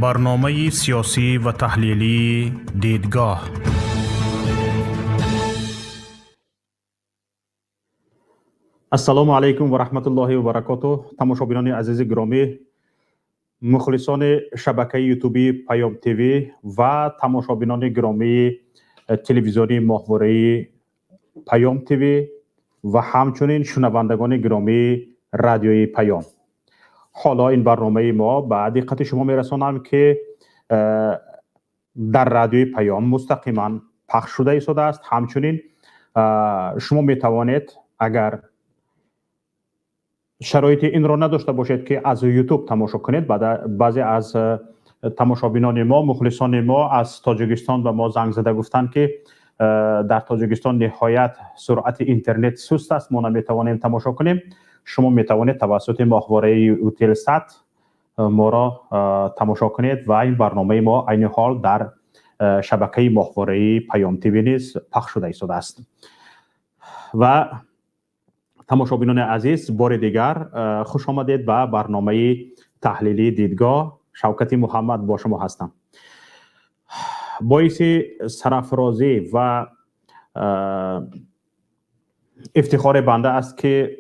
Барномаи сиёсӣ ва таҳлилии «Дидгоҳ». Ассалому алайкум ва раҳматуллоҳи ва баракотуҳ. Тамошобинони азизи гиромӣ, мухлисони шабакаи ютубии Паём ТВ ва тамошобинони гиромии телевизиони моҳвораи Паём ТВ ва ҳамчунин шунавандагони гиромии радиои Паём. Ҳоло ин барномаи мо ба диққати шумо мерасонам, ки дар радиои Паём мустақиман пахш шуда истодааст. Ҳамчунин шумо метавонед, агар шароити инро надошта бошед, ки аз Ютуб тамошо кунед. Баъзе аз тамошобинони мо, мухлисони мо аз Тоҷикистон ба мо занг зада гуфтанд, ки дар Тоҷикистон ниҳоят суръати интернет суст аст, мо наметавонем тамошо кунем. Шумо метавонед тавассути моҳвораи Утелсат моро тамошо кунед ва ин барномаи мо айни ҳол дар шабакаи моҳвораи Паём ТВ низ пахш шуда истодааст. Ва тамошобинони азиз, бори дигар хуш омадед ба барномаи таҳлилии «Дидгоҳ». Шавкати Муҳаммад бо шумо ҳастам. Боиси сарафрозӣ ва ифтихори банда аст, ки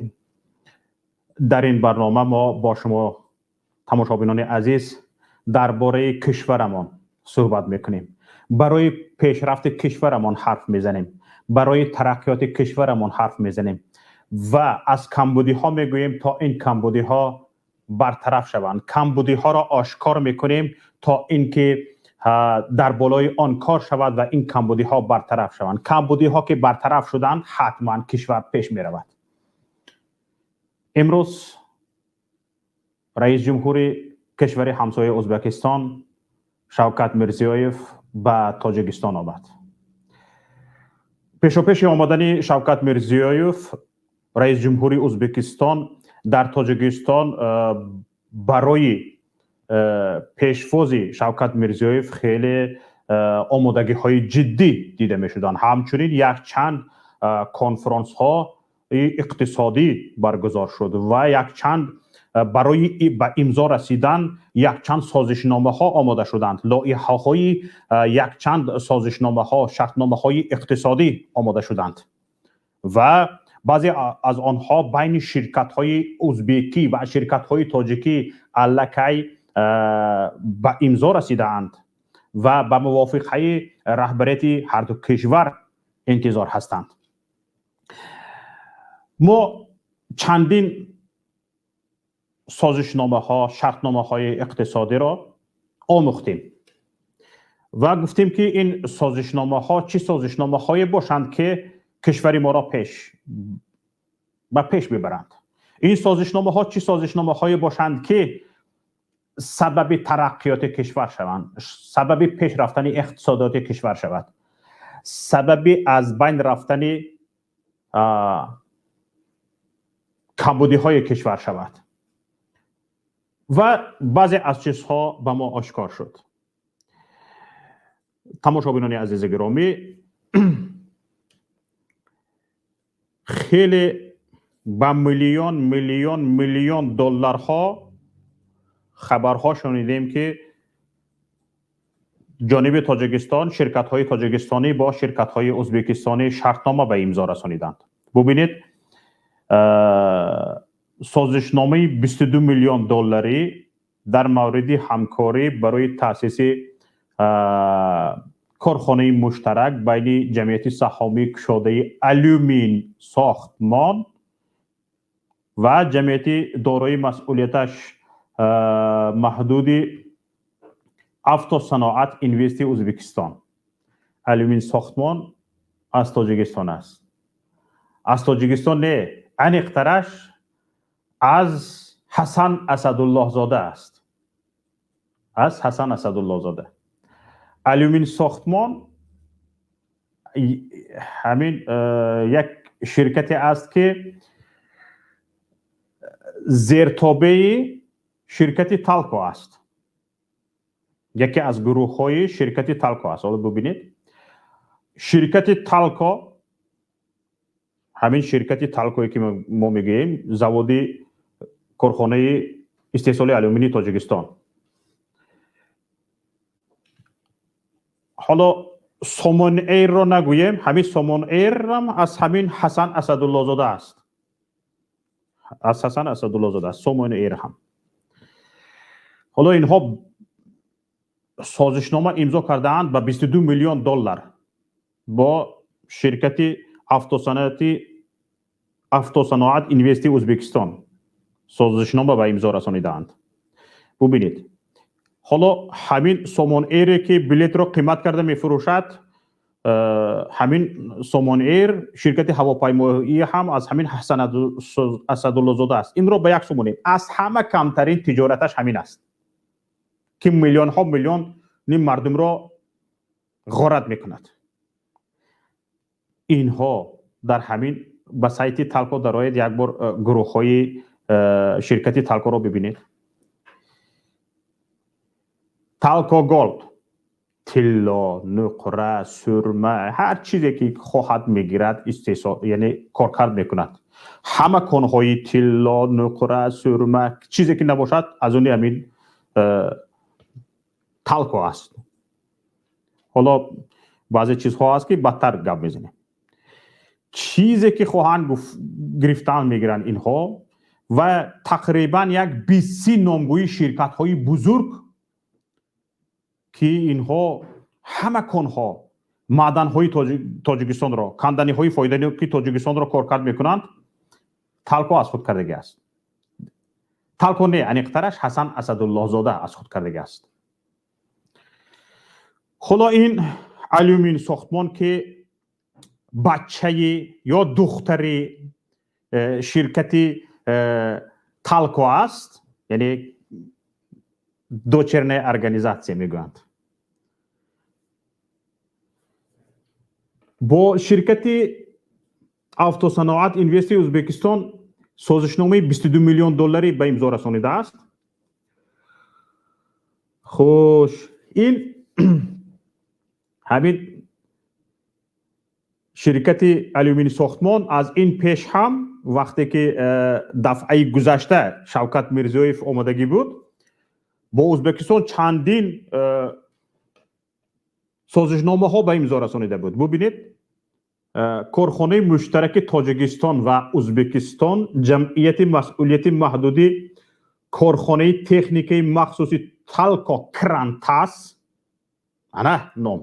дар ин барнома мо бо шумо, тамошобинони азиз, дар бораи кишварамон суҳбат мекунем, барои пешрафти кишварамон ҳарф мезанем, барои тараққиёти кишварамон ҳарф мезанем ва аз камбудиҳо мегӯем, то ин камбудиҳо бартараф шаванд. Камбудиҳоро ошкор мекунем, то ин ки дар болои он кор шавад ва ин камбудиҳо бартараф шаванд. Камбудиҳо ки бартараф шуданд, ҳатман кишвар пеш меравад. Имрӯз раис ҷумҳури кишвари ҳамсояи Ӯзбекистон Шавкат Мирзиёев ба Тоҷикистон омад. Пешопеши омадани Шавкат Мирзиёев, раис ҷумҳури Ӯзбекистон, дар Тоҷикистон барои пешвози Шавкат Мирзиёев хеле омодагиҳои ҷиддӣ дида мешуданд. Ҳамчунин якчанд конфронсҳо иқтисодӣ баргузор шуд ва якчанд барои ба имзо расидан якчанд созишномаҳо омода шуданд. Лоиҳаҳои якчанд созишномаҳо, шартномаҳои иқтисодӣ омода шуданд ва баъзе аз онҳо байни ширкатҳои узбекӣ ва ширкатҳои тоҷикӣ аллакай ба имзо расидаанд ва ба мувофиқаи раҳбарияти ҳарду кишвар интизор ҳастанд. Мо чандин созишномаҳо, шартномаҳои иқтисодиро омӯхтем ва гуфтем, ки ин созишномаҳо чӣ созишномаҳое бошанд, ки кишвари моро ба пеш бибаранд, ин созишномаҳо чӣ созишномаҳое бошанд, ки сабаби тараққиёти кишвар шаванд, сабаби пеш рафтани иқтисодиёти кишвар шавад, сабаби аз байн рафтани камбудиҳои кишвар шавад. Ва баъзе аз чизҳо ба мо ошкор шуд. Тамошобинони азизи гиромӣ, хеле ба миллион, миллион, миллион долларҳо хабарҳо шунидем, ки ҷониби Тоҷикистон ширкатҳои тоҷикистонӣ бо ширкатҳои ӯзбекистонӣ шартнома ба имзо расониданд. Бубинед, созишномаи 22 миллион долларӣ дар мавриди ҳамкорӣ барои таъсиси корхонаи муштарак байни ҷамъияти саҳомии кушодаи Алюмин сохтмон ва ҷамъияти дорои масъулияташ маҳдуди Автосаноат Инвести Ӯзбекистон. Алюмин сохтмон аз Тоҷикистон аст. Аз Тоҷикистон не, аниқтараш аз Ҳасан Асадуллоҳзода аст, аз Ҳасан Асадуллоҳзода. Алюмин сохтмон ҳамин як ширкате аст, ки зертобеи ширкати Талко аст, яке аз гурӯҳҳои ширкати Талко аст. Ҳоло бубинед, ширкати Талко, ҳамин ширкати Талкое ки мо мегӯем, заводи корхонаи истеҳсоли алюминии Тоҷикистон. Ҳоло Сомон Эйрро нагӯем, ҳамин Сомон Эйрам аз ҳамин Ҳасан Асадуллозода аст, аз Ҳасан Асадуллозода аст Сомон Эйр ҳам. Ҳоло инҳо созишнома имзо кардаанд ба 22 миллион доллар бо ширкати автосаноати Автосаноат Инвести Ӯзбекистон созишнома ба имзо расонидаанд. Бубинед, ҳоло ҳамин Сомон Эйре, ки билетро қимат карда мефурӯшад, ҳамин Сомон Эйр, ширкати ҳавопаймоӣ ҳам аз ҳамин Ҳасан Асадуллозода аст. Инро ба як сумонем, аз ҳама камтарин тиҷораташ ҳамин аст, ки миллионҳо миллионни мардумро ғорат мекунад. Инҳо дар ҳамин ба сайти Талко дароед, як бор гурӯҳҳои ширкати Талкоро бибинед. Талко Голд тилло, нуқра, сурма, ҳар чизе ки хоҳад мегирад, истеҳсол, яъне коркард мекунад. Ҳама конҳои тилло, нуқра, сурма, чизе ки набошад, аз они ҳамин Талко аст. Ҳоло баъзе чизҳо аст, ки бадтар гап мезанем. Чизе ки хоҳанд гирифтан, мегиранд инҳо. Ва тақрибан як 20-30 номгӯи ширкатҳои бузург, ки инҳо ҳама конҳо, маъданҳои Тоҷикистонро, канданиҳои фоиданоки Тоҷикистонро коркард мекунанд, Талко аз худ кардагӣ аст. Талко не, аниқтараш Ҳасан Асадуллоҳзода аз худ кардагӣ аст. Ҳоло ин Алюмин сохтмон, ки бачаи ё духтари ширкати Талко аст, яъне дочерняя организация мегӯянд, бо ширкати Автосаноат Инвести Ӯзбекистон созишномаи 22 миллион долларӣ ба имзо расонидааст. Хуш, ин ҳамин ширкати Алюмини сохтмон аз ин пеш ҳам, вақте ки дафъаи гузашта Шавкат Мирзиёев омадагӣ буд, бо Ӯзбекистон чандин созишномаҳо ба имзо расонида буд. Бубинед, корхонаи муштараки Тоҷикистон ва Ӯзбекистон, ҷамъияти масъулияти маҳдуди корхонаи техникаи махсуси Талко Крантас, ана ном.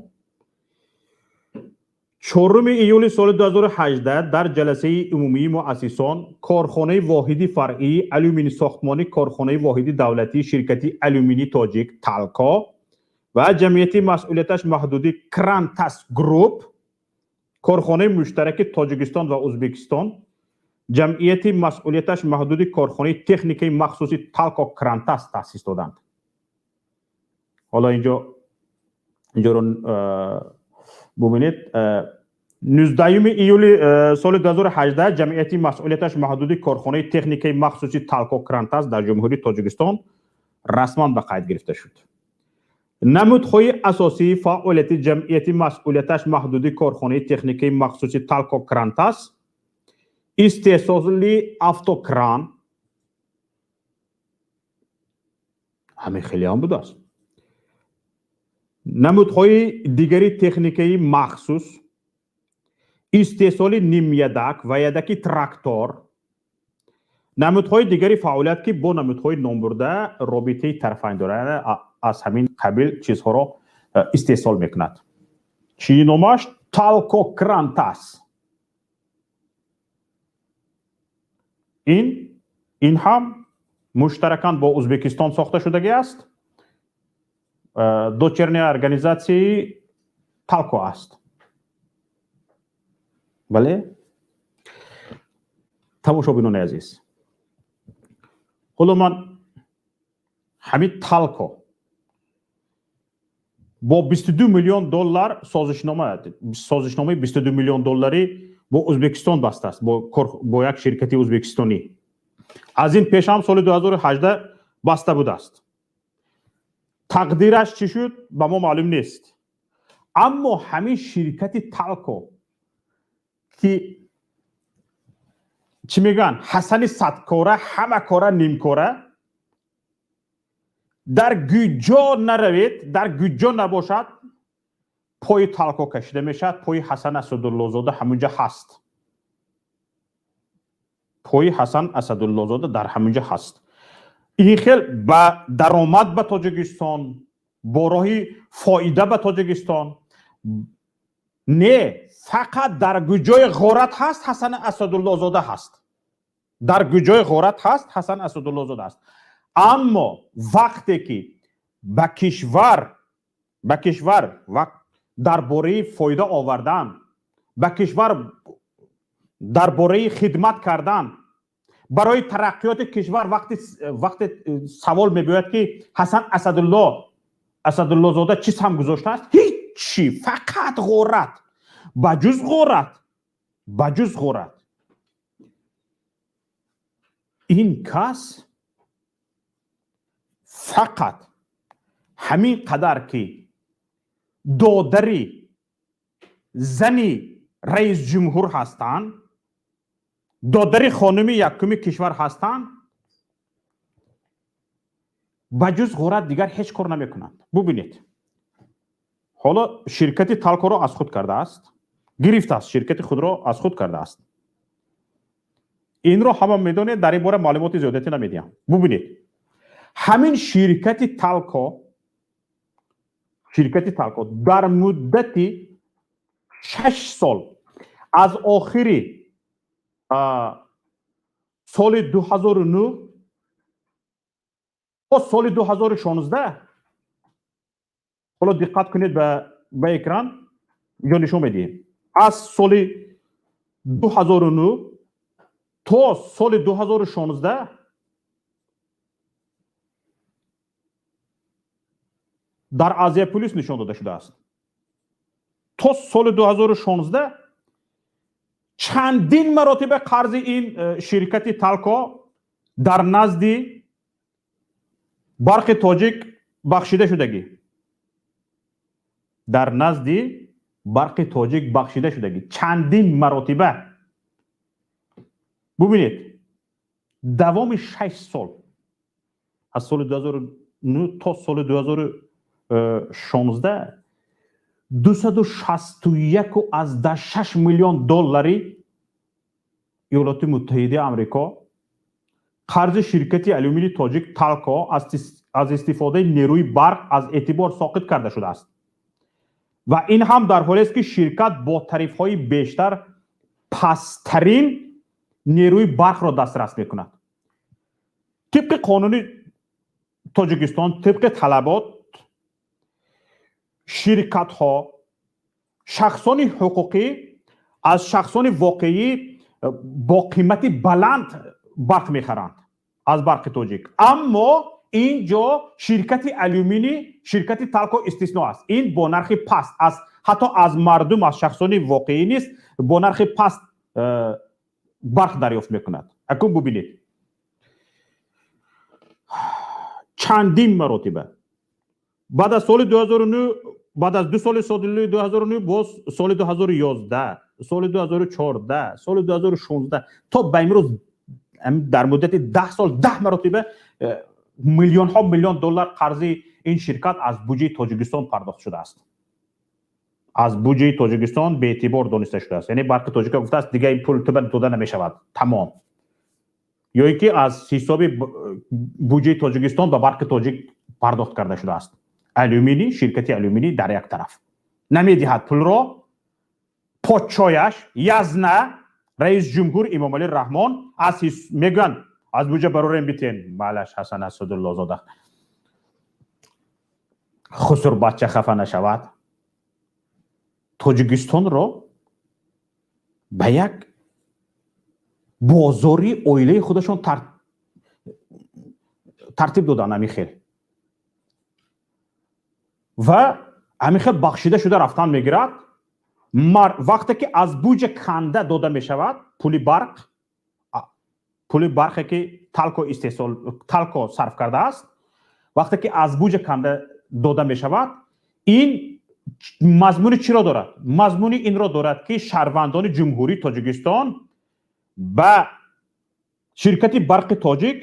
4 июли соли 2018 дар ҷаласаи умумии муассисон корхонаи воҳиди фаръии алюмини сохтмони корхонаи воҳиди давлатии ширкати Алюмини Тоҷик Талко ва ҷамъияти масъулияташ маҳдуди Крантас Груп, корхонаи муштараки Тоҷикистон ва Ӯзбекистон, ҷамъияти масъулияташ маҳдуди корхонаи техникаи махсуси Талко Крантас таъсис доданд. Ҳоло инҷоро бубинед. 19 июли соли 2018 ҷамъияти масъулияташ маҳдуди корхонаи техникаи махсуси Талко Крантас дар Ҷумҳурии Тоҷикистон расман ба қайд гирифта шуд. Намудҳои асосии фаъолияти ҷамъияти масъулияташ маҳдуди корхонаи техникаи махсуси Талко Крантас истеҳсоли автокран, ҳамин хеле ҳам будааст, намудҳои дигари техникаи махсус, истеҳсоли нимядак ва ядаки трактор, намудҳои дигари фаъолият, ки бо намудҳои номбурда робитаи тарафайн дорад, аз ҳамин қабил чизҳоро истеҳсол мекунад. Чӣ номаш? Талко Крантас. Ин ҳам муштаракан бо Ӯзбекистон сохта шудагӣ аст, дочерняя организация и Талко аст. Бале, тамошобинони азиз, ҳоло ман ҳамин Талко бо 22 миллион доллар созишномаи 22 миллион долларӣ бо Ӯзбекистон бастааст, бо як ширкати ӯзбекистонӣ. Аз ин пеш ҳам соли 2018 баста будааст. Тақдираш чӣ шуд, ба мо маълум нест. Аммо ҳамин ширкати Талко, ки чӣ мегӯянд, Ҳасани садкора, ҳама кора нимкора, дар гуҷо наравед, дар гуҷо набошад. Пои Талко кашида мешавад, пои Ҳасан Асадуллозода ҳамунҷа ҳаст. Пои Ҳасан Асадуллозода дар ҳамунҷа ҳаст. Ин хел ба даромад ба Тоҷикистон, бо роҳи фоида ба Тоҷикистон не, фақат дар гуҷои ғорат ҳаст, Ҳасан Асадуллозода ҳаст. Дар гуҷои ғорат ҳаст, Ҳасан Асадуллозода аст. Аммо вақте ки ба кишвар дар бораи фоида овардан, ба кишвар дар бораи хидмат кардан барои тараққиёти кишвар, вақте савол мебиёяд, ки Ҳасан Асадуллозода чӣ саҳм гузоштааст, ҳичи, фақат ғорат, ба ҷуз ғорат, ба ҷуз ғорат. Ин кас фақат ҳамин қадар, ки додари зани раис ҷумҳур ҳастанд, додари хонуми якуми кишвар ҳастанд, ба ҷуз ғорат дигар ҳеҷ кор намекунанд. Бубинед, ҳоло ширкати Талкоро аз худ кардааст, гирифтааст, ширкати худро аз худ кардааст. Инро ҳама медонед, дар ин бора маълумоти зиёдатӣ намедиҳам. Бубинед, ҳамин ширкати Талко, ширкати Талко дар муддати 6 сол, аз охири соли 2009 то соли 2016, ҳоло диққат кунед ба экран, инҷо нишон медиҳем, аз соли 2009 то соли 2016 дар Азия Плюс нишон дода шудааст, то соли 2016 чандин маротиба қарзи ин ширкати Талко дар назди Барқи Тоҷик бахшида шудагӣ, дар назди Барқи Тоҷик бахшида шудагӣ чандин маротиба. Бубинед, давоми 6 сол, аз соли 2009 то соли 2016, 261,6 миллион доллари Иёлоти Муттаҳидаи Амрико қарзи ширкати алюмини тоҷик Талко аз истифодаи нерӯи барқ аз эътибор соқит карда шудааст. Ва ин ҳам дар ҳолест, ки ширкат бо тарифҳои бештар пасттарин нерӯи барқро дастрас мекунад. Тибқи қонуни Тоҷикистон, тибқи талабот, ширкатҳо, шахсони ҳуқуқӣ аз шахсони воқеӣ бо қимати баланд барқ мехаранд аз Барқи Тоҷик. Аммо ин ҷо ширкати алюминӣ, ширкати Талко истисно аст. Ин бо нархи паст аз ҳатто аз мардум, аз шахсони воқеӣ нест, бо нархи паст барқ дарёфт мекунад. Акун бубинед, чандин маротиба баъд аз соли 2009, баъд аз 2 соли, соли 2009, боз соли 2011, соли 2014, соли 2016 то ба имрӯз, дар муддати 10 сол 10 маротиба миллионҳо миллион доллар қарзи ин ширкат аз буҷаи Тоҷикистон пардохт шудааст, аз буҷаи Тоҷикистон беэътибор дониста шудааст. Яъне Барқи Тоҷика гуфтааст: «Дига ин пул туба дода намешавад, тамом». Ё ин ки аз ҳисоби буҷаи Тоҷикистон ба Барқи Тоҷик пардохт карда шудааст. Алюминӣ, ширкати алюминӣ дар як тараф намедиҳад пулро, подшояш язна раис ҷумҳур Эмомалӣ Раҳмон аз мегӯянд: «Аз буҷа барорем, битен». Малаш, Ҳасан Асадуллозода хусурбача хафа нашавад. Тоҷикистонро ба як бозори оилаи худашон тартиб доданд. Ҳамин хел ва ҳамин хел бахшида шуда рафтан мегирад. Вақте ки аз буҷа канда дода мешавад пули барқ, пули барқе ки Талко истеҳсол, Талко сарф кардааст, вақте ки аз буҷа канда дода мешавад, ин мазмуни чиро дорад? Мазмуни инро дорад, ки шаҳрвандони Ҷумҳурии Тоҷикистон ба ширкати Барқи Тоҷик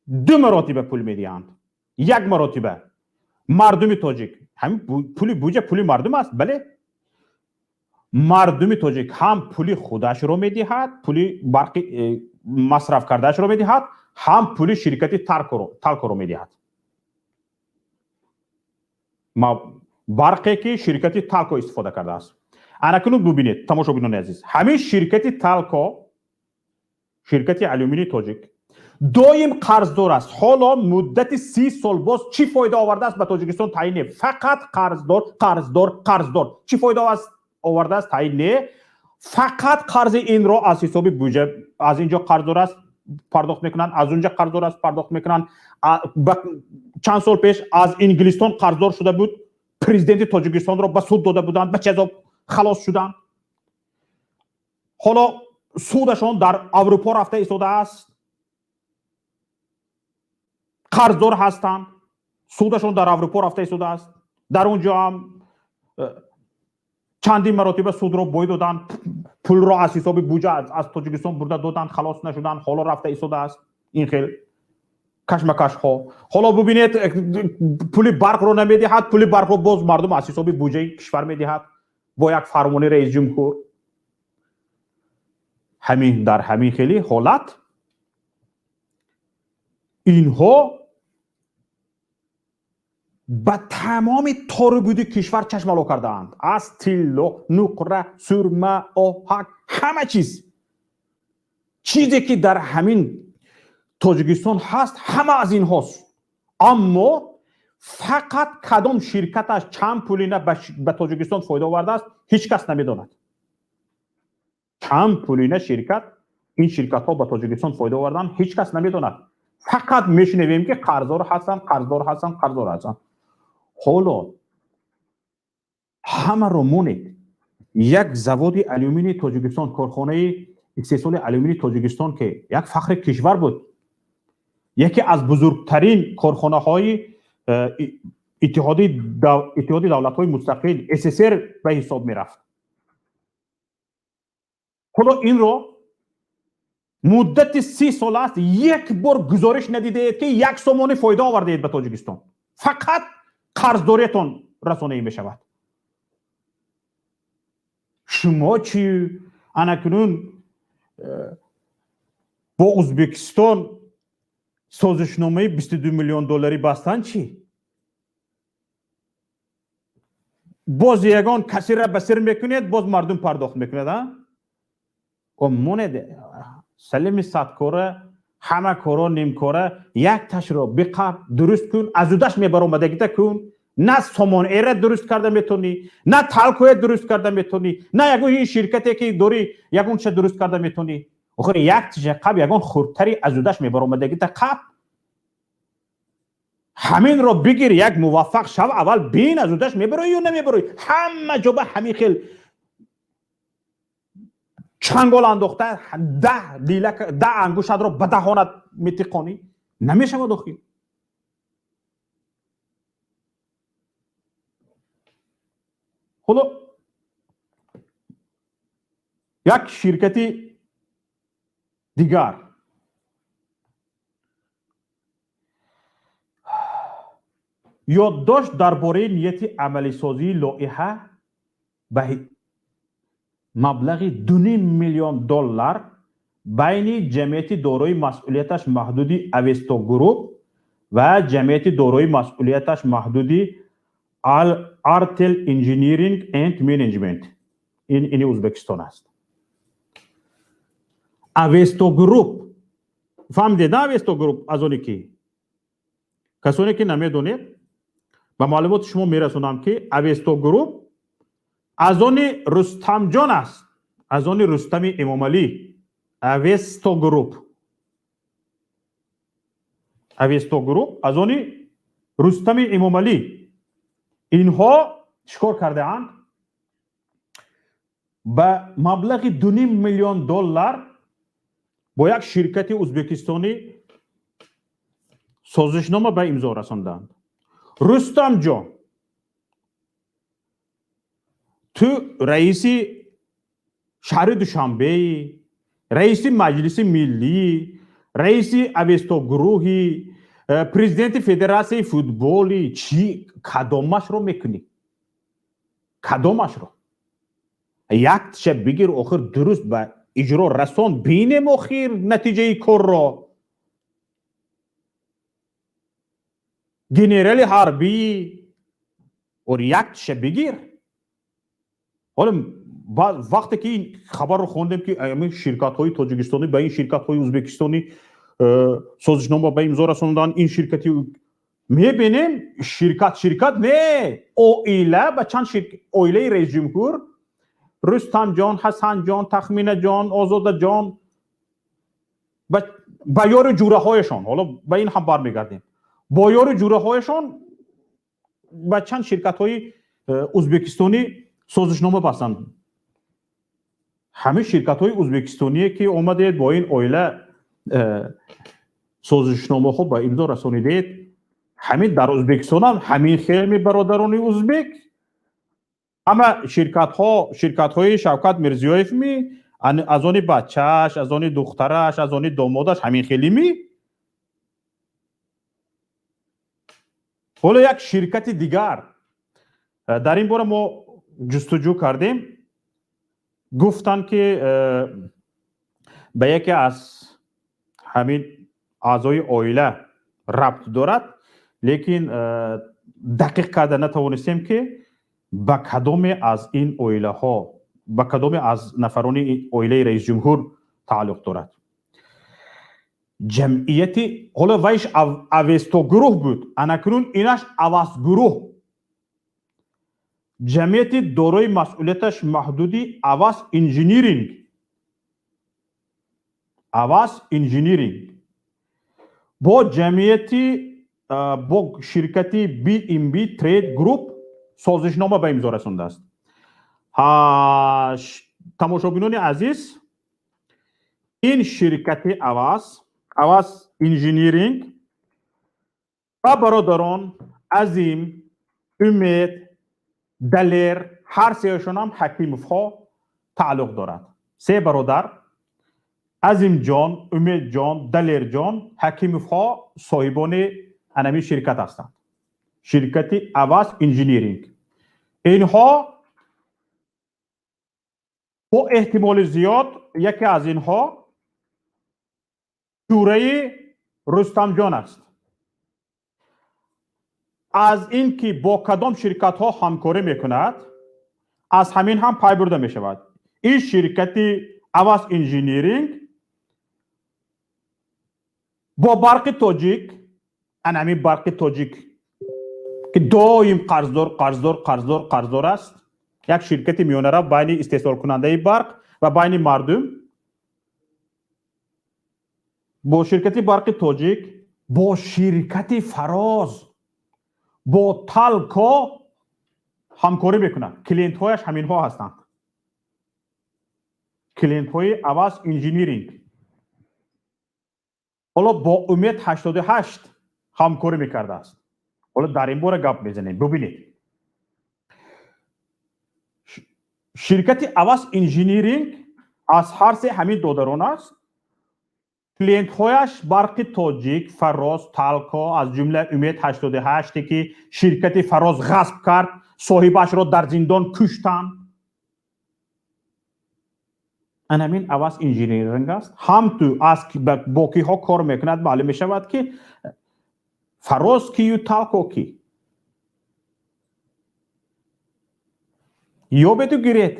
ду маротиба пул медиҳанд. Як маротиба мардуми тоҷик Ҳамин пули буҷа пули мардум аст. Бале, мардуми тоҷик ҳам пули худашро медиҳад, пули барқи масраф кардаашро медиҳад, ҳам пули ширкати Талкоро медиҳад. Барқе ки ширкати Талко истифода кардааст. Анакунун бубинед, тамошобинони азиз, ҳамин ширкати Талко, ширкати алюминии тоҷик, доим қарздор аст. Ҳоло муддати 30 сол боз чӣ фоида овардааст ба Тоҷикистон, таъин не. Фақат қарздор, қарздор, қарздор. Чӣ фоида овардааст, таъин не. Фақат қарзи инро аз ҳисоби буҷа, аз инҷо қарздор аст, пардохт мекунанд, аз унҷа қарздор аст, пардохт мекунанд. Чанд сол пеш аз Инглистон қарздор шуда буд, президенти Тоҷикистонро ба суд дода буданд, ба ҷазо халос шуданд. Ҳоло судашон дар Аврупо рафта истодааст, қарздор ҳастанд, судашон дар Аврупо рафта истодааст. Дар он ҷо ҳам чандин маротиба судро бой доданд, пулро аз ҳисоби буҷа аз Тоҷикистон бурда доданд, халос нашуданд. Ҳоло рафта истодааст ин хел кашмакашҳо. Ҳоло бубинед, пули барқро намедиҳад, пули барқро боз мардум аз ҳисоби буҷаи кишвар медиҳад бо як фармони раисҷумҳур. Ҳамин дар ҳамин хели ҳолат инҳо ба тамоми тору буди кишвар чашмало кардаанд, аз тилло, нуқра, сурма, оҳак, ҳама чиз. Чизе ки дар ҳамин Тоҷикистон ҳаст, ҳама аз инҳост. Аммо фақат кадом ширкаташ чанд пулина ба Тоҷикистон фоида овардааст, ҳеҷ кас намедонад. Чанд пулина ширкат, ин ширкатҳо ба Тоҷикистон фоида оварданд, ҳеҷ кас намедонад. Фақат мешунавем, ки қарздор ҳастанд, қарздор ҳастанд, қарздор ҳастанд. Ҳоло ҳамаро монед, як заводи алюминии Тоҷикистон, корхонаи истеҳсоли алюминии Тоҷикистон, ки як фахри кишвар буд, яке аз бузургтарин корхонаҳои Иттиҳоди давлатҳои мустақил, СССР ба ҳисоб мерафт, ҳоло инро муддати 30 сол аст, як бор гузориш надидаед, ки як сомонӣ фоида овардаед ба Тоҷикистон. Фақат қарздориятон расонаӣ мешавад. Шумо чӣ, анакунун бо Узбекистон созишномаи 22 миллион долларӣ бастан чӣ? Боз ягон касира ба сир мекунед, боз мардум пардохт мекунад. А монед, салими садкора, ҳама коро нимкора, як ташро биқаб, дуруст кун, аз удаш мебаромадагита кун. На Сомон Эра дуруст карда метонӣ, на Талкоя дуруст карда метонӣ, на ягон ин ширкате ки дорӣ, ягон чиза дуруст карда метонӣ. Охир як тиша қаб, ягон хурдтари аз удаш мебаромадагита қаб, ҳаминро бигир, як муваффақ шав, аввал бин, аз удаш мебароӣ ё намебароӣ. Ҳама ҷо ба ҳамин хел чангол андохта, 10 лилак, 10 ангуштатро ба даҳонат метиқонӣ, намешавад охир. Ҳоло як ширкати дигар, ёддошт дар бораи нияти амалисозии лоиҳа ба маблағи 2,5 миллион доллар байни ҷамъияти дорои масъулияташ маҳдуди Авесто Груп ва ҷамъияти дорои масъулияташ маҳдуди Артел Engineering and Management, ин ини Узбекистон аст. Авесто Груп фаҳмидед, на? Авесто Груп аз оне ки, касоне ки намедонед, ба маълумоти шумо мерасонам, ки Авесто Груп аз они Рустамҷон аст, аз они Рустами Эмомалӣ. Авесто Груп, Авесто Груп аз они Рустами Эмомалӣ. Инҳо чӣ кор кардаанд? Ба маблағи 2,5 миллион доллар бо як ширкати узбекистонӣ созишнома ба имзо расонданд. Рустамҷон, ту раиси шаҳри Душанбеи, раиси Маҷлиси Миллӣ, раиси Авестогурӯҳӣ, Президенти федератсияи футболи, чӣ, кадомашро мекунӣ? Кадомашро? Якташа бигир, охир дуруст ба иҷро расон, бинем охир натиҷаи корро. Генерали ҳарбӣ, ор якташа бигир. Ҳоло вақте ки ин хабарро хондем, ки ин ширкатҳои тоҷикистонӣ ба ин ширкатҳои ӯзбекистонӣ созишнома ба имзо расонданд, ин ширкати мебинем, ширкат ширкат не, оила ба чанд оилаи раисҷумҳур Рустамҷон, Ҳасанҷон, Тахминаҷон, Озодаҷон ба ёри ҷураҳояшон, ҳоло ба ин ҳам бармегардем, бо ёри ҷураҳояшон ба чанд ширкатҳои ӯзбекистонӣ созишнома бастанд. Ҳамин ширкатҳои ӯзбекистоние, ки омадед, бо ин оила созишномаҳо ба имзо расонидед, ҳамин дар Ӯзбекистон ҳам ҳамин хелми, бародарони ӯзбек? Ҳама ширкатҳо ширкатҳои Шавкат Мирзиёевми, аз они бачааш, аз они духтараш, аз они домодаш, ҳамин хелими? Ҳоло як ширкати дигар, дар ин бора мо ҷустуҷӯ кардем, гуфтанд, ки ба яке аз ҳамин аъзои оила рабт дорад, лекин дақиқ карда натавонистем, ки ба кадоме аз ин оилаҳо, ба кадоме аз нафарони оилаи раисҷумҳур тааллуқ дорад. Ҷамъияти ҳоло вайш Авестогурӯҳ буд, анакунун инаш Авасгурӯҳ, ҷамъияти дорои масъулияташ маҳдуди Авас Инжиниринг. Авас Инжиниринг бо ҷамъияти, бо ширкати BMB Trade Group созишнома ба имзо расондааст. Тамошобинони азиз, ин ширкати Авас Инжиниринг ва бародарон Азим, Умед, Далер, ҳар сеяшонам Ҳакимовҳо тааллуқ дорад. Се бародар, Азимҷон, Умедҷон, Далерҷон Ҳакимовҳо соҳибони анами ширкат ҳастанд, ширкати Авас Инжиниринг. Инҳо бо эҳтимоли зиёд яке аз инҳо ҷураи Рустамҷон аст. Аз ин ки бо кадом ширкатҳо ҳамкорӣ мекунад, аз ҳамин ҳам пай бурда мешавад. Ин ширкати Авас Инжиниринг бо Барқи Тоҷик, анами Барқи Тоҷик, ки доим қарздор, қарздор, қарздор, қарздор аст, як ширкати миёнарав байни истеҳсолкунандаи барқ ва байни мардум, бо ширкати Барқи Тоҷик, бо ширкати Фароз, бо Талко ҳамкорӣ мекунад. Клиентҳояш ҳаминҳо ҳастанд, клиентҳои Аваз Инжиниринг. Ҳоло бо Умед 88 ҳамкорӣ мекардааст. Ҳоло дар ин бора гап мезанем. Бубинед, ширкати Аваз Инжиниринг аз ҳар се ҳамин додарон аст. Клиентҳояш Барқи Тоҷик, Фароз, Талко, аз ҷумла Умед 88, ки ширкати Фароз ғасб кард, соҳибашро дар зиндон куштанд, анамин Аваз Инжиниринг аст. Ҳам ту аз бо киҳо кор мекунад, маълум мешавад, ки Фароз кию Талко ки. Ёбеду гиред,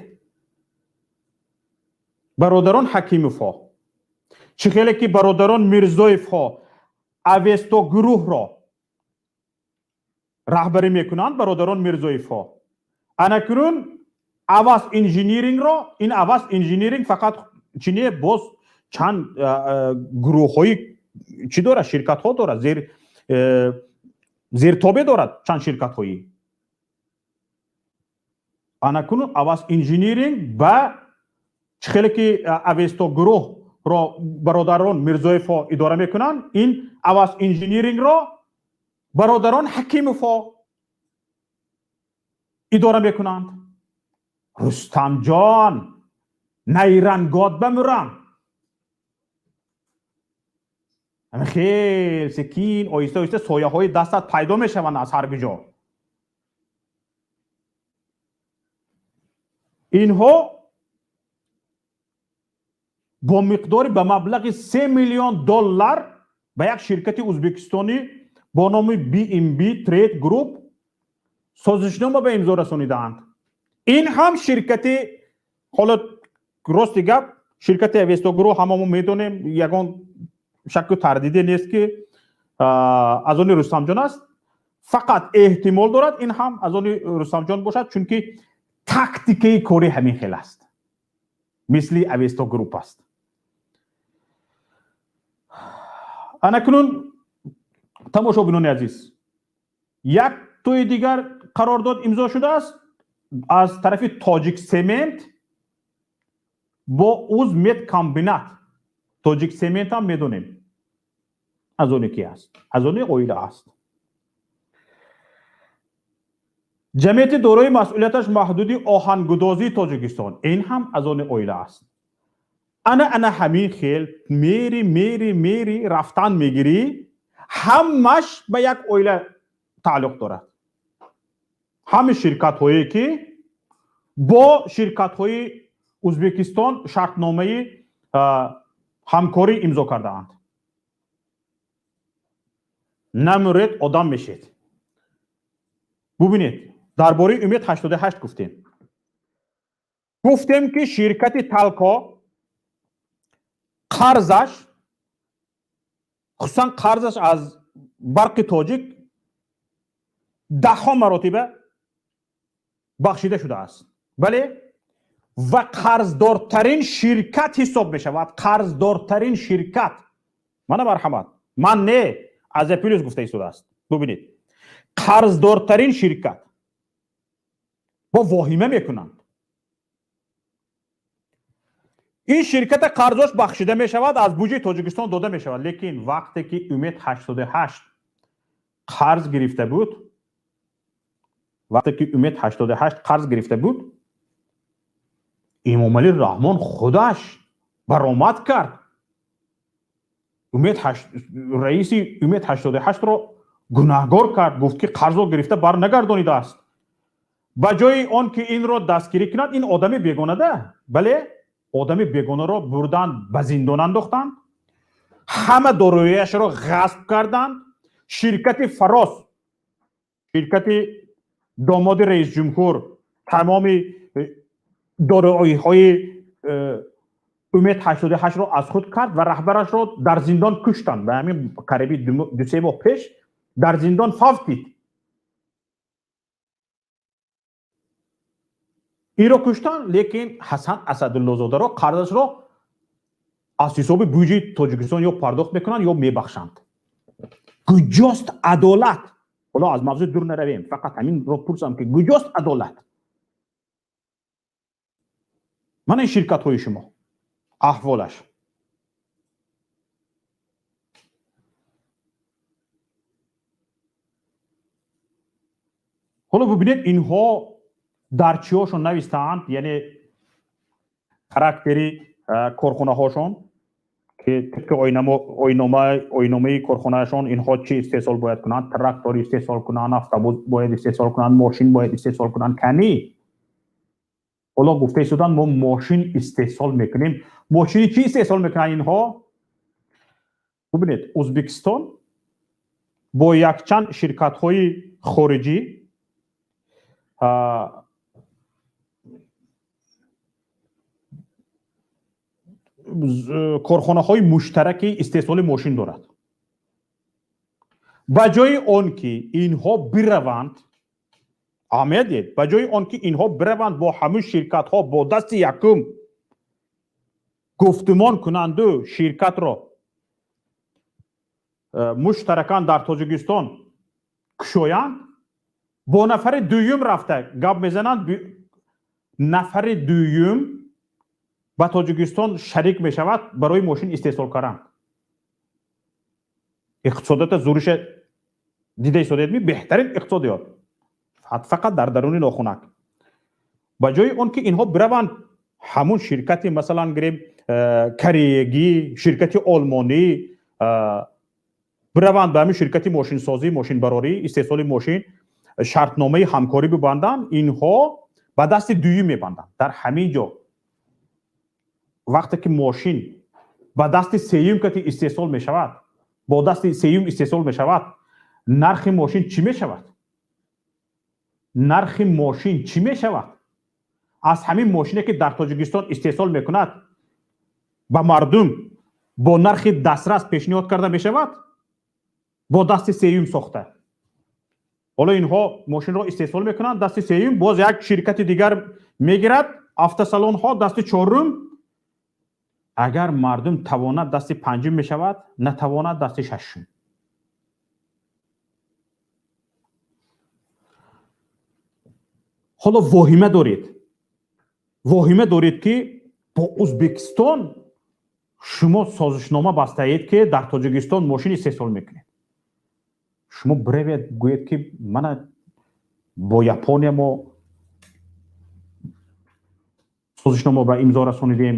бародарон Ҳакимовҳо. Чӣ хеле ки бародарон Мирзоевҳо Авесто гурӯҳро раҳбарӣ мекунанд, бародарон Мирзоевҳо анакунун Аваз Инжинирингро. Ин Аваз Инжиниринг фақат чӣ не, боз чанд гурӯҳҳои чӣ дорад, ширкатҳо дорад, зертобе дорад чанд ширкатҳои. Анакунун Аваз Инжиниринг ба чӣ хеле ки Авесто гурӯҳро бародарон Мирзоевҳо идора мекунанд, ин Аваз Инжинирингро бародарон Ҳакимовҳо идора мекунанд. Рустамҷон, найрангот бамурам. Хел секин оҳиста оҳиста сояҳои дастат пайдо мешаванд аз ҳар ҷо. Инҳо бо миқдори ба маблағи 3 миллион доллар ба як ширкати ӯзбекистонӣ бо номи BNB Trade Group созишнома ба имзо расонидаанд. Ин ҳам ширкати, ҳоло рости гап, ширкати Авесто Гурӯҳ ҳамамо медонем, ягон шакку тардиде нест ки аз они Рустамҷон аст. Фақат эҳтимол дорад ин ҳам аз они Рустамҷон бошад, чунки тактикаи кори ҳамин хел аст, мисли Авесто Груп аст. Анакунун тамошобинони азиз, як тои дигар қарордод имзо шудааст аз тарафи Тоҷик Семент бо Узметкомбинат. Тоҷик Семент ҳам медонем аз оне ки аст, аз оне оила аст. Ҷамъияти дорои масъулияташ маҳдуди оҳангудозии Тоҷикистон, ин ҳам аз оне оила аст. Ана ҳамин хел мери мери мери рафтан мегирӣ, ҳамаш ба як оила тааллуқ дорад. Ҳамин ширкатҳое ки бо ширкатҳои Ӯзбекистон шартномаи ҳамкорӣ имзо кардаанд. Намуред одам мешед. Бубинед, дар бораи Умед 88 гуфтем. Гуфтем ки ширкати Талко қарзаш, хусусан қарзаш аз барқи тоҷик даҳҳо маротиба бахшида шудааст. Бале, ва қарздортарин ширкат ҳисоб мешавад. Қарздортарин ширкат. Мана марҳамат. Ман не, Азия Плюс гуфта истодааст. Бубинед, қарздортарин ширкат. Бо воҳима мекунанд. Ин ширката қарзош бахшида мешавад, аз буҷаи Тоҷикистон дода мешавад. Лекин вақте ки Умед 88 қарз гирифта буд, вақте ки Умед 88 қарз гирифта буд, Эмомалӣ Раҳмон худаш баромад кард. Раиси Умед 88-ро гунаҳгор кард, гуфт ки қарзро гирифта бар нагардонидааст. Ба ҷои он ки инро дастгирӣ кунад, ин одами бегонада, бале, одами бегонаро бурданд, ба зиндон андохтанд, ҳама дороияшро ғасб карданд. Ширкати Фарос, ширкати домоди раисҷумҳур, тамоми дороиҳои Умед 88-ро аз худ кард ва раҳбарашро дар зиндон куштанд. Ба ҳамин қариби 2-3 моҳ пеш дар зиндон фавтид. Инро куштанд, лекин Ҳасан Асадуллозодаро қарзашро аз ҳисоби буҷаи Тоҷикистон ё пардохт мекунанд, ё мебахшанд. Куҷост адолат? Ҳоло аз мавзӯъ дур наравем, фақат ҳаминро пурсам ки куҷост адолат? Мана ин ширкатҳои шумо аҳволаш. Ҳоло бубинед, инҳо дар чиҳошон навистаанд, яъне характери корхонаҳошон, ки тибқи ойномаи корхонаашон инҳо чӣ истеҳсол бояд кунанд, трактор истеҳсол кунанд, автобус бояд истеҳсол кунанд, мошин бояд истеҳсол кунанд. Кани ҳоло гуфта истодан мо мошин истеҳсол мекунем. Мошини чӣ истеҳсол мекунанд инҳо? Бубинед, Ӯзбекистон бо якчанд ширкатҳои хориҷӣ корхонаҳои муштараки истеҳсоли мошин дорад. Ба ҷои он ки инҳо бираванд, аҳамият, ба ҷои он ки инҳо бираванд бо ҳамун ширкатҳо бо дасти якум гуфтумон кунанду ширкатро муштаракан дар Тоҷикистон кушоянд, бо нафари дуюм рафта гап мезананд. Нафари дуюм ба Тоҷикистон шарик мешавад барои мошин истеҳсол кардан. Иқтисодиёта зуриша дида истодед ми, беҳтарин иқтисодиёт фақат дар даруни нохунак. Ба ҷои он ки инҳо бираванд ҳамун ширкати, масалан гирем, кореягӣ, ширкати олмонӣ, Бираванд ба ҳамин ширкати мошинсозӣ, мошинбарорӣ, истеҳсоли мошин шартномаи ҳамкорӣ бибанданд, инҳо ба дасти дуюм мебанданд. Дар ҳамин ҷо вақте ки мошин ба дасти сеюм кати истеҳсол мешавад, бо дасти сеюм истеҳсол мешавад, нархи мошин чӣ мешавад? Нархи мошин чӣ мешавад? Аз ҳамин мошине ки дар Тоҷикистон истеҳсол мекунад, ба мардум бо нархи дастрас пешниҳод карда мешавад? Бо дасти сеюм сохта. Ҳоло инҳо мошинро истеҳсол мекунанд, дасти сеюм боз як ширкати дигар мегирад, автосалонҳо дасти чорум. Агар мардум тавонад, дасти панҷум мешавад, натавонад, дасти шашум. Ҳоло воҳима доред, воҳима доред, ки бо Ӯзбекистон шумо созишнома бастаед, ки дар Тоҷикистон мошин истеҳсол мекунед. Шумо биравед, гӯед, ки мана бо Япония мо созишнома ба имзо расонидем,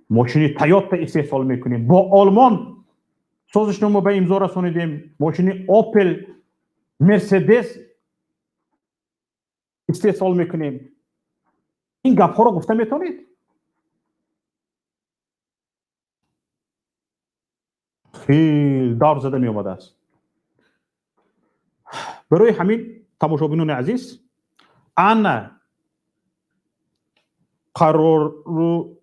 мошини Тойота истеҳсол мекунем, бо Олмон созишнома ба имзо расонидем, мошини Опел, Мерседес истеҳсол мекунем. Ин гапҳоро гуфта метавонед? Хел давр зада меомадааст. Барои ҳамин, тамошобинони азиз, ана қарору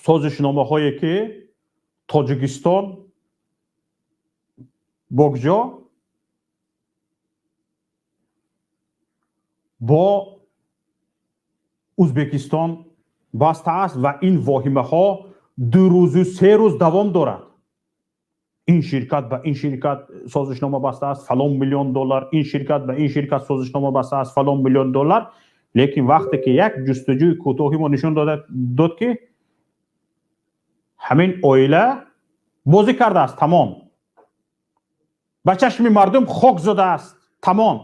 созишномаҳое ки Тоҷикистон бо куҷо, бо Ӯзбекистон бастааст ва ин воҳимаҳо 2 рӯзу 3 рӯз давом дорад. Ин ширкат ба ин ширкат созишнома бастааст, фалон миллион доллар, ин ширкат ба ин ширкат созишнома бастааст, фалон миллион доллар. Лекин вақте ки як ҷустуҷӯи кӯтоҳи мо нишон дод, ки ҳамин оила бозӣ кардааст, тамом, ба чашми мардум хок зодааст, тамом.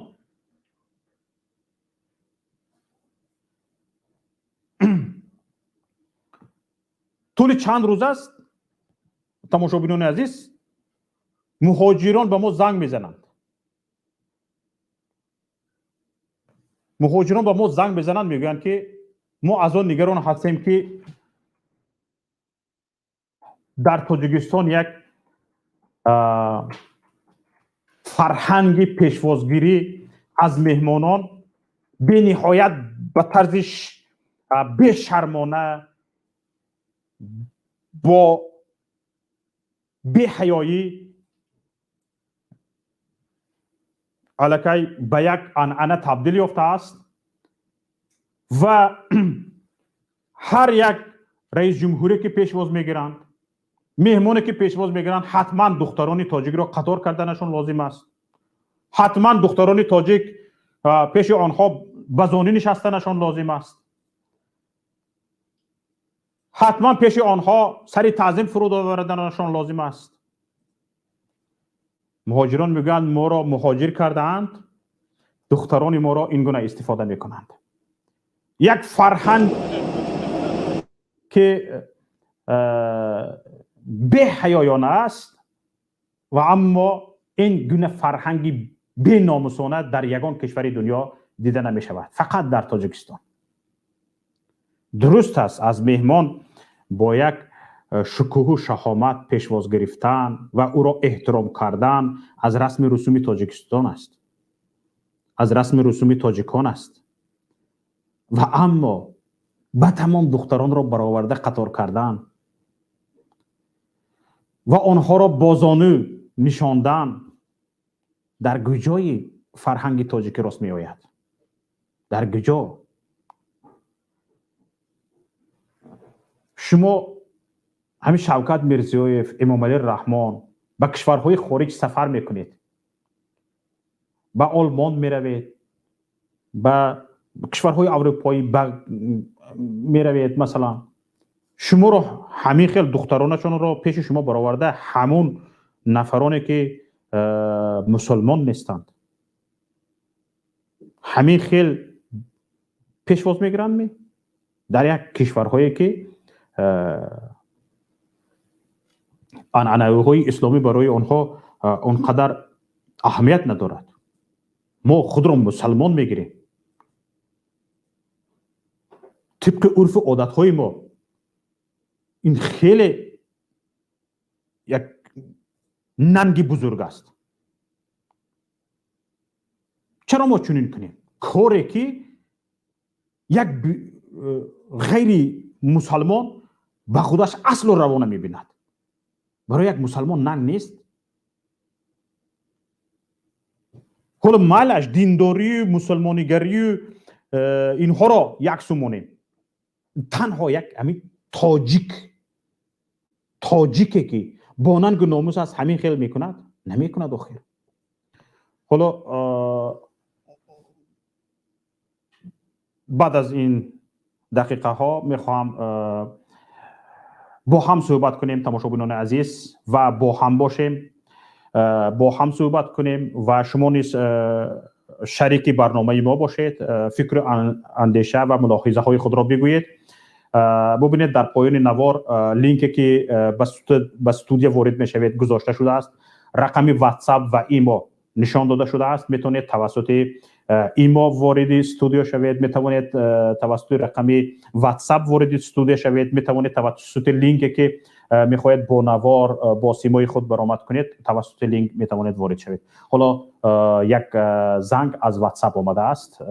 Тӯли чанд рӯз аст, тамошобинони азиз, муҳоҷирон ба мо занг мезананд, муҳоҷирон ба мо занг мезананд, мегӯянд, ки мо аз он нигарон ҳастем, ки дар Тоҷикистон як фарҳанги пешвозгирӣ аз меҳмонон бениҳоят ба тарзи бешармона, бо беҳаёӣ аллакай ба як анъана табдил ёфтааст ва ҳар як раисҷумҳуре ки пешвоз мегиранд, меҳмоне ки пешвоз мегиранд, ҳатман духтарони тоҷикро қатор карданашон лозим аст, ҳатман духтарони тоҷик пеши онҳо ба зонӣ нишастанашон лозим аст, ҳатман пеши онҳо сари таъзим фуруд оварданашон лозим аст. Муҳоҷирон мегӯянд, моро муҳоҷир кардаанд, духтарони моро ин гуна истифода мекунанд. Як фарҳанг ки беҳаёёна аст ва аммо ин гуна фарҳанги беномусона дар ягон кишвари дунё дида намешавад, фақат дар Тоҷикистон. Дуруст аст, аз меҳмон бо як шукӯҳу шаҳомат пешвоз гирифтан ва ӯро эҳтиром кардан аз расми русуми Тоҷикистон аст, аз расми русуми тоҷикон аст. Ва аммо ба тамом духтаронро бароварда қатор кардан ва онҳоро бо зону нишондан дар куҷои фарҳанги тоҷикӣ рост меояд? Дар куҷо? Шумо ҳамин Шавкат Мирзиёев, Эмомалӣ Раҳмон ба кишварҳои хориҷ сафар мекунед, ба Олмон меравед, ба кишварҳои аврупоӣ меравед, масалан, шуморо ҳамин хел духтаронашонро пеши шумо бароварда, ҳамун нафароне ки мусулмон нестанд, ҳамин хел пешвоз мегиранд ми? Дар як кишварҳое ки анъанаҳои исломӣ барои онҳо Он қадар аҳамият надорад. Мо худро мусалмон мегирем. Тибқи урфу одатҳои мо ин хеле як нанги бузург аст. Чаро мо чунин кунем? Коре ки як ғайри мусалмон ба худаш асло равона мебинад, барои як мусалмон нанг нест. Ҳоло майлаш диндорию мусулмонигарию инҳоро як су монем, танҳо як ҳамин тоҷике ки бо нангу номус аст, ҳамин хел мекунад? Намекунад охир. Ҳоло баъд аз ин дақиқаҳо мехоҳам бо ҳам суҳбат кунем, тамошобинони азиз, ва бо ҳам бошем, бо ҳам суҳбат кунем ва шумо низ шарики барномаи мо бошед, фикру андеша ва мулоҳизаҳои худро бигӯед. Бубинед, дар поёни навор линке ки ба студия ворид мешавед гузошта шудааст, рақами WhatsApp ва имо нишон дода шудааст. Метавонед тавассути имо вориди студия шавед, метавонед тавассути рақами WhatsApp вориди студия шавед, метавонед тавассути линке ки мехоҳед бо навор, бо симои худ баромад кунед, тавассути линк метавонед ворид шавед. Ҳоло як занг аз WhatsApp омадааст,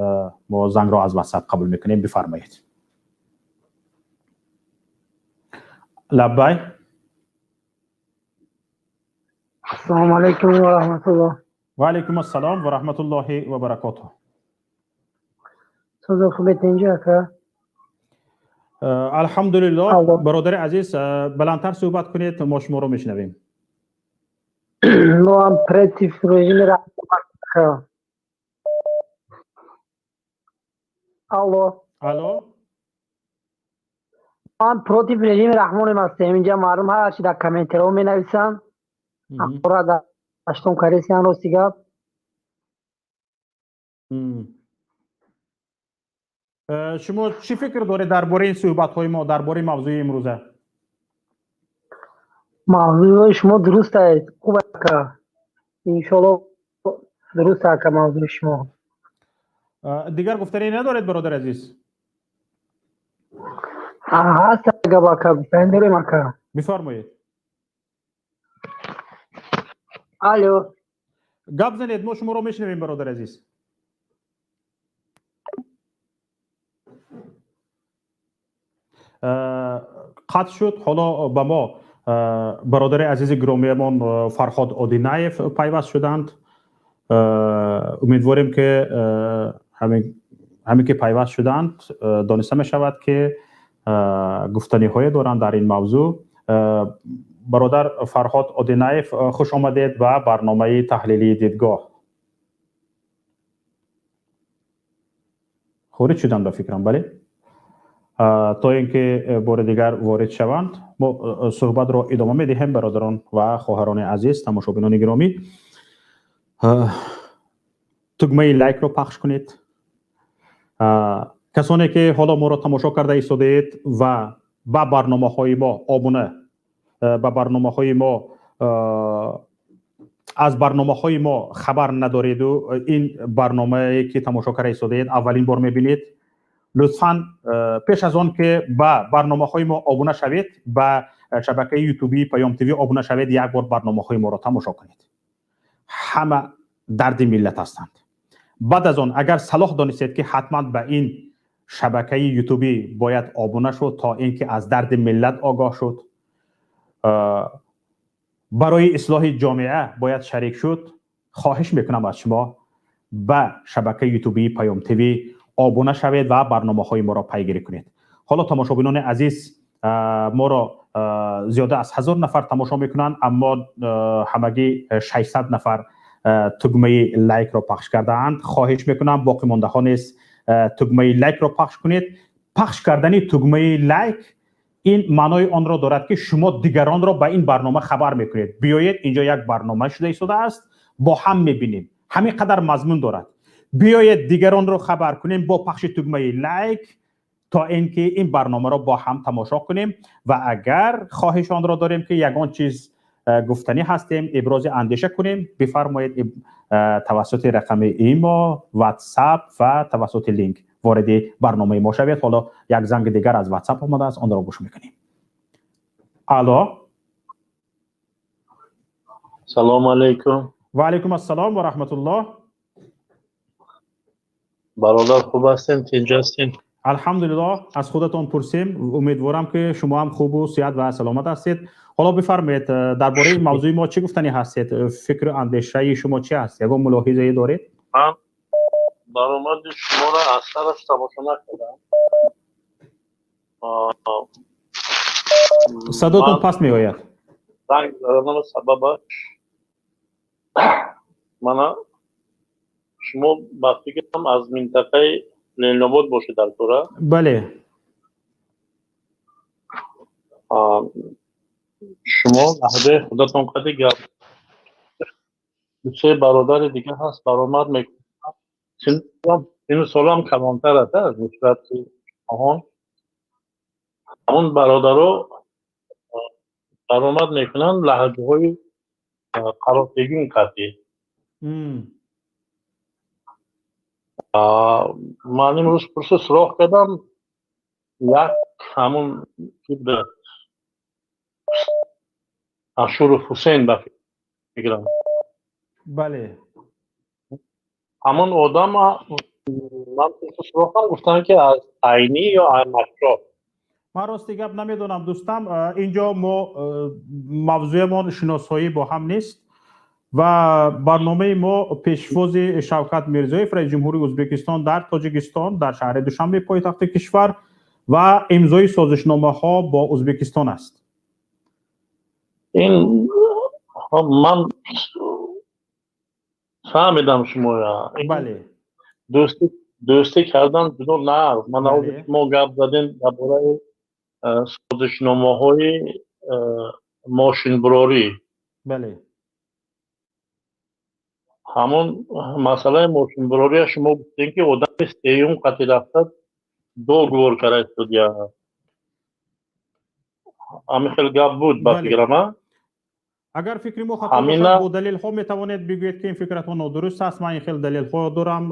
мо зангро аз WhatsApp қабул мекунем. Бифармоед. Лаббай. Ассалому алайкум ва раҳматуллоҳ. Ва алайкум ассалом ва раҳматуллоҳи ва баракотуҳ. Созо хубед инҷо ака? Алҳамдулиллоҳ. Бародари азиз, баландтар суҳбат кунед, мо шуморо мешунавем. Мо ҳам против режими ака. Алло. Алло. Мо ҳам против режими Раҳмонем ҳастем. Инҷа мардум ҳар чи дар комментариҳо менависанд, ақора дар аштон каресиан, рости гап. Шумо чӣ фикр доред дар бораи ин суҳбатҳои мо, дар бораи мавзӯи имрӯза? Мавзӯи шумо дуруст аст, хуб ака, иншоалло дуруст ака мавзӯи шумо. Дигар гуфтанӣ надоред, бародари азиз? Ҳаст гап ака, гуфтанӣ дорем ака. Бифармоед. Алло. Гап занед, мо шуморо мешунавем, бародари азиз. Қатъ шуд. Ҳоло ба мо бародари азизи гиромиямон Фарҳод Одинаев пайваст шуданд. Умедворем ки ҳамин ки пайваст шуданд, дониста мешавад ки гуфтаниҳое доранд дар ин мавзӯъ. Бародар Фарҳод Одинаев, хуш омадед ба барномаи таҳлилии дидгоҳ. Хориҷ шуданд ба фикрам, бале? То ин ки бори дигар ворид шаванд, мо суҳбатро идома медиҳем. Бародарон ва хоҳарони азиз, тамошобинони гиромӣ, тугмаи лайкро пахш кунед. Касоне ки ҳоло моро тамошо карда истодаед ва ба барномаҳои мо обуна, ба барномаҳои мо, аз барномаҳои мо хабар надореду ин барномае ки тамошо карда истодаед аввалин бор мебинед, лутфан пеш аз он ки ба барномаҳои мо обуна шавед, ба шабакаи ютубии Паём ТВ обуна шавед, як бор барномаҳои моро тамошо кунед. Ҳама дарди миллат ҳастанд. Баъд аз он агар салоҳ донистед ки ҳатман ба ин шабакаи ютубӣ бояд обуна шуд, то ин ки аз дарди миллат огоҳ шуд, барои ислоҳи ҷомеа бояд шарик шуд, хоҳиш мекунам аз шумо ба шабакаи ютубии Паём ТВ обуна шавед ва барномаҳои моро пайгирӣ кунед. Ҳоло тамошобинони азиз, моро зиёда аз 1000 нафар тамошо мекунанд, аммо ҳамагӣ 600 нафар тугмаи лайкро пахш кардаанд. Хоҳиш мекунам боқимондаҳо низ тугмаи лайкро пахш кунед. Пахш кардани тугмаи лайк ин маънои онро дорад ки шумо дигаронро ба ин барнома хабар мекунед. Биёед, инҷо як барнома шуда истодааст, бо ҳам мебинем, ҳамин қадар мазмун дорад. Биёед дигаронро хабар кунем бо пахши тугмаи лайк, то ин ки ин барномаро бо ҳам тамошо кунем ва агар хоҳиш онро дорем ки ягон чиз гуфтанӣ ҳастем, ибрози андеша кунем, бифармоед, тавассути рақами имо, WhatsApp ва тавассути линк вориди барномаи мо шавед. Ҳоло як занги дигар аз WhatsApp омадааст, онро гӯш мекунем. Алло. Салому алайкум. Ва алайкум ассалом ва раҳматуллоҳ. Бародар, хуб ҳастем, тинҷ ҳастем? Алҳамдулиллоҳ, аз худатон пурсем. Умедворам, ки шумо ҳам хубу сиҳат ва саломат ҳастед. Ҳоло бифармоед, дар бораи мавзӯи мо чӣ гуфтанӣ ҳастед? Фикру андешаи шумо чӣ аст? Ягон мулоҳизае доред? Ман баромади шуморо аз сараш тамошо накардам. Садотон паст меояд. Занг заданам сабабаш мана шумо, ба фикрам, аз минтақаи Ленинобод бошед дар кора. Бале. Шумо лаҳҷаи худатон қади гап, дусе бародари дига ҳаст, баромад мекунад, сину солам калонтар аст аз нисбати оҳон. Ҳамон бародаро баромад мекунанд лаҳҷаҳои қаротегин қатъӣ. Ман имрӯз пурсу суроғ кардам, як ҳамун Ашуров Ҳусейн, ба фикрам. Бале. Ҳамон одам, ман пурсу суроғ кардам, гуфтанд, ки аз Айнӣ ё Аҳмадшоҳ. Ман рости гап намедонам, дӯстам. Инҷо мо мавзӯямон шиносоӣ бо ҳам нест ва барномаи мо пешвози Шавкат Мирзиёев, раиси ҷумҳури Ӯзбекистон, дар Тоҷикистон, дар шаҳри Душанбе, пойтахти кишвар, ва имзои созишномаҳо бо Ӯзбекистон аст. Ин ман фаҳмидам шумоя. Бале. Дӯстӣ кардан ҷудо нағз. Ман мо гап задем дар бораи созишномаҳои мошинбурорӣ. Бале. Ҳамон масъалаи мошинбурория шумо гуфтем, ки одами сеюм қати рафта договор карда истодия. Ҳамин хел гап буд, ба фикрам, а? Агар фикри мо хато бошад, бо далелҳо метавонед бигӯед, ки ин фикратон нодуруст аст. Ман ин хел далелҳо дорам,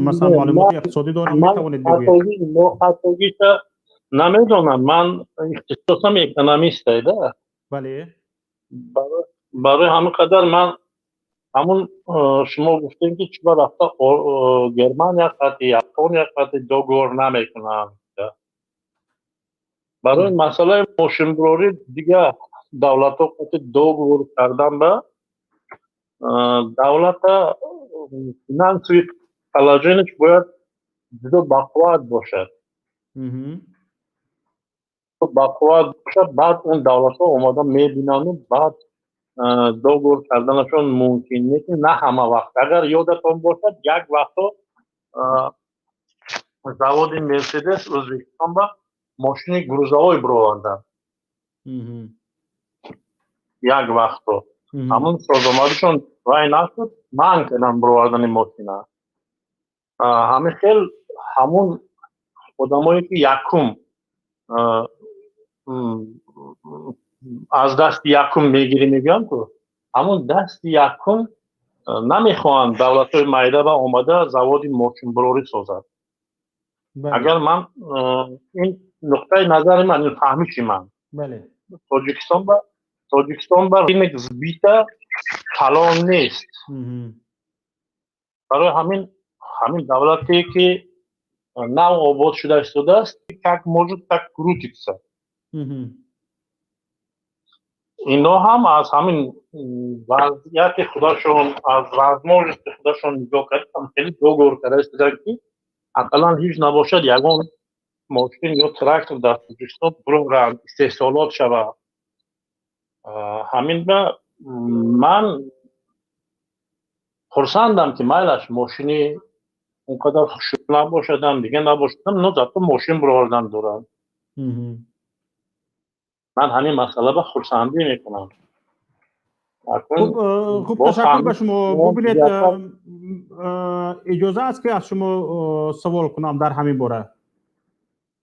масалан, маълумоти иқтисодӣ дорам, метавонед бигӯед. Хатогиша намедонам, ман ихтисосам экономистай да. Бале. Барои ҳамин қадар ман ҳамун шумо гуфтем, ки чиба рафта Германия қати, Япония қати договор намекунанд. Барои масъалаи мошинбурорӣ дигар давлатҳо қати договор кардан ба давлата финансовый положение ш бояд ҷудо бақувват бошад, бақувват бошад, баъд он давлатҳо омода мебинанду баъд договор карданашон мумкин. Лекин на ҳама вақт. Агар ёдатон бошад, як вақтҳо заводи Мерседес Ӯзбекистон ба мошини грузовой бироварданд як вақтҳо. Ҳамон созомадишон вай нашуд, манъ карданд бировардани мошина. Ҳамин хел ҳамун одамое, ки якум аз дасти якум мегирӣ, мегӯям ку, ҳамун дасти якум намехоҳанд давлатҳои майда ба омада заводи мошинбурорӣ созад. Агар ман ин нуқтаи назари ман, ин фаҳмиши ман, Тоҷикистон ба рынок сбыта калон нест. Барои ҳамин давлате, ки нав обод шуда истодааст, как может, так крутится. Ино ҳам аз ҳамин вазъияти худашон, аз возможности худашон нигоҳ кард, хеле договор карда истодаанд, ки ақаллан ҳеҷ набошад, ягон мошин ё трактор дар Тоҷикистон бироранд, истеҳсолот шавад. Ҳамин ба ман хурсандам, ки майлаш, мошини он қадар хушрӯ набошадам, дига набошадам, но зато мошин бировардан доранд. Ман ҳамин масъала ба хурсандӣ мекунам. Хуб, ташаккур ба шумо. Бубинед, иҷоза аст, ки аз шумо савол кунам дар ҳамин бора?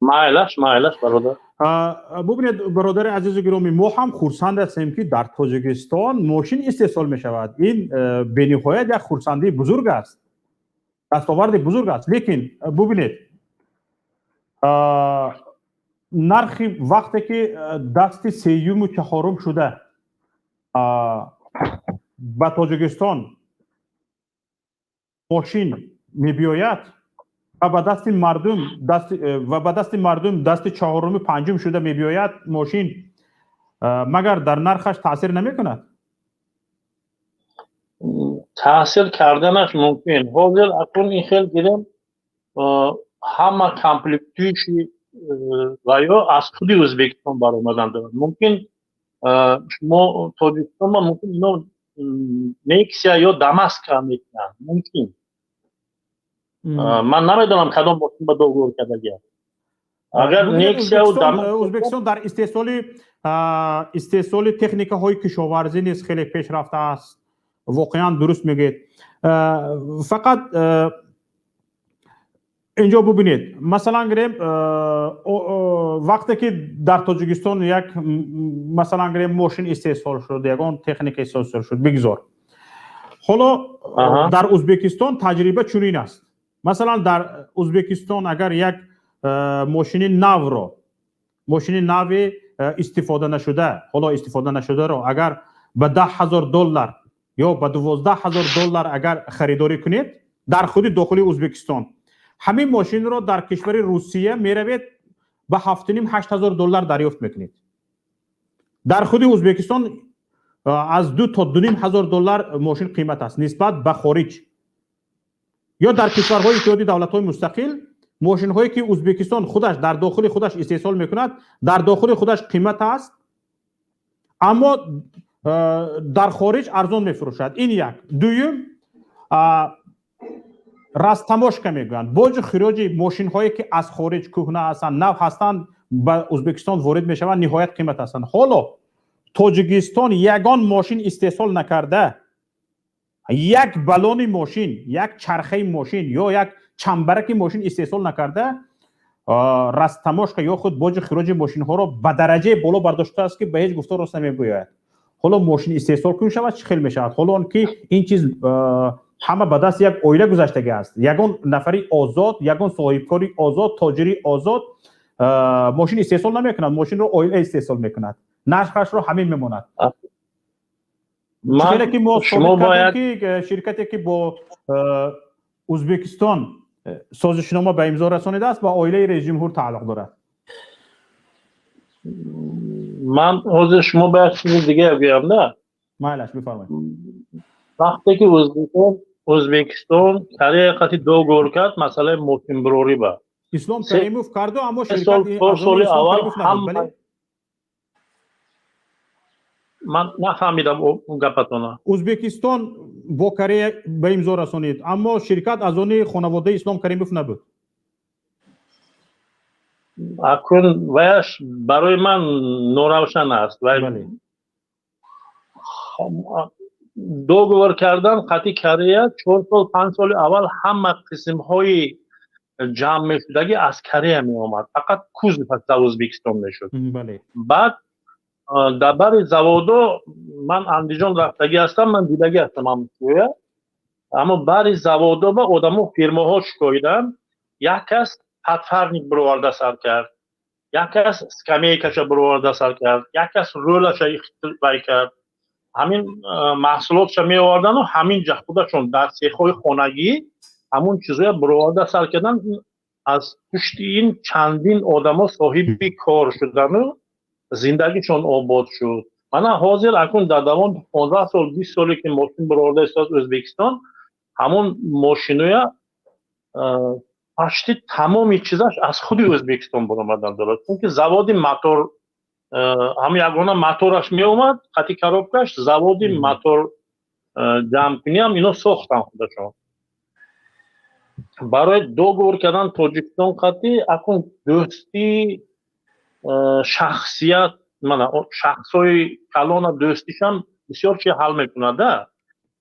Майлаш, майлаш, бародар. Бубинед, бародари азизу гиромӣ, мо ҳам хурсанд ҳастем, ки дар Тоҷикистон мошин истеҳсол мешавад. Ин бениҳоят як хурсандии бузург аст, дастоварди бузург аст. Лекин бубинед, нархи вақте ки дасти сеюму чаҳорум шуда ба Тоҷикистон мошин мебиёяд ва ба дасти мардум дасти чаҳоруму панҷум шуда мебиёяд мошин, магар дар нархаш таъсир намекунад? Таъсир карданаш мумкин. Ҳозир акнун ин хел гирем, ҳама комплектующий ва ё аз худи Ӯзбекистон баромадан дорад. Мумкин, шумо Тоҷикистон мумкин ино Нексия ё Дамаска мекунанд, мумкин. Ман намедонам, кадом мошин ба договор кардагиам. Агар Нексия. Ӯзбекистон дар истеҳсоли техникаҳои кишоварзӣ низ хеле пешрафта аст. Воқеан, дуруст мегӯед. Фақат инҷо бубинед, масалан гирем, вақте ки дар Тоҷикистон як, масалан гирем, мошин истеҳсол шуд, ягон техника истеҳсол шуд, бигзор. Ҳоло дар Ӯзбекистон таҷриба чунин аст: масалан, дар Ӯзбекистон агар як мошини навро, мошини нави истифода нашуда, ҳоло истифода нашударо агар ба 10 000 доллар ё ба 12 000 доллар агар харидорӣ кунед дар худи дохили Ӯзбекистон, ҳамин мошинро дар кишвари Русия меравед, ба 7,5, 8000 доллар дарёфт мекунед. Дар худи Ӯзбекистон аз 2 то 2,5 ҳазор доллар мошин қимат аст нисбат ба хориҷ. Ё дар кишварҳои Иттиҳоди Давлатҳои Мустақил мошинҳое ки Ӯзбекистон худаш дар дохили худаш истеҳсол мекунад, дар дохили худаш қимат аст, аммо дар хориҷ арзон мефурӯшад. Ин як. Дуюм, растаможка мегӯянд, боҷу хироҷи мошинҳое ки аз хориҷ, кӯҳна ҳастанд, нав ҳастанд, ба Ӯзбекистон ворид мешаванд, ниҳоят қимат ҳастанд. Ҳоло Тоҷикистон ягон мошин истеҳсол накарда, як балони мошин, як чархаи мошин ё як чамбараки мошин истеҳсол накарда, растаможка ё худ боҷу хироҷи мошинҳоро ба дараҷаи боло бардоштааст, ки ба ҳеҷ гуфтор рост намегӯяд. Ҳоло мошин истеҳсол кун шавад, чӣ хел мешавад? Ҳоло он ки ин чиз ҳама ба дасти як оила гузаштагӣ аст. Ягон нафари озод, ягон соҳибкори озод, тоҷири озод мошин истеҳсол намекунад. Мошинро оила истеҳсол мекунад, нархашро ҳамин мемонад. Хеле ки мо собит кардем, ки ширкате ки бо Ӯзбекистон созишнома ба имзо расонидааст, ба оилаи раисҷумҳур тааллуқ дорад. Ман ҳозир шумо ба як чизи дига гӯям да. Майлаш, бифармоед. Вақте ки Ӯзбекистон Корея қати договор кард, масъалаи мошинбурорӣ ба Ислом Каримов карду, аммо ширкат соли аввал ҳама. Ман нафаҳмидам гапатона. Ӯзбекистон бо Корея ба имзо расонид, аммо ширкат аз они хонаводаи Ислом Каримов набуд. Акун ваяш барои ман норавшан аст. Договор кардан қати Корея, 4 сол, 5 соли аввал ҳама қисмҳои ҷамъ мешудагӣ аз Корея меомад, фақат кузов дар Ӯзбекистон мешуд. Баъд дар бари заводо, ман Андиҷон рафтагӣ ҳастам, ман дидагӣ ҳастам ҳамсӯя, аммо бари заводо ба одамо, фирмаҳо шикоиданд. Як кас подфарник бироварда сар кард, як кас скамейкаша бироварда сар кард, як кас рӯлаша вай кард. Ҳамин маҳсулотша меовардану ҳамин ҷа худашон дар цехҳои хонагӣ ҳамун чизоя бироварда сар кардан. Аз пушти ин чандин одамо соҳиби кор шудану зиндагишон обод шуд. Мана ҳозир акун дар давоми 15 сол, 20 соле ки мошин бироварда истодааст Ӯзбекистон, ҳамон мошиноя почти тамоми чизаш аз худи Ӯзбекистон баромадан дорад, чунки заводи мотор, ҳам ягона мотораш меомад қати коробкаш, заводи мотор ҷамъкуниам ино сохтан худашон. Барои договор кардан Тоҷикистон қати акун дӯстии шахсият, мана шахсҳои калона дӯстишам бисёр чи ҳал мекунад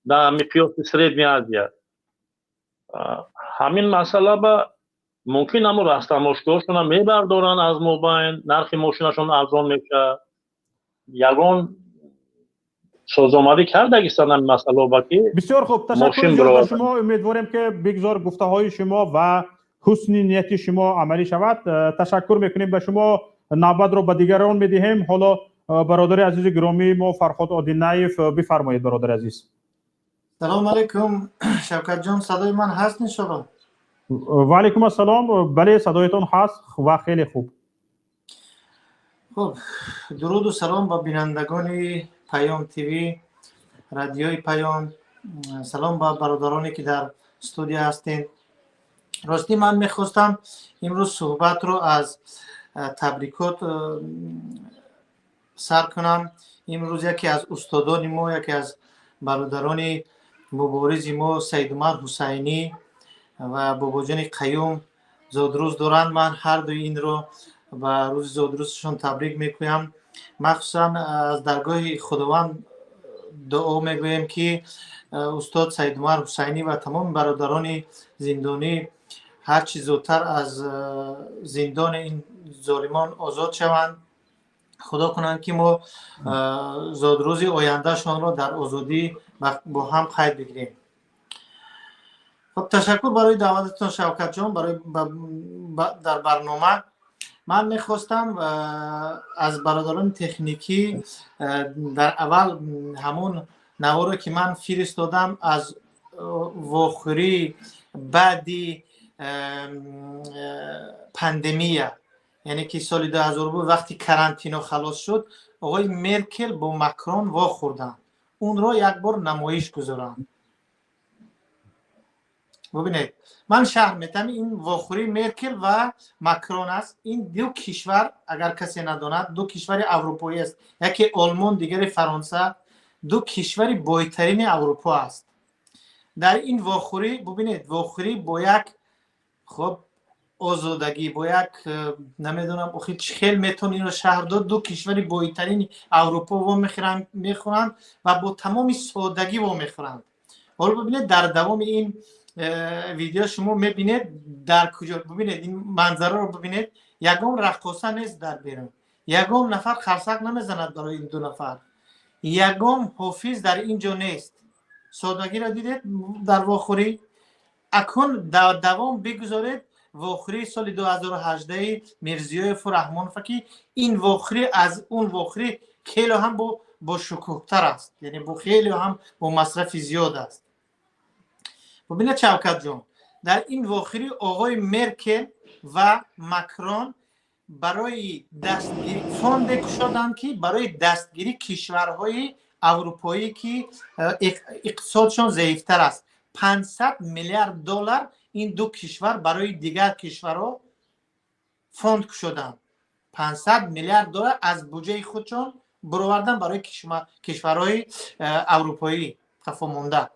дар миқёси Средняя Азия. Ҳамин масъала ба Мумкин ҳамо растаможкаҳошона мебардоранд аз мобайн, нархи мошинашон арзон мешавад. Ягон созомадӣ кардагистанд ҳамин масъалао ки. Бисёр хуб, ташаккур зиёд ба шумо. Умедворем, ки бигзор гуфтаҳои шумо ва ҳусни нияти шумо амалӣ шавад. Ташаккур мекунем ба шумо. Навбатро ба дигарон медиҳем. Ҳоло бародари азизи гиромии мо Фарҳод Одинаев, бифармоед, бародари азиз. Салому алайкум, Шавкатҷон, садои ман ҳаст, иншоалло? Ва алайкум ассалом, бале, садоятон ҳаст ва хеле хуб. Хуб, дуруду салом ба бинандагони Паём ТВ, радиои Паём, салом ба бародароне, ки дар студия ҳастед. Ростӣ, ман мехостам имрӯз суҳбатро аз табрикот сар кунам. Имрӯз яке аз устодони мо, яке аз бародарони муборизи мо, Саидумар Ҳусайнӣ ва Бобоҷони Қаюм зодрӯз доранд. Ман ҳардуи инро ба рӯзи зодрӯзашон табрик мекӯям. Махсусан аз даргоҳи Худованд дуо мегӯем, ки устод Саидумар Ҳусайнӣ ва тамоми бародарони зиндонӣ ҳарчи зудтар аз зиндони ин золимон озод шаванд. Худо кунанд, ки мо зодрӯзи ояндашонро дар озодӣ бо ҳам қайд бигирем. Хуб, ташаккур барои даъвататон, Шавкатҷон, барои дар барнома. Ман мехостам аз бародарони техникӣ дар аввал ҳамон наворо, ки ман фиристодам аз вохӯрӣ баъди пандемия, яъне ки соли 2000 буд, вақти карантино халос шуд, оғои Меркел бо Макрон вохӯрданд, унро як бор намоиш гузоранд. Бубинед, ман шарҳ метам. Ин вохӯрии Меркел ва Макрон аст. Ин ду кишвар, агар касе надонад, ду кишвари аврупоӣ аст, яке Олмон, дигаре Фаронса, ду кишвари бойтарини Аврупо аст. Дар ин вохӯрӣ, бубинед, вохӯрӣ бо як, хуб, озодагӣ, бо як намедонам, охи чӣ хел метавон инро шарҳ дод, ду кишвари бойтарини Аврупо вомехӯранд ва бо тамоми содагӣ вомехӯранд. Ҳоло бубинед, дар давоми ин видео шумо мебинед дар куҷо. Бубинед, ин манзараро бубинед. Ягон раққоса нест дар берун, ягон нафар қарсак намезанад барои ин ду нафар, ягон ҳофиз дар ин ҷо нест. Содагиро дидед дар вохӯрӣ? Акун дар давом бигузоред вохӯрии соли 2018 Мирзиёеву Раҳмонова, ки ин вохӯрӣ аз он вохӯрӣ хеле ҳам бошукӯҳтар аст, яъне бо хеле ҳам бо масрафи зиёд аст. Бубинед, Шавкатҷон, дар ин вохӯрӣ оғои Меркел ва Макрон барои дастгирӣ фонде кушоданд, ки барои дастгирӣ кишварҳои аврупоӣ, ки иқтисодшон заифтар аст, 500 миллиард доллар ин ду кишвар барои дигар кишварҳо фонд кушоданд. 500 миллиард доллар аз буҷаи худшон баровардан барои кишварҳои аврупоӣ қафомонда,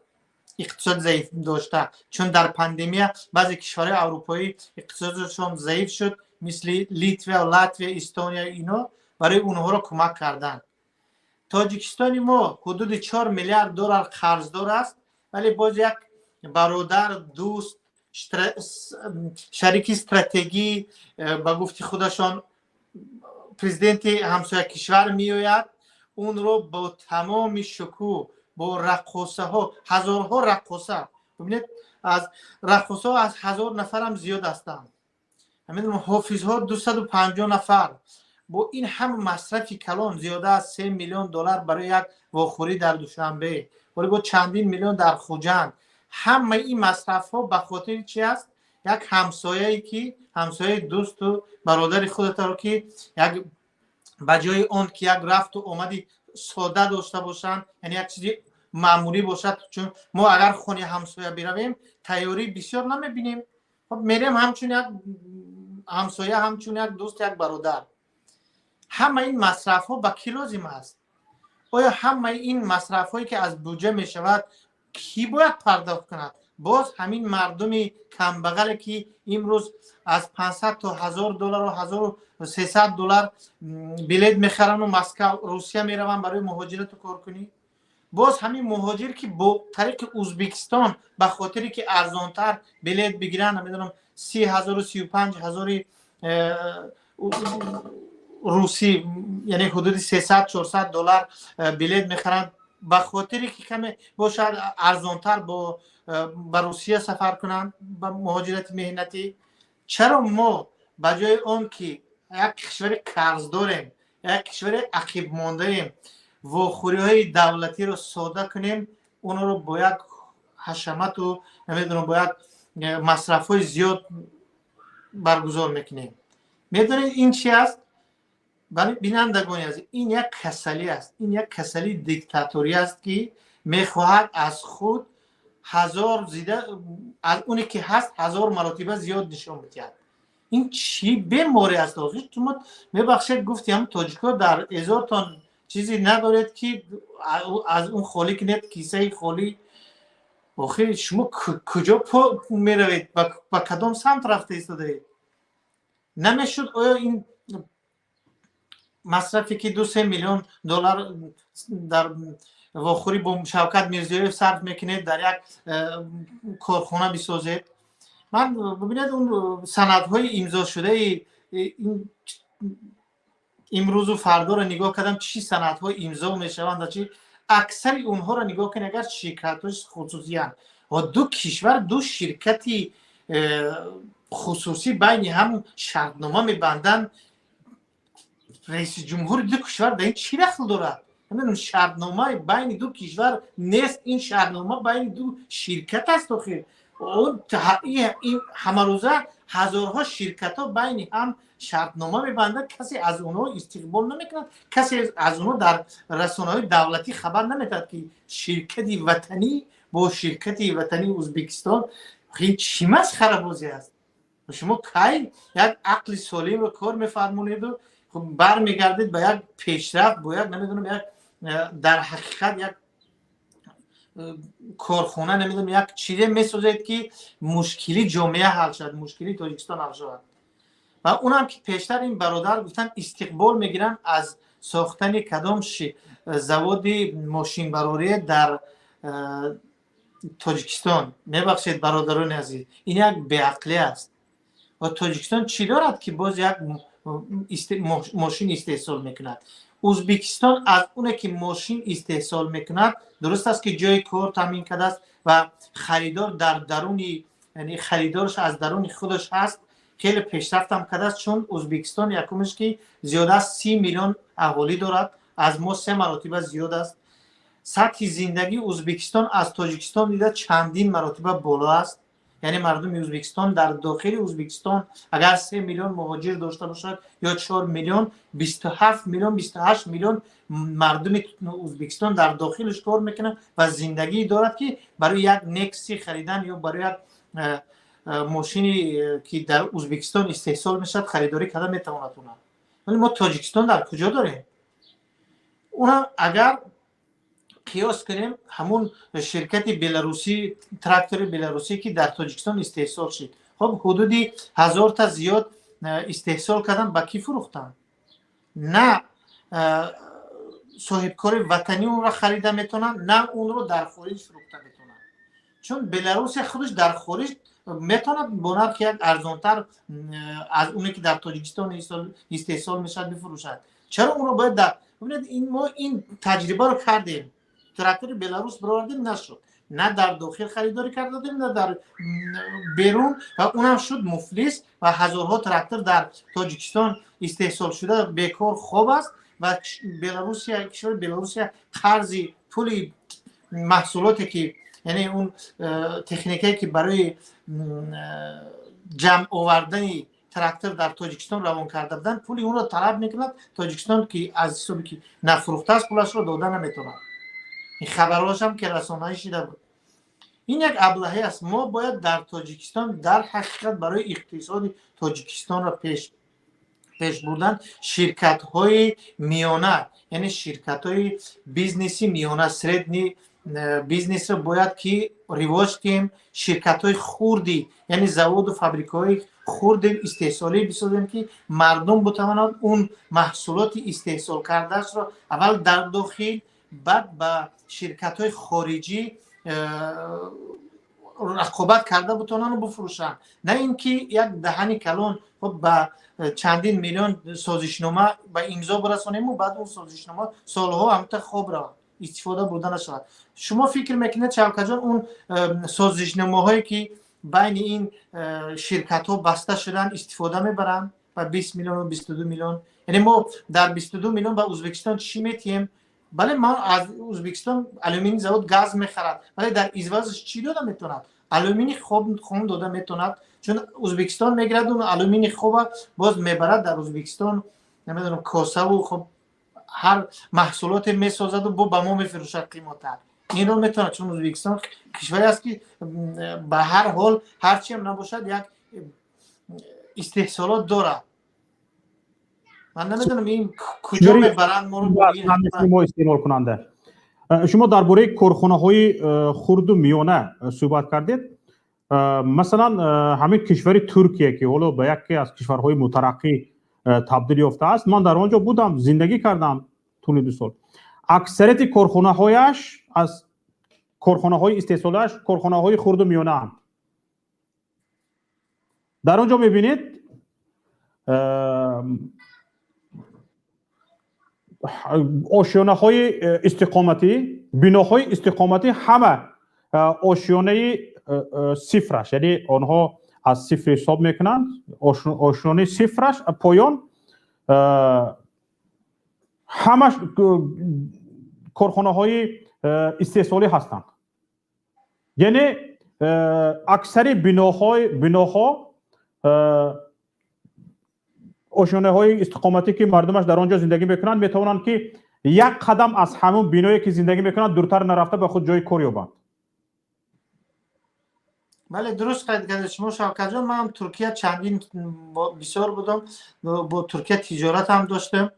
иқтисод заиф дошта, чун дар пандемия баъзе кишварҳои аврупоӣ иқтисодшон заиф шуд, мисли Литвия, Латвия, Эстония, ино барои онҳоро кӯмак карданд. Тоҷикистони мо ҳудуди 4 миллиард доллар қарздор аст, вале боз як бародар, дӯст, шарики стратегӣ, ба гуфти худашон, президенти ҳамсоя кишвар меояд, онро бо тамоми шукӯҳ, бо раққосаҳо, ҳазорҳо раққоса, бибинед, аз раққосаҳо аз 1000 нафарам зиёд ҳастанд, ҳамин ҳофизҳо 250 нафар, бо ин ҳама масрафи калон, зиёда аз 3 миллион доллар барои як вохӯрӣ дар Душанбе, вале бо чандин миллион дар Хуҷанд, ҳамаи ин масрафҳо ба хотири чи аст? Як ҳамсояе, ки ҳамсояи дӯсту бародари худатаро, ки як ба ҷои он ки як рафту омади сода дошта бошанд, яъне як чизи маъмулӣ бошад, чун мо агар хони ҳамсоя биравем, тайёрӣ бисёр намебинем. Хоб, мерем ҳамчун як ҳамсоя, ҳамчун як дӯст, як бародар. Ҳамаи ин масрафҳо ба кӣ лозим аст? Оё ҳамаи ин масрафҳое, ки аз буҷа мешавад, кӣ бояд пардохт кунад? Боз ҳамин мардуми камбағале, ки имрӯз аз 500 то 1000 доллару 1300 доллар билет мехарану Москав, Русия мераванд барои муҳоҷирату коркунӣ. Боз ҳамин муҳоҷир, ки бо тариқи Узбекистон, ба хотире ки арзонтар билет бигиранд, намедонам, 30 ҳазору 35 ҳазори русӣ, яъне ҳудуди 300-400 доллар билет мехаранд, ба хотире ки каме бошад арзонтар бо ба Русия сафар кунанд ба муҳоҷирати меҳнатӣ. Чаро мо ба ҷои он ки як кишвари қарздорем, як кишвари ақибмондаем, вохӯриҳои давлатиро сода кунем, онро бо як ҳашамату, намедонам, бо як масрафҳои зиёд баргузор мекунем? Медонед, ин чи аст, бинандагони азиз? Ин як касалӣ аст, ин як касалии диктаторӣ аст, ки мехоҳад аз худ ҳазор зида аз оне ки ҳаст ҳазор маротиба зиёд нишон бидиҳад. Ин чӣ беморӣ аст охир? Шумо мебахшед, гуфтиам, тоҷико, дар эзортон чизе надоред, ки аз он холӣ кунед, кисаи холӣ. Охир шумо куҷо меравед, ба кадом самт рафта истодаед? Намешуд оё ин масрафе, ки 2-3 миллион доллар дар вохӯрӣ бо Шавкат Мирзиёев сарф мекунед, дар як корхона бисозед? Ман, бибинед, он санадҳои имзошудаи имрӯзу фардоро нигоҳ кардам, чӣ санадҳо имзо мешаванд ва чи аксари онҳоро нигоҳ кунед, агар ширкатҳои хусусиянд ва ду кишвар, ду ширкати хусусӣ байни ҳам шартнома мебанданд, раиси ҷумҳури ду кишвар дар ин чӣ дахл дорад? Намедонам, шартномаи байни ду кишвар нест, ин шартнома байни ду ширкат аст. Охир ҳамарӯза ҳазорҳо ширкатҳо байни ҳам шартнома мебандад, касе аз онҳо истиқбол намекунад, касе аз онҳо дар расонаҳои давлатӣ хабар наметиҳад, ки ширкати ватанӣ бо ширкати ватании Узбекистон. Ин чӣ масхарабозӣ аст? Шумо кай як ақли солимро кор мефармонеду бармегардед ба як пешрафт, бо як, намедонам, як дар ҳақиқат як корхона, намедонам, як чизе месозед, ки мушкили ҷомеа ҳал шавад, мушкили Тоҷикистон ҳал шавад? Ва унам ки пештар ин бародар гуфтанд, истиқбол мегиранд аз сохтани кадом заводи мошинбарорӣ дар Тоҷикистон. Мебахшед, бародарони азиз, ин як беақлӣ аст. Ва Тоҷикистон чӣ дорад, ки боз як мошин истеҳсол мекунад? Узбекистон аз оне ки мошин истеҳсол мекунад, дуруст аст, ки ҷои кор таъмин кардааст ва харидор дар даруни, яъне харидораш аз даруни худаш ҳаст, хеле пешрафтам кардааст, чун Узбекистон якумаш ки зиёда аз 30 миллион аҳолӣ дорад, аз мо се маротиба зиёд аст. Сатҳи зиндагии Узбекистон аз Тоҷикистон дида чандин маротиба боло аст. Яъне мардуми Узбекистон дар дохили Узбекистон агар 3 миллион муҳоҷир дошта бошад ё 4 миллион, 27 миллион, 28 миллион мардуми Узбекистон дар дохилаш кор мекунад ва зиндагӣ дорад, ки барои як Некси харидан ё барои як мошине, ки дар Узбекистон истеҳсол мешавад, харидорӣ карда метавонад уна. Вале мо Тоҷикистон дар куҷо дорем? Уна агар қиёс кунем, ҳамун ширкати беларусӣ, трактори беларусӣ, ки дар Тоҷикистон истеҳсол шуд, хоб, ҳудуди 1000-та зиёд истеҳсол кардан, ба кӣ фурӯхтанд? На соҳибкори ватанӣ онро харида метавонанд, на онро дар хориҷ фурӯхта метавонанд, чун Беларусия худаш дар хориҷ метавонад бо нархи як арзонтар аз оне ки дар Тоҷикистон истеҳсол мешавад бифурӯшад. Чаро онро бояд дар, бибинед, ин мо ин таҷрибаро кардем, трактори беларус бировардем, нашуд, на дар дохил харидорӣ карда додем, на дар берун, ва унам шуд муфлис. Ва ҳазорҳо трактор дар Тоҷикистон истеҳсолшуда бекор хоб аст ва Беларусия, кишвари Беларусия қарзи пули маҳсулоте ки, яъне он техникае ки барои ҷамъ овардани трактор дар Тоҷикистон равон карда буданд, пули онро талаб мекунад. Тоҷикистон, ки аз ҳисоби ки нафурӯхтааст, пулашро дода наметавонад. Ин хабарҳошам ки расонаӣ шида буд. Ин як аблаҳӣ аст. Мо бояд дар Тоҷикистон дар ҳақиқат барои иқтисоди Тоҷикистонро пеш бурдан ширкатҳои миёна, яъне ширкатҳои бизнеси миёна, средний бизнесро бояд ки ривоҷ диҳем, ширкатҳои хурди, яъне заводу фабрикаҳои хурди истеҳсолӣ бисозем, ки мардум бутавонад он маҳсулоти истеҳсол кардаашро аввал дар дохил, баъд ба ширкатҳои хориҷӣ рақобат карда бутонану буфурӯшанд, на ин ки як даҳани калон хоб ба чандин миллион созишнома ба имзо бирасонему, баъд он созишнома солҳо ҳамта хоб равад, истифода бурда нашавад. Шумо фикр мекунед, Шавкатҷон, он созишномаҳое ки байни ин ширкатҳо баста шуданд, истифода мебаранд ба 20 миллиону 22 миллион? Яъне мо дар 22 миллион ба Ӯзбекистон чӣ метиҳем? Бале, мо аз Ӯзбекистон алюминий завод газ мехарад, вале дар извазаш чӣ дода метавонад? Алюминий хом дода метавонад, чун Ӯзбекистон мегирад он алюминий хоба, боз мебарад дар Ӯзбекистон, намедонам, косаву хоб ҳар маҳсулоте месозаду бо ба мо мефурӯшад қиматтар. Инро метавонад, чун Ӯзбекистон кишваре аст, ки ба ҳар ҳол ҳарчи ҳам набошад, як истеҳсолот дорад. Ман намедонам, ин куҷо мебаранд моро. Мо истеъмолкунанда. Шумо дар бораи корхонаҳои хурду миёна суҳбат кардед. Масалан, ҳамин кишвари Туркия, ки ҳоло ба яке аз кишварҳои мутараққӣ табдил ёфтааст, ман дар он ҷо будам, зиндагӣ кардам тӯли 2 сол, аксарияти корхонаҳояш аз корхонаҳои истеҳсолиаш корхонаҳои хурду миёнаанд. Дар он ҷо мебинед, ошёнаҳои истиқоматӣ, биноҳои истиқоматӣ ҳама ошёнаи сифраш, яъне онҳо аз сифр ҳисоб мекунанд, ошёнаи сифраш поён ҳамаш корхонаҳои истеҳсолӣ ҳастанд. Яъне аксари биноҳо, ошёнаҳои истиқоматӣ, ки мардумаш дар он ҷо зиндагӣ мекунанд, метавонанд, ки як қадам аз ҳамон биное, ки зиндагӣ мекунанд, дуртар нарафта, ба худ ҷои кор ёбанд. Бале, дуруст қайд кардед шумо, Шавкатҷон. Ман Туркия чандин бисёр будам, бо Туркия тиҷорат ҳам доштем.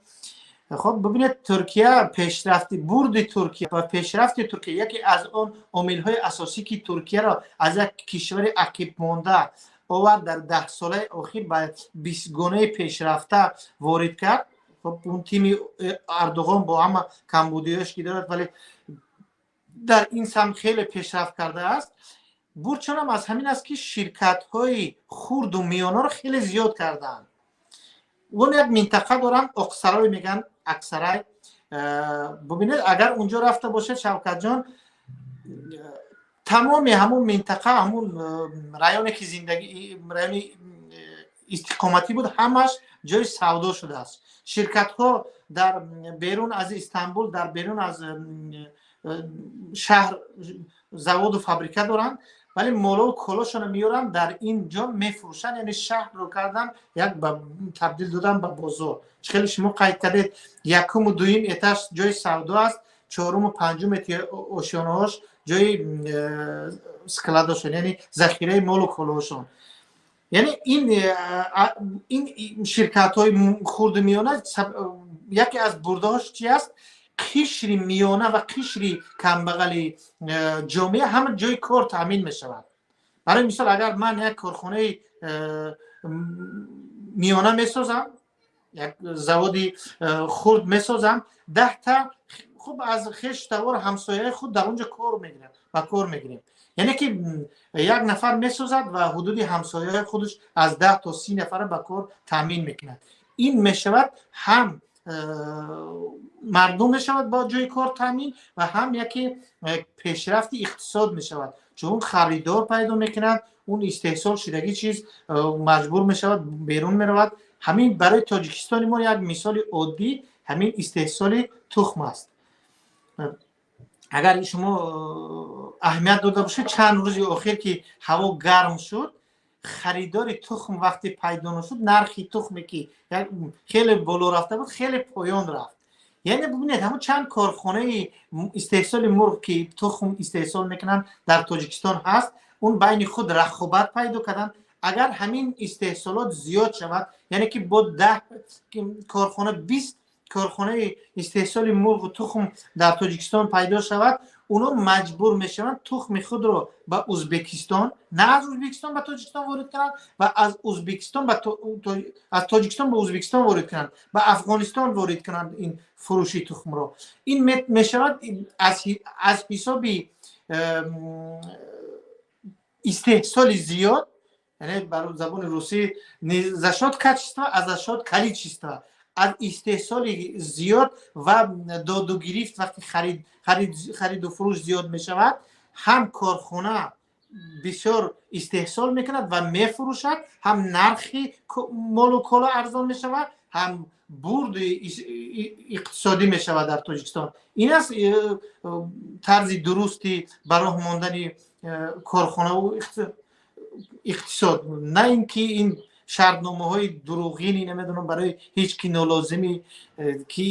Хоб, бибинед, Туркия пешрафти, бурди Туркия ва пешрафти Туркия, яке аз он омилҳои асосӣ, ки Туркияро аз як кишвари ақибмонда овард, дар 10 солаи охир ба бистгонаи пешрафта ворид кард, хоб, он тими Эрдоғон бо ҳама камбудиҳояш, ки дорад, вале дар ин самт хеле пешрафт кардааст. Бурчонам аз ҳамин аст, ки ширкатҳои хурду миёнаро хеле зиёд кардаанд. Он як минтақа доранд, Оқсарой мегӯянд, Аксарай. Бубинед, агар унҷо рафта бошед, Шавкатҷон, тамоми ҳамун минтақа, ҳамун районе, ки зиндагӣ, райони истиқоматӣ буд, ҳамаш ҷои савдо шудааст. Ширкатҳо дар берун аз Истанбул, дар берун аз шаҳр заводу фабрика доранд, вале молову колошонро меёранд, дар ин ҷо мефурӯшанд. Яъне шаҳрро кардан як табдил додан ба бозор. Хеле шумо қайд кардед, якуму дуюм этаж ҷои савдо аст, чоруму панҷум ошёнаҳош ҷои складошон, яъне захираи молу колоҳошон. Яъне ин ширкатҳои хурду миёна яке аз бурдаҳош чи аст? Қишри миёна ва қишри камбағали ҷомеа ҳама ҷои кор таъмин мешавад. Барои мисол, агар ман як корхонаи миёна месозам, як заводи хурд месозам, 10 та хуб аз хеш тавор ҳамсояи худ дар он ҷо кор мегирам, ба кор мегирем. Яъне ки як нафар месозад ва ҳудуди ҳамсояи худаш аз 10 то 30 нафара ба кор таъмин мекунад. Ин мешавад, ҳам мардум мешавад бо ҷои кор таъмин ва ҳам яке пешрафти иқтисод мешавад, чун харидор пайдо мекунад, он истеҳсол шудагӣ чиз маҷбур мешавад, берун меравад. Ҳамин барои Тоҷикистони мо як мисоли оддӣ ҳамин истеҳсоли тухм аст. Агар шумо аҳамият дода бошед, чанд рӯзи охир, ки ҳаво гарм шуд, харидори тухм вақте пайдо нашуд, нархи тухме, ки хеле боло рафта буд, хеле поён рафт. Яъне бубинед, ҳамон чанд корхонаи истеҳсоли мурғ, ки тухм истеҳсол мекунанд, дар Тоҷикистон ҳаст, он байни худ рақобат пайдо карданд. Агар ҳамин истеҳсолот зиёд шавад, яъне ки бо 10 корхона, 20 корхонаи истеҳсоли мурғу тухм дар Тоҷикистон пайдо шавад. Онҳо маҷбур мешаванд тухми худро ба Ӯзбекистон, на аз Ӯзбекистон ба Тоҷикистон ворид кунанд ва аз Ӯзбекистон ба аз Тоҷикистон ба Ӯзбекистон ворид кунанд, ба Афғонистон ворид кунанд ин фурӯши тухмро. Ин мешавад аз ҳисоби истеҳсоли зиёд, яъне бар забони русӣ не за счёт качества, а за счёт количества, аз истеҳсоли зиёд ва доду гирифт. Вақти хариду фурӯш зиёд мешавад, ҳам корхона бисёр истеҳсол мекунад ва мефурӯшад, ҳам нархи молу коло арзон мешавад, ҳам бурди иқтисодӣ мешавад дар Тоҷикистон. Ин аст тарзи дурусти ба роҳ мондани корхонаву иқтисод, на ин ки ин шартномаҳои дурӯғини, намедонам, барои ҳеҷ ки нолозими ки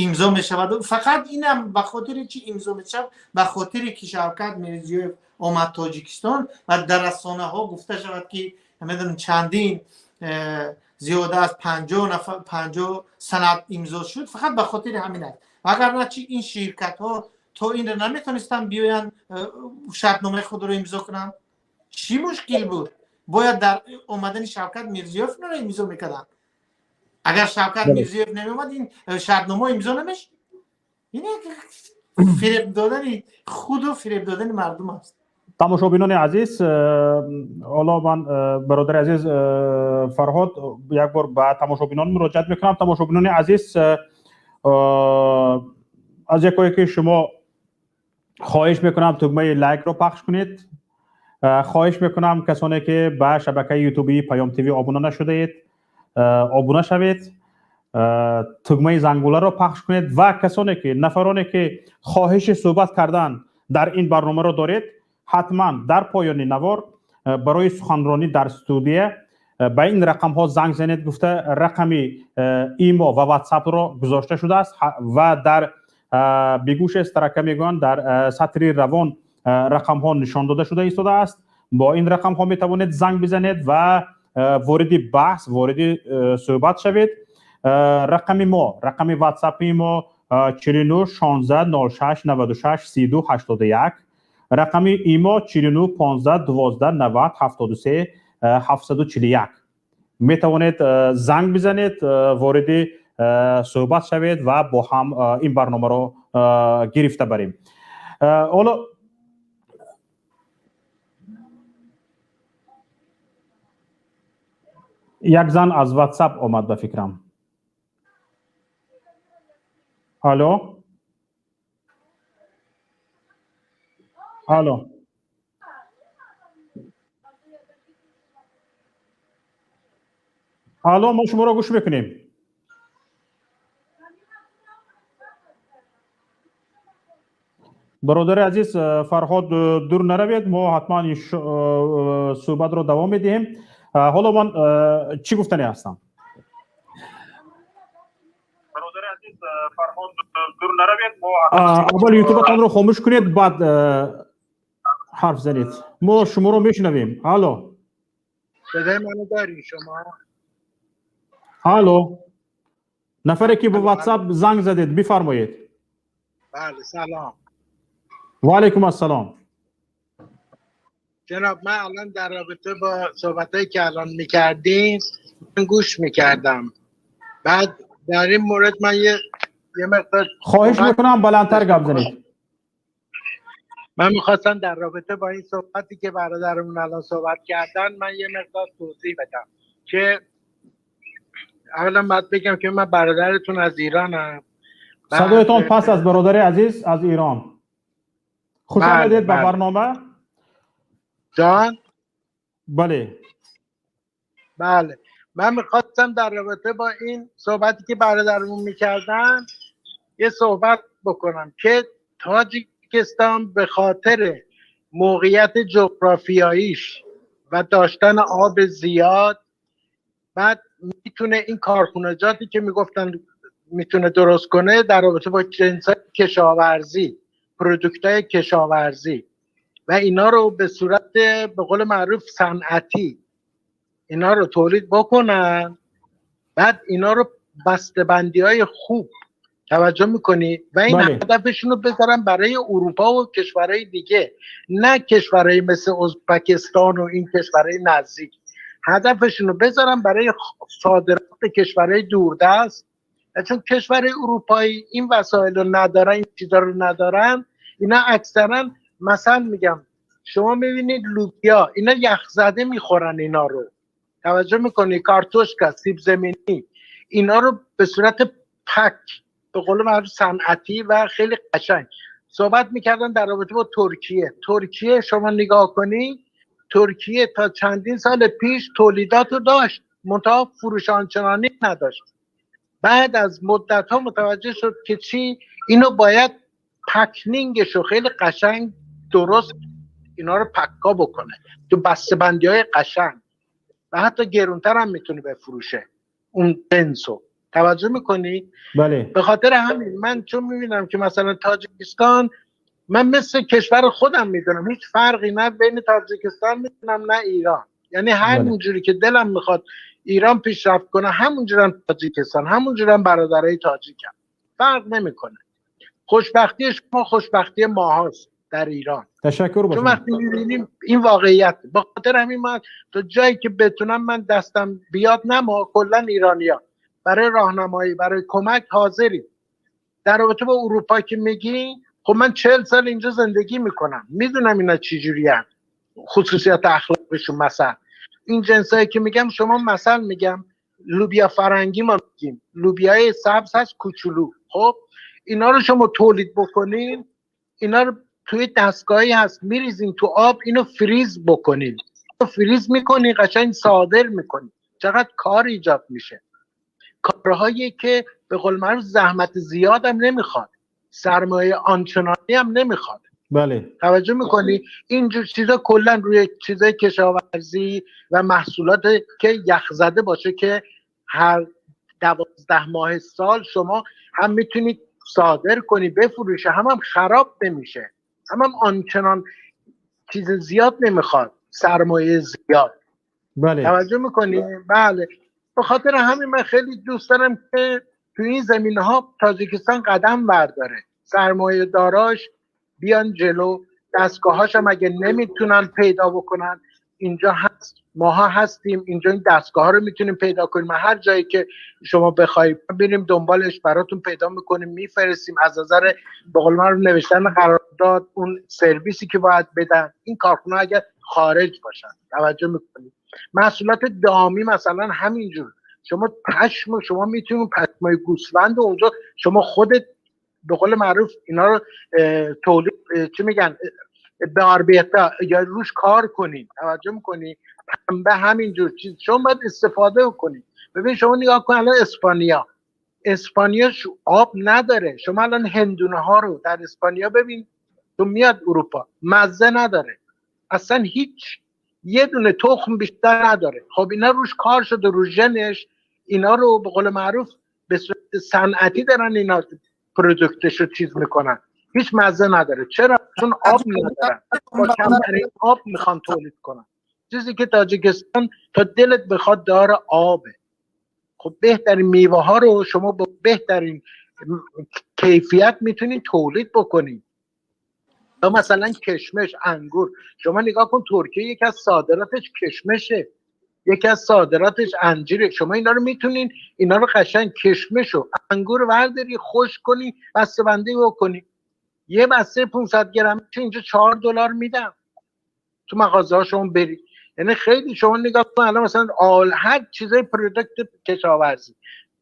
имзо мешавад. Фақат инам ба хотири чӣ имзо мешавад? Ба хотире ки Шавкат Мирзиёев омад Тоҷикистон ва дар расонаҳо гуфта шавад, ки намедонам, чандин зиёда аз 50 нафар, 50 санад имзо шуд. Фақат ба хотири ҳамин аст. Вагарна чи ин ширкатҳо то инро наметонистанд биёянд, шартномаи худро имзо кунанд? Чӣ мушкил буд? Бояд дар омадани Шавкат Мирзиёев инро имзо мекарданд. Агар Шавкат Мирзиёев намеомад, ин шартномаҳо имзо намешуд. Ин як фиреб додани худу фиреб додани мардум аст. Тамошобинони азиз, ҳоло ман, бародари азиз Фарҳод, як бор ба тамошобинон муроҷиат мекунам. Тамошобинони азиз, аз якое ки шумо хоҳиш мекунам, тугмаи лайкро пахш кунед. Хоҳиш мекунам, касоне ки ба шабакаи ютубии Паём ТВ обуна нашудаед, обуна шавед, тугмаи зангуларо пахш кунед ва касоне ки, нафароне ки хоҳиши суҳбат кардан дар ин барномаро доред, ҳатман дар поёни навор барои суханронӣ дар студия ба ин рақамҳо занг занед гуфта, рақами имо ва ватсапро гузошта шудааст ва дар бегӯше строка мегӯянд, дар сатри равон рақамҳо нишон дода шуда истодааст. Бо ин рақамҳо метавонед занг бизанед ва вориди баҳс, вориди суҳбат шавед. Рақами мо, рақами ватсапи мо 49 16 06 96 32 81, рақами имо 49 15 12 90 73 741. Метавонед занг бизанед, вориди суҳбат шавед ва бо ҳам ин барномаро гирифта барем. Ҳоло як зан аз ватсап омад, ба фикрам. Алло, алло, алло, мо шуморо гӯш мекунем. Бародари азиз Фарҳод, дур наравед, мо ҳатман суҳбатро давом медиҳем. Ҳоло ман чӣ гуфтанӣ ҳастам? Бародари азиз Фарҳод, дур наравед, мо аввал ютубатонро хомӯш кунед, баъд ҳарф занед. Мо шуморо мешунавем. Алло. صدای منو دارین شما؟ Алло, нафаре ки ба ватсап занг задед, бифармоед. بله، سلام. و علیکم السلام. جناب، من الان در رابطه با صحبتایی که الان میکردین من گوش میکردم. بعد در این مورد من یه مقدار خواهش میکنم بلندتر گپ زنید. من میخواستم در رابطه با این صحبتی که برادرمون الان صحبت کردن من یه مقدار توضیح بدم که اولا باید بگم که من برادرتون از ایرانم. صدایتان پس از برادر عزیز از ایران. خوش آمدید به برنامه. جان؟ بله. بله، من میخواستم در رابطه با این صحبتی که برادرمون میکردن یه صحبت بکنم که تاجیکستان به خاطر موقعیت جغرافیاییش و داشتن آب زیاد، بعد میتونه این کارخونجاتی که میگفتن میتونه درست کنه در رابطه با جنس کشاورزی، product های کشاورزی و اینا رو به صورت به قول معروف صنعتی اینا رو تولید بکنن، بعد اینا رو بسته‌بندی های خوب توجه میکنی؟ و این هدفشون رو بذارن برای اروپا و کشورهای دیگه، نه کشورهای مثل ازبکستان و این کشورهای نزدیک. هدفشون رو بذارن برای صادرات کشورهای دوردست، چون کشورهای اروپایی این وسایل رو ندارن، این چیزا رو ندارن. اینا اکثرا، مثلا میگم شما میبینید لوبیا اینا یخزده میخورن اینا رو، توجه میکنی؟ картошка، سیب زمینی، اینا رو به صورت pack، به قول معروف صنعتی و خیلی قشنگ صحبت میکردن در رابطه با ترکیه. ترکیه شما نگاه کنی، ترکیه تا چندین سال پیش تولیدات رو داشت، منتها فروش آنچنانی نداشت. بعد از مدت ها متوجه شد که چی؟ اینو باید packing ش رو خیلی قشنگ درست اینا رو pack بکنه تو بسته بندی های قشنگ و حتی گرونتر هم میتونه بفروشه اون جنسو. توجه میکنی؟ بله. به خاطر همین من چون میبینم که مثلا تاجیکستان، من مثل کشور خودم میدونم، هیچ فرقی نه بین تاجیکستان میدونم نه ایران. یعنی هر اونجوری که دلم میخواد ایران پیشرفت کنه، همونجوری هم تاجیکستان، همونجوری هم برادرای تاجیکم، فرق نمیکنه. خوشبختی شما خوشبختی ما هاست در ایران. تشکر. چون وقتی میبینیم این واقعیت، با خاطر همین من تا جایی که بتونم، من دستم بیاد، نه ما، کلا ایرانیا برای راهنمایی، برای کمک حاضریم. در رابطه با اروپا که میگی، خب من 40 سال اینجا زندگی میکنم، میدونم اینا چجوری هن. خصوصیت اخلاقشون، مثلا این جنسایی که میگم شما، مثلا میگم لوبیا فرنگی ما میگیم، لوبیای سبز هست کوچولو. خب اینا رو شما تولید بکنین، اینا رو توی دستگاهی هست، میریزین تو آب، اینو فریز بکنین، فریز میکنی، قشنگ صادر میکنی. چقدر کار ایجاد میشه، کارهایی که به قول معروف زحمت زیادم نمیخواد، سرمایه آنچنانی هم نمیخواد. توجه میکنی؟ اینجور چیزا، کلا روی چیزای کشاورزی و محصولات که یخزده باشه که هر 12 ماه سال شما هم میتونید صادر کنی، بفروشه، هم خراب نمیشه، هم آنچنان چیز زیاد نمیخواد، سرمایه زیاد. توجه میکنی؟ بله. به خاطر همین من خیلی دوست دارم که تو این زمینه ها تاجیکستان قدم برداره، سرمایه داراش بیان جلو، دستگاه هم اگه نمیتونن پیدا بکنن اینجا هست، ماها هستیم اینجا، این دستگاه ها رو میتونیم پیدا کنیم. هر جایی که شما بخوای بریم دنبالش، براتون پیدا میکنیم، میفرستیم. از نظر به قول معروف نوشتن قرارداد، اون سرویسی که باید بدن این کارخونه اگر خارج باشن. توجه میکنید؟ محصولات دامی مثلا همینجور، شما پشم، شما میتونید پشمای گوسفند و اونجا شما خودت به قول معروف اینا رو تولید، چی میگن، bearbeta یا روش کار کنید. توجه میکنی؟ پنبه همینجور چیز، شما باید استفاده کنید. ببین، شما نگاه کن الان اسپانیا، اسپانیا آب نداره. شما الان هندونه ها رو در اسپانیا ببین، تو میاد اروپا مزه نداره اصلا، هیچ یه دونه تخم بیشتر نداره. خب اینا روش کار شده، رو ژنش، اینا رو به قول معروف به صورت صنعتی دارن اینا product ش رو چیز میکنن، هیچ مزه نداره. چرا؟ چون آب ندارن، با کمترین آب میخوان تولید کنن. چیزی که تاجیکستان تا دلت بخواد داره آبه. خب بهترین میوه ها رو شما با بهترین کیفیت میتونید تولید بکنید، یا مثلا کشمش، انگور. شما نگاه کن ترکیه یکی از صادراتش کشمشه، یکی از صادراتش انجیره. شما اینا رو میتونین، اینا رو قشنگ کشمش و انگور ورداری، خشک کنی، بسته بندی بکنی. یه بسته 500 گرم اینجا 4 دلار میدم تو مغازه ها شما بری. یعنی خیلی شما نگاه کن الان مثلا آل هر چیزای product کشاورزی،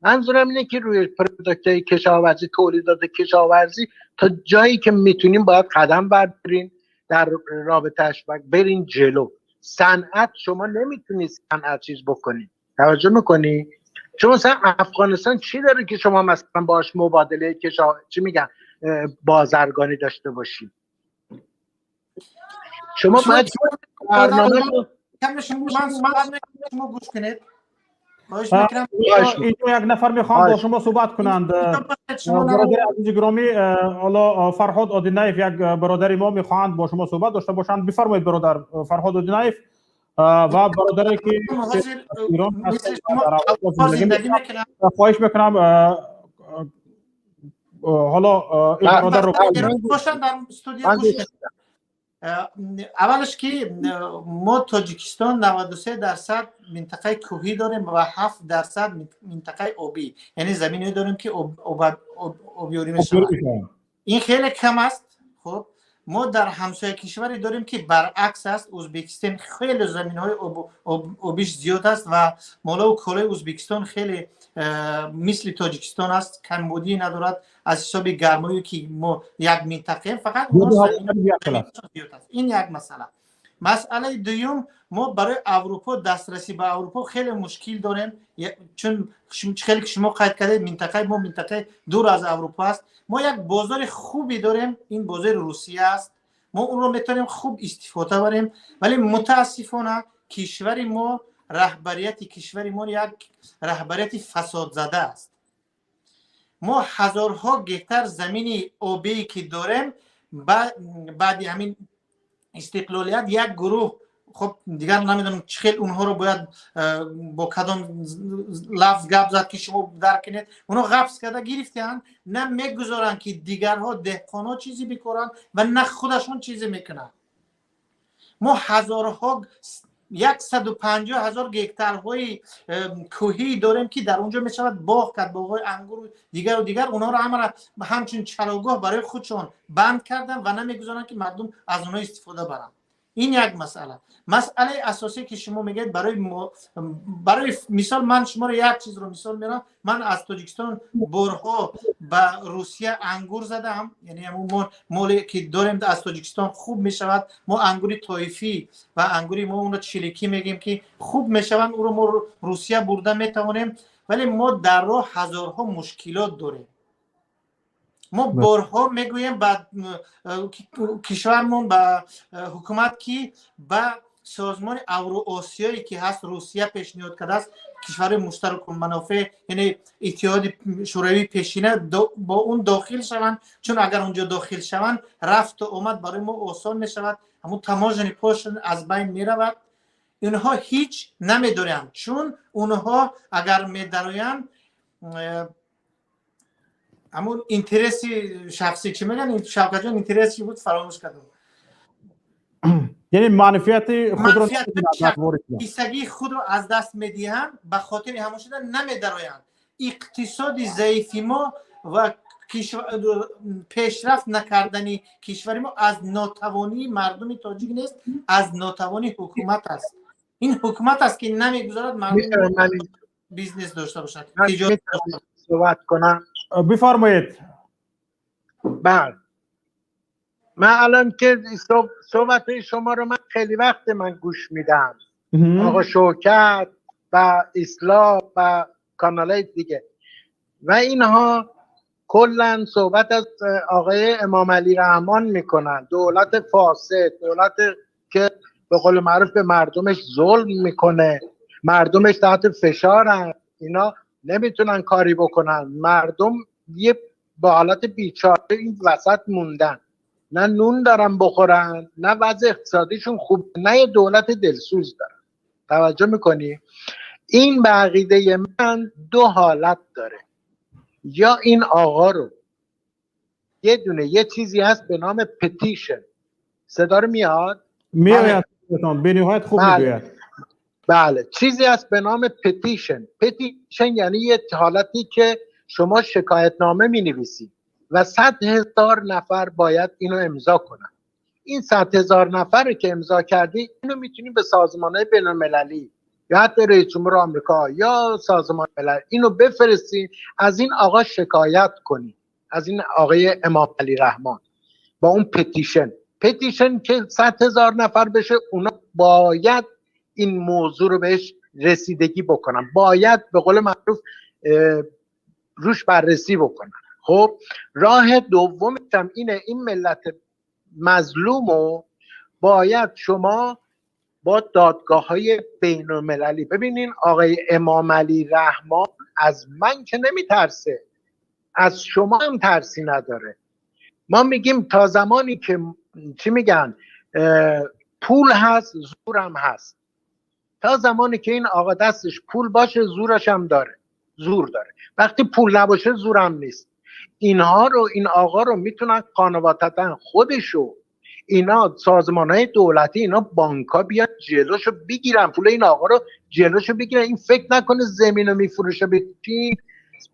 منظورم اینه که روی product کشاورزی، تولیدات کشاورزی تا جایی که میتونیم باید قدم برداریم در رابطهش و برین جلو. صنعت شما نمیتونی صنعت چیز بکنی. توجه میکنی؟ چون مثلا افغانستان چی داره که شما مثلا باش مبادله کشا چی میگن، بازرگانی داشته باشی؟ شما باید برنامه شما گوش کنید. اینجا یک نفر میخوام با شما صحبت کنند. برادر عزیز گرامی، حالا فرهاد آدینایف، یک برادر ما میخواهند با شما صحبت داشته باشند. بفرمایید برادر فرهاد آدینایف و برادری که ایران، خواهش میکنم. Ҳоло ин бародарро бошанд дар студия гӯш. Аввалаш, ки мо Тоҷикистон 93% минтақаи кӯҳӣ дорем ва 7% минтақаи обӣ, яъне замине дорем, ки обёрӣ мешавад. Ин хеле кам аст. Хуб, мо дар ҳамсоя кишваре дорем, ки баръакс аст. Ӯзбекистон хеле заминҳои обиш зиёд аст ва молову колои Ӯзбекистон хеле мисли Тоҷикистон аст, камбудӣ надорад аз ҳисоби гармое, ки мо як минтақаем, фақат зиёд аст. Ин як масъала. Масъалаи дуюм, мо барои Аврупо, дастрасӣ ба Аврупо хеле мушкил дорем, чун хеле ки шумо қайд кардед, минтақаи мо минтақаи дур аз Аврупо аст. Мо як бозори хубе дорем, ин бозори Русия аст. Мо онро метавонем хуб истифода барем, вале мутаассифона кишвари мо, раҳбарияти кишвари мо як раҳбарияти фасодзада аст. Мо ҳазорҳо гектар замини обие, ки дорем, баъди ҳамин истиқлолият як гурӯҳ, хуб, дигар намедонам, чӣ хел онҳоро бояд бо кадом лафз гап зад, ки шумо дарк кунед, онҳо ғасб карда гирифтаанд, на мегузоранд, ки дигарҳо, деҳқонҳо чизе бикоранд ва на худашон чизе мекунанд. Мо ҳазорҳо, 150 000 гектарҳои кӯҳӣ дорем, ки дар он ҷо мешавад боғ кард, боғҳои ангуру дигару дигар. Онҳоро ҳамаро ҳамчун чарогоҳ барои худшон банд карданд ва намегузоранд, ки мардум аз онҳо истифода баранд. Ин як масъала. Масъалаи асосие, ки шумо мегӯед, барои мисол, ман шуморо як чизро мисол меорам. Ман аз Тоҷикистон борҳо ба Русия ангур задаам, яъне мо моле, ки дорем, аз Тоҷикистон хуб мешавад. Мо ангури тоифӣ ва ангури мо, онро чиликӣ мегӯем, ки хуб мешаванд, ӯро мо Русия бурда метавонем, вале мо дар роҳ ҳазорҳо мушкилот дорем. Мо борҳо мегӯем ба кишвармон, ба ҳукумат, ки ба созмони Авроосиёе, ки ҳаст, Русия пешниҳод кардааст, кишварҳои муштаракулманофеъ, яъне Иттиҳоди Шӯравии пешина, бо он дохил шаванд, чун агар онҷо дохил шаванд, рафту омад барои мо осон мешавад, ҳамун таможенный пошлина аз байн меравад. Инҳо ҳеҷ намедоранд, чун онҳо агар медароянд, ҳамун интереси шахсӣ, чӣ мегӯянд, Шавкатҷон, интерес чӣ буд, фаромӯш кардам. Яъне манфиати худро ҳиссагии худро аз даст медиҳанд, ба хотири ҳамон шуда намедароянд. Иқтисоди заифи мо ва пешрафт накардани кишвари мо аз нотавонии мардуми тоҷик нест, аз нотавонии ҳукумат аст. Ин ҳукумат аст, ки намегузорад мардум бизнес дошта бошад. صحبت کنم؟ بفرمایید. بله، من الان که صحبت شما رو من خیلی وقت من گوش میدم، آقا شوکت و اسلام و کانال دیگه و اینها، کلا صحبت از آقای امام علی رحمان میکنن، دولت فاسد، دولت که به قول معروف به مردمش ظلم میکنه، مردمش تحت فشارن، اینا نمیتونن کاری بکنن، مردم یه با حالت بیچاره این وسط موندن، نه نون دارن بخورن، نه وضع اقتصادیشون خوب، نه یه دولت دلسوز دارن. توجه میکنی؟ این به عقیده من دو حالت داره. یا این آقا رو یه دونه یه چیزی هست به نام petition. صدا رو میاد؟ میآید، به نهایت خوب. بله. میگوید. بله، چیزی هست به نام petition. petition یعنی یه حالتی که شما شکایت نامه می نویسید و 100,000 نفر باید اینو امضا کنن. این 100,000 نفر رو که امضا کردی، اینو میتونی به سازمان های بین المللی یا حتی رئیس جمهور آمریکا یا سازمان ملل اینو بفرستی، از این آقا شکایت کنی، از این آقای امام علی رحمان با اون petition. petition که 100,000 نفر بشه، اونا باید این موضوع رو بهش رسیدگی بکنن، باید به قول معروف روش بررسی بکنن. خب، راه دوم هم اینه، این ملت مظلوم رو باید شما با دادگاه های بین المللی ببینین. آقای امام علی رحمان از من که نمیترسه، از شما هم ترسی نداره. ما میگیم تا زمانی که چی میگن، پول هست، زورم هست. تا زمانی که این آقا دستش پول باشه، زورش هم داره، زور داره. وقتی پول نباشه، زورم نیست. اینها رو، این آقا رو میتونن خانوادتن خودشو، اینا سازمان های دولتی، اینا بانک ها بیان جلوشو بگیرن، پول این آقا رو جلوشو بگیرن. این فکر نکنه زمین رو میفروشه به چین،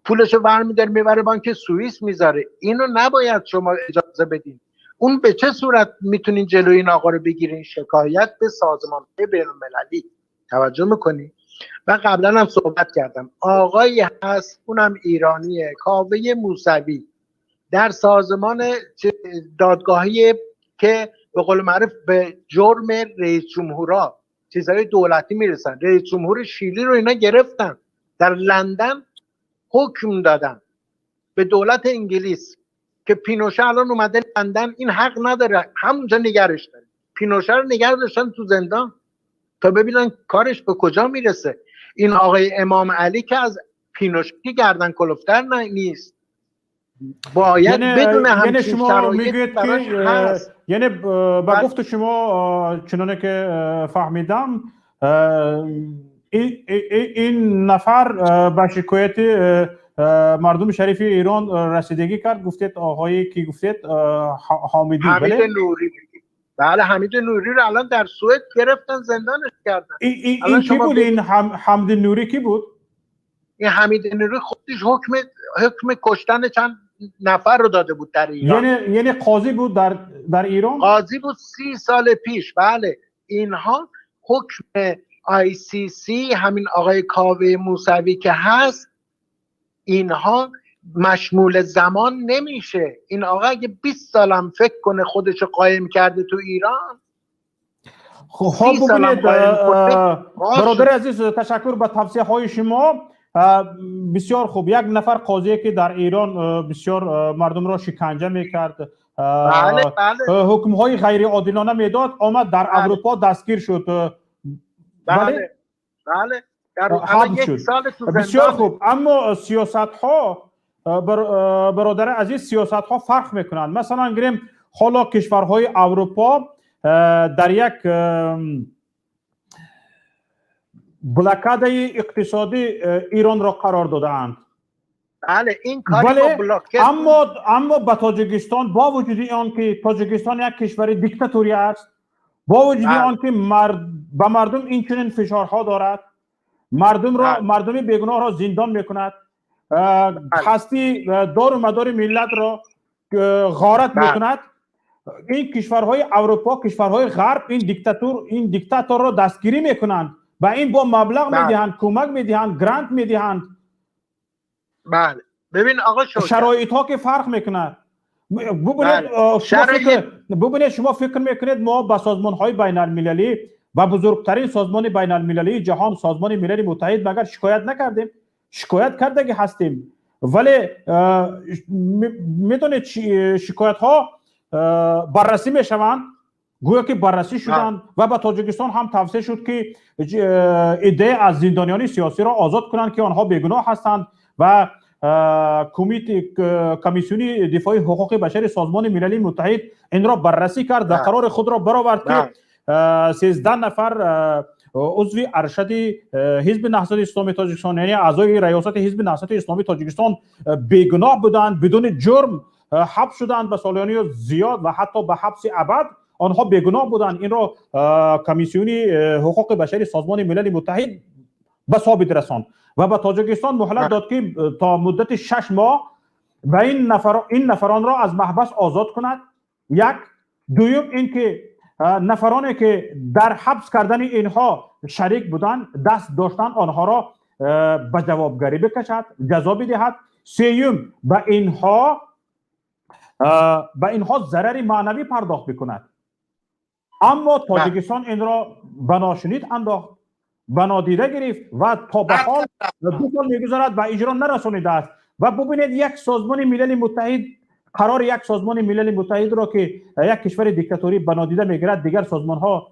پولشو برمیداره میبره بانک سوئیس میذاره. اینو نباید شما اجازه بدین. اون به چه صورت میتونین جلوی این آقا رو بگیرین؟ شکایت به سازمان های بین المللی. توجه میکنی؟ من قبلا هم صحبت کردم، آقایی هست اونم ایرانیه، کاوه موسوی، در سازمان دادگاهی که به قول معروف به جرم رئیس جمهورا چیزهای دولتی میرسن، رئیس جمهور شیلی رو اینا گرفتن در لندن، حکم دادن به دولت انگلیس که پینوشه الان اومده لندن، این حق نداره، همونجا نگرش داره. پینوشه رو نگه داشتن تو زندان تا ببینن کارش به کجا میرسه. این آقای امام علی که از پینوشه گردن کلفتر نیست، باید بدون همچین شرایط براش هست. یعنی به گفت شما چنانه که فهمیدم این نفر به شکایت مردم شریف ایران رسیدگی کرد. گفتید آقایی کی گفتید؟ حمیدی. حمید نوری. بله، حمید نوری رو الان در سوئد گرفتن زندانش کردن. این کی بود؟ این حمید نوری کی بود؟ این حمید نوری خودش حکم کشتن چند نفر رو داده بود در ایران. یعنی قاضی بود در ایران؟ قاضی بود 30 سال پیش. بله، اینها حکم ICC، همین آقای کاوه موسوی که هست، اینها مشمول زمان نمیشه. این آقا اگه 20 سالم فکر کنه خودشو قایم کرده تو ایران. خب ببینید برادر عزیز، تشکر به توصیه های شما. بسیار خوب. یک نفر قاضی که در ایران بسیار مردم را شکنجه میکرد، بله بله، حکم های غیر عادلانه میداد، آمد در اروپا دستگیر شد. بله بله، در یک سال تو زندان. بسیار خوب. اما سیاست ها برادر عزیز، سیاست ها فرق میکنند. مثلا گریم حالا کشورهای اروپا در یک بلاکاده اقتصادی ایران را قرار دادند. بله، این کاری با بلاکه. اما به تاجیکستان با وجود آن که تاجیکستان یک کشور دیکتاتوری است، با وجود آن که به مردم این چنین فشارها دارد، مردم را، مردم بیگناه را زندان میکند، هستی دار و مدار ملت را غارت میکند، این کشورهای اروپا، کشورهای غرب این دیکتاتور را دستگیری میکنند و این با مبلغ میدهند، کمک میدهند، گرانت میدهند. بله، ببین آقا شوکت، شرایط ها که فرق میکند. ببینید شما فکر میکنید ما با سازمان های بین المللی و بزرگترین سازمان بین المللی جهان، سازمان ملل متحد، مگر شکایت نکردیم؟ شکایت کرده که هستیم، ولی میدونید شکایت ها بررسی میشوند، گویا که بررسی شدند و به تاجیکستان هم توصیه شد که عده از زندانیان سیاسی را آزاد کنند که آنها بیگناه هستند و کمیسیون دفاع حقوق بشر سازمان ملل متحد این را بررسی کرد و قرار خود را برآورد که 13 نفر عضو ارشد حزب نهضت اسلامی تاجیکستان، یعنی اعضای ریاست حزب نهضت اسلامی تاجیکستان، بیگناه بودند، بدون جرم حبس شدند به سالیان زیاد و حتی به حبس ابد. آنها بیگناه بودند. این را کمیسیون حقوق بشری سازمان ملل متحد به ثابت رساند و به تاجیکستان مهلت داد که تا مدت 6 ماه و این نفران را از محبس آزاد کند. یک. دوم اینکه نفرانی که در حبس کردن اینها شریک بودند، دست داشتند، آنها را به جوابگری بکشد، جزا بدهد. سیوم، به اینها ضرر معنوی پرداخت بکند. اما تاجیکستان این را به ناشنید انداخت، به نادیده گرفت و تا به حال 2 سال میگذرد و اجرا نرسانیده است. و ببینید یک سازمان ملل متحد، قرار یک سازمان ملل متحد را که یک کشور دیکتاتوری به نادیده میگیرد، دیگر سازمان ها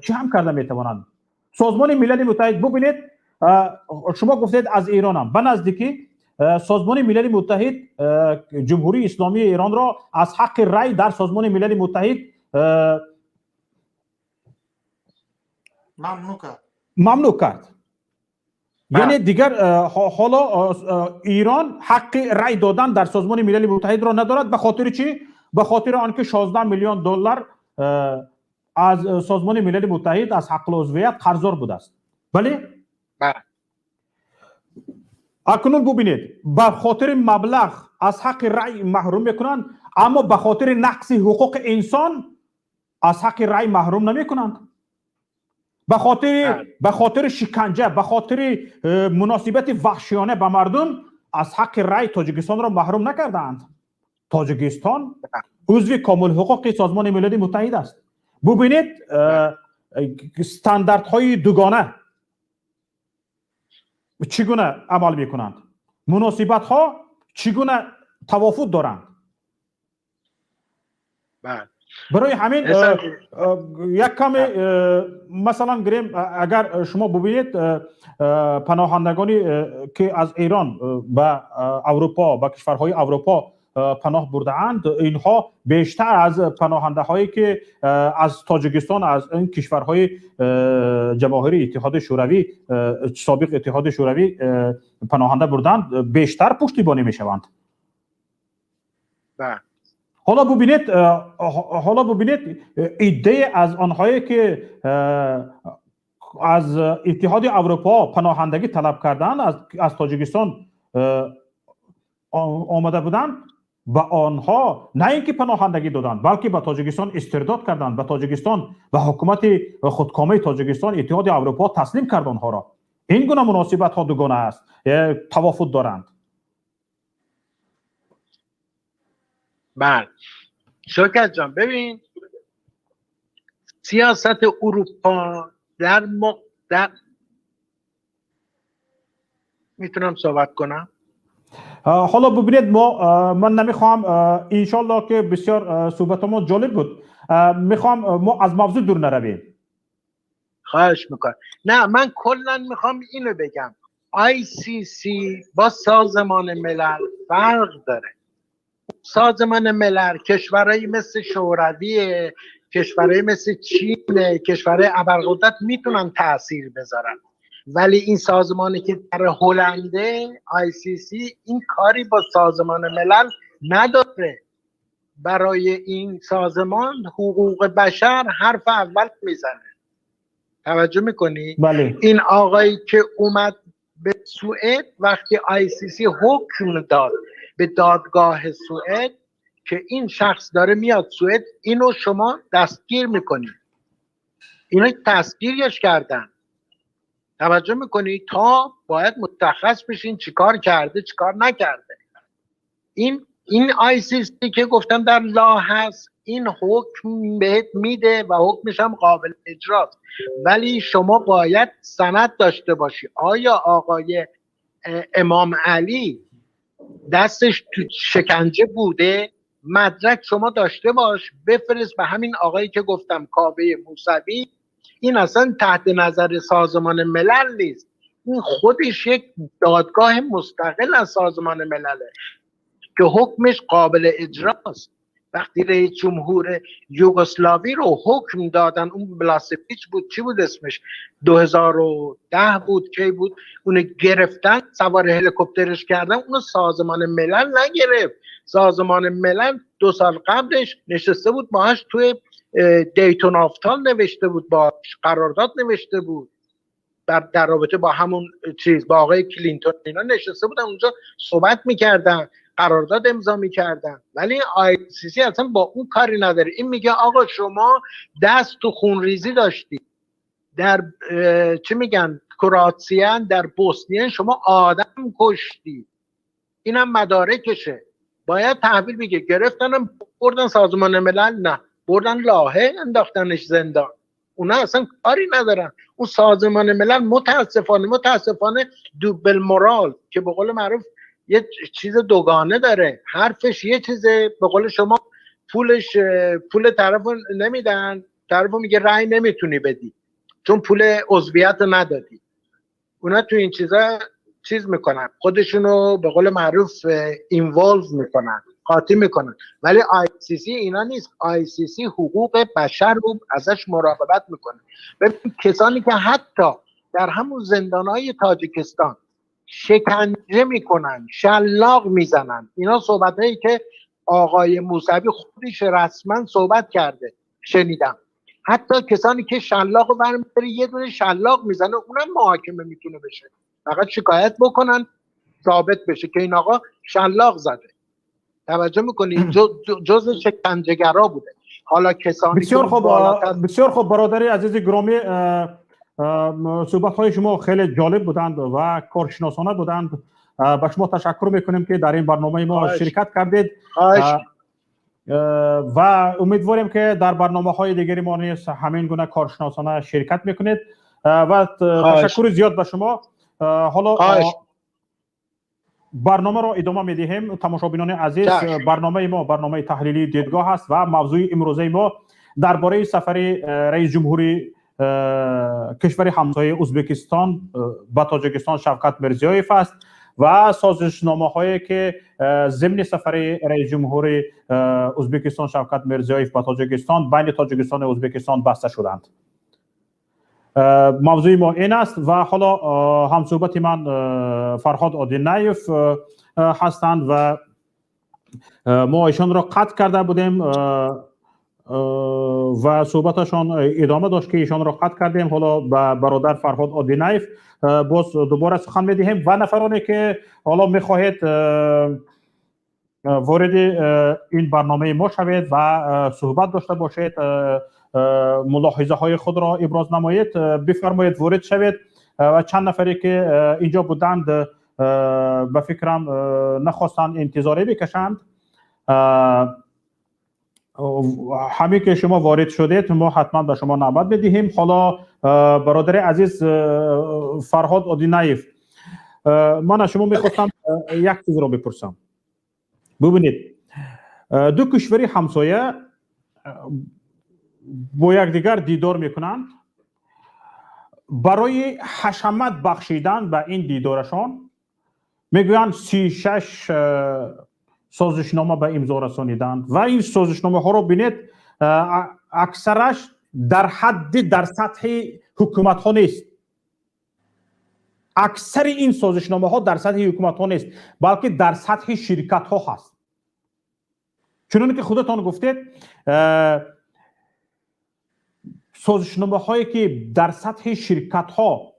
چی هم کرده میتوانند؟ سازمان ملل متحد، ببینید شما گفتید از ایران هم به نزدیکی سازمان ملل متحد جمهوری اسلامی ایران را از حق رای در سازمان ملل متحد ممنوع کرد. Яъне дигар ҳоло Эрон ҳаққи рай додан дар Созмони Милали Муттаҳидро надорад. Ба хотири чӣ? Ба хотири он ки 16 миллион доллар аз Созмони Милали Муттаҳид аз ҳаққи узвият қарздор будааст. Бале? Бале. Акнун бубинед, ба хотири маблағ аз ҳаққи рай маҳрум мекунанд, аммо ба хотири нақси ҳуқуқи инсон аз ҳаққи рай маҳрум намекунанд. Ба хотири шиканҷа, ба хотири муносибати ваҳшиёна ба мардум аз ҳаққи рай Тоҷикистонро маҳрум накардаанд. Тоҷикистон узви комилҳуқуқи Созмони Милали Муттаҳид аст. Бубинед, стандартҳои дугона чӣ гуна амал мекунанд, муносибатҳо чӣ гуна тавофут доранд. Барои ҳамин як каме, масалан, гирем, агар шумо бубинед, паноҳандагоне ки аз Эрон ба Аврупо, ба кишварҳои Аврупо паноҳ бурдаанд, инҳо бештар аз паноҳандаҳое ки аз Тоҷикистон, аз ин кишварҳои ҷамоҳири Иттиҳоди Шӯравӣ, собиқ Иттиҳоди Шӯравӣ паноҳанда бурданд, бештар пуштибонӣ мешаванд. Ҳоло бубинед, иддае аз онҳое ки аз Иттиҳоди Аврупо паноҳандагӣ талаб карданд, аз Тоҷикистон омада буданд, ба онҳо на ин ки паноҳандагӣ доданд, балки ба Тоҷикистон истирдод карданд, ба Тоҷикистон, ба ҳукумати худкомаи Тоҷикистон Иттиҳоди Аврупо таслим кард онҳоро. Ин гуна муносибатҳо дугона аст, тавофут доранд. بله شوکت جان، ببین، سیاست اروپا در میتونم صحبت کنم؟ ҳоло бубинед, мо ман намехоҳам, иншолло ки бисёр суҳбати мо ҷолиб буд, мехоҳам мо аз мавзӯъ дур наравем. خواهش میکنم. نه، من کلا میخوام اینو بگم، ICC با سازمان ملل فرق داره. سازمان ملل کشورهایی مثل شوروی، کشورهایی مثل چین، کشورهای ابرقدرت میتونن تاثیر بذارن، ولی این سازمانی که در هلنده، ICC، این کاری با سازمان ملل نداره. برای این سازمان حقوق بشر حرف اول میزنه. توجه میکنی؟ بله. این آقایی که اومد به سوئد، وقتی ICC حکم داد به دادگاه سوئد که این شخص داره میاد سوئد، اینو شما دستگیر میکنید، اینو دستگیرش کردن. توجه میکنی؟ تا باید متخصص بشین چیکار کرده، چیکار نکرده. این ICC که گفتم در لاهه هست، این حکم بهت میده و حکمش هم قابل اجراست، ولی شما باید سند داشته باشی. آیا آقای امام علی دستش تو شکنجه بوده؟ مدرک شما داشته باش، بفرست به همین آقایی که گفتم، کاوه موسوی. این اصلا تحت نظر سازمان ملل نیست، این خودش یک دادگاه مستقل از سازمان ملله که حکمش قابل اجراست. وقتی رئیس جمهور یوگسلاوی رو حکم دادن، اون بلاسفیچ بود، چی بود اسمش، 2010 بود، کی بود، اونو گرفتن سوار هلیکوپترش کردن، اونو سازمان ملل نگرفت. سازمان ملل 2 سال قبلش نشسته بود باهاش، توی دیتون آفتال نوشته بود، با قرارداد نوشته بود در رابطه با همون چیز، با آقای کلینتون اینا نشسته بودن اونجا صحبت میکردن، قرارداد امضا میکردن. ولی ICC اصلا با اون کاری نداره. این میگه آقا شما دست تو خونریزی داشتی در چی میگن، کرواتسیان، در بوسنی شما آدم کشتی، اینم مدارکشه، باید تحویل. میگه گرفتنم بردن سازمان ملل، نه، بردن لاهه انداختنش زندان. اونا اصلا کاری ندارن. اون سازمان ملل متاسفانه متاسفانه double moral که به قول معروف یه چیز دوگانه داره، حرفش یه چیزه، به قول شما پولش پول طرف نمیدن، طرف میگه رأی نمیتونی بدی چون پول عضویت ندادی. اونا تو این چیزا چیز میکنن، خودشونو به قول معروف involve میکنن، قاطی میکنن. ولی ICC اینا نیست. ICC حقوق بشر رو ازش مراقبت میکنه. ببین، کسانی که حتی در همون زندانهای تاجیکستان شکنجه میکنن، شلاق میزنن، اینا صحبت هایی که آقای موسوی خودش رسما صحبت کرده، شنیدم. حتی کسانی که شلاق رو برمی‌داره، یه دونه شلاق میزنه، اونم محاکمه میتونه بشه، فقط شکایت بکنن ثابت بشه که این آقا شلاق زده. توجه میکنی؟ جز شکنجه‌گرا بوده. حالا کسانی بسیار خوب، بسیار خوب برادر عزیز گرامی، صحبت‌های شما خیلی جالب بودند و کارشناسانه بودند. به شما تشکر میکنیم که در این برنامه ما شرکت کردید و امیدواریم که در برنامه های دیگری ما نیز همین گونه کارشناسانه شرکت میکنید و تشکر زیاد به شما. حالا برنامه را ادامه میدهیم. تماشابینان عزیز، برنامه ما برنامه تحلیلی دیدگاه است و موضوع امروزه ما درباره سفر رئیس جمهوری کشور همسایه ازبکستان به تاجیکستان شوکت میرضیایف است و سازشنامه هایی که ضمن سفر رئیس جمهور ازبکستان شوکت میرضیایف به تاجیکستان بین تاجیکستان و ازبکستان بسته شدند. موضوع ما این است و حالا همصحبت من فرهاد آدینایف هستند و ما ایشان را قطع کرده بودیم و صحبتشان ادامه داشت که ایشان را قطع کردیم. حالا به برادر فرهاد آدینایف باز دوباره سخن میدهیم و نفرانی که حالا میخواهید وارد این برنامه ما شوید و صحبت داشته باشید، ملاحظه های خود را ابراز نمایید، بفرمایید وارد شوید. و چند نفری که اینجا بودند به فکرم نخواستند انتظاری بکشند. همین که شما وارد شدید ما حتما به شما نوبت بدهیم. حالا برادر عزیز فرهاد آدینایف، من از شما میخواستم یک چیز را بپرسم. ببینید، دو کشوری همسایه با یکدیگر دیدار میکنند. برای حشمت بخشیدن به این دیدارشان میگویند 36 سازشنامه به امضا رسانیدند و این سازشنامه ها رو ببینید اکثرش در حد در سطح حکومت ها نیست. اکثر این سازشنامه ها در سطح حکومت ها نیست، بلکه در سطح شرکت ها هست. چنون که خودتان گفتید، سازشنامه هایی که در سطح شرکت ها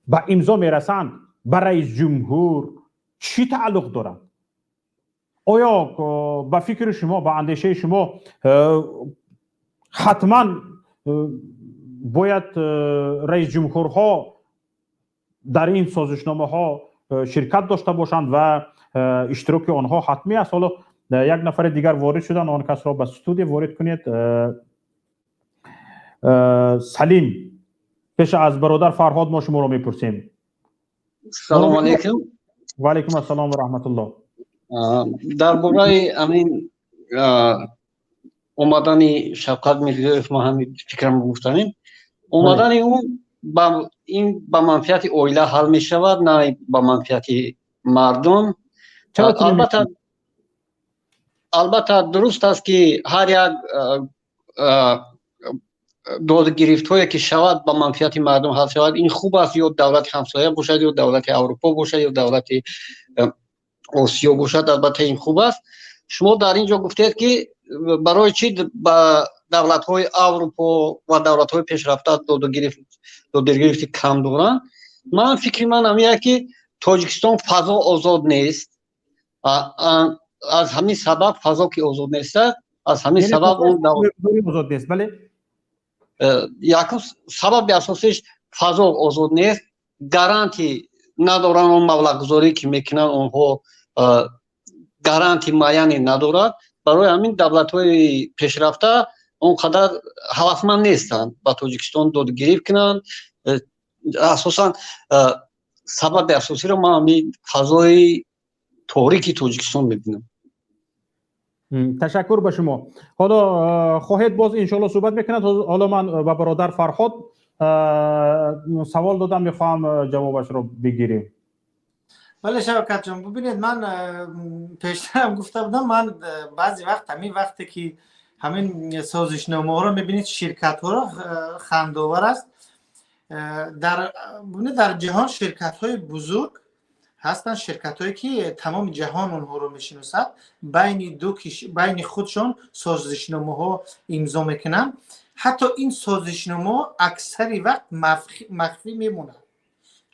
به امضا میرسند برای جمهور چی تعلق دارند؟ آیا به فکر شما، به اندیشه شما حتما باید رئیس جمهورها در این سازشنامه ها شرکت داشته باشند و اشتراک آنها حتمی است؟ حالا یک نفر دیگر وارد شدن، آن کس را به استودیو وارد کنید. سلیم، پیش از برادر فرهاد ما شما را میپرسیم. سلام علیکم. و علیکم السلام و رحمت الله. дар бораи ҳамин омадани Шавкат Мирзиёев ма ҳамин фикрам гуфтанем. Омадани ӯ ин ба манфиати оила ҳал мешавад, на ба манфиати мардум. Албатта, дуруст аст, ки ҳар як додгирифтҳое ки шавад, ба манфиати мардум ҳал шавад, ин хуб аст, ё давлати ҳамсоя бошад, ё давлати Аврупо бошад, ё давлати Осиё бошад, албатта, ин хуб аст. Шумо дар ин ҷо гуфтед, ки барои чӣ ба давлатҳои Аврупо ва давлатҳои пешрафта додугирифти кам доранд. Ман фикри ман ҳамин, ки Тоҷикистон фазо озод нест. Аз ҳамин сабаб, фазо ки озод нест, аз ҳамин сабаб озод нест, бале. Якум сабаби асосиш фазо озод нест, гарантӣ надоранд. Он маблағгузорӣ ки мекунанд онҳо, гаранти муайяне надорад. Барои ҳамин давлатҳои пешрафта он қадар ҳавасманд нестанд ба Тоҷикистон додгирифт кунанд. Асосан сабаби асосиро ман ҳамин фазои торики Тоҷикистон мебинам. Ташаккур ба шумо. Ҳоло хоҳед, боз иншоалло суҳбат мекунад. Ҳоло ман ба бародар Фарҳод савол додам, мехоҳам ҷавобашро бигирем. Бале, Шавкат ҷон, бубинед, ман пештарам гуфта будам, ман баъзе вақт ҳамин вақте ки ҳамин созишномаҳоро мебинед, ширкатҳоро, хандовар аст. Дар ҷаҳон ширкатҳои бузург ҳастанд, ширкатҳое ки тамоми ҷаҳон онҳоро мешиносад, байни худшон созишномаҳо имзо мекунанд. Ҳатто ин созишномаҳо аксари вақт махфӣ мемонад,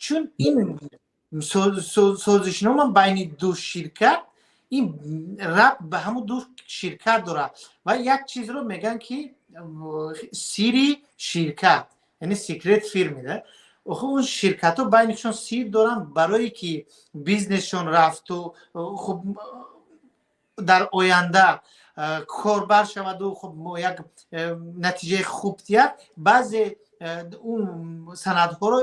чун ин созишнома байни ду ширкат, ин рабт ба ҳамун ду ширкат дорад ва як чизро мегӯянд, ки сири ширкат, яъне секрет фирмы да. Охи, он ширкатҳо байнишон сир доранд, барое ки бизнесшон рафту хуб дар оянда корбар шаваду хуб як натиҷаи хуб диҳад, баъзе он санадҳоро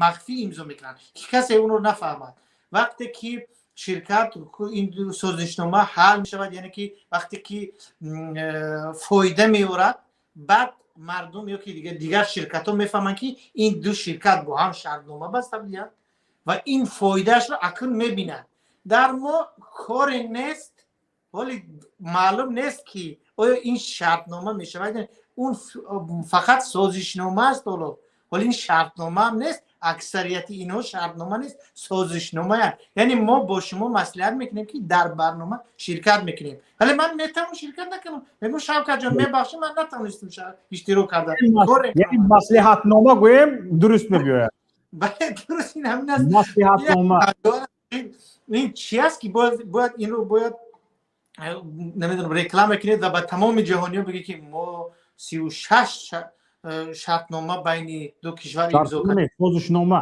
махфӣ имзо мекунанд, ки касе онро нафаҳмад. Вақте ки ширкат ин созишнома ҳал мешавад, яъне ки вақте ки фоида меорад, баъд мардум ё ки дигар ширкатҳо мефаҳманд, ки ин ду ширкат бо ҳам шартнома баста будиянд ва ин фоидаашро акнун мебинанд. Дар мо коре нест, ҳоли маълум нест, ки оё ин шартнома мешавад. Он фақат созишнома аст ҳоло, ҳоли ин шартномаам нест. Аксарияти инҳо шартнома нест, созишномаянд. Яъне мо бо шумо маслиҳат мекунем, ки дар барнома ширкат мекунем, вале ман метавонам ширкат накунам. Мегӯм: «Шавкатҷон, мебахшӣ, ман натавонистам иштирок кардан.» Яъне маслиҳатнома гӯем, дуруст мебиёяд? Бале, дуруст, ин ҳамин аст. Маслиҳатнома. Ин чи аст, ки бояд инро бояд, намедонам, реклама кунед ва ба тамоми ҷаҳониё бигӯед, ки мо 36 шартнома байни ду кишвар имзо кардем. Созишнома.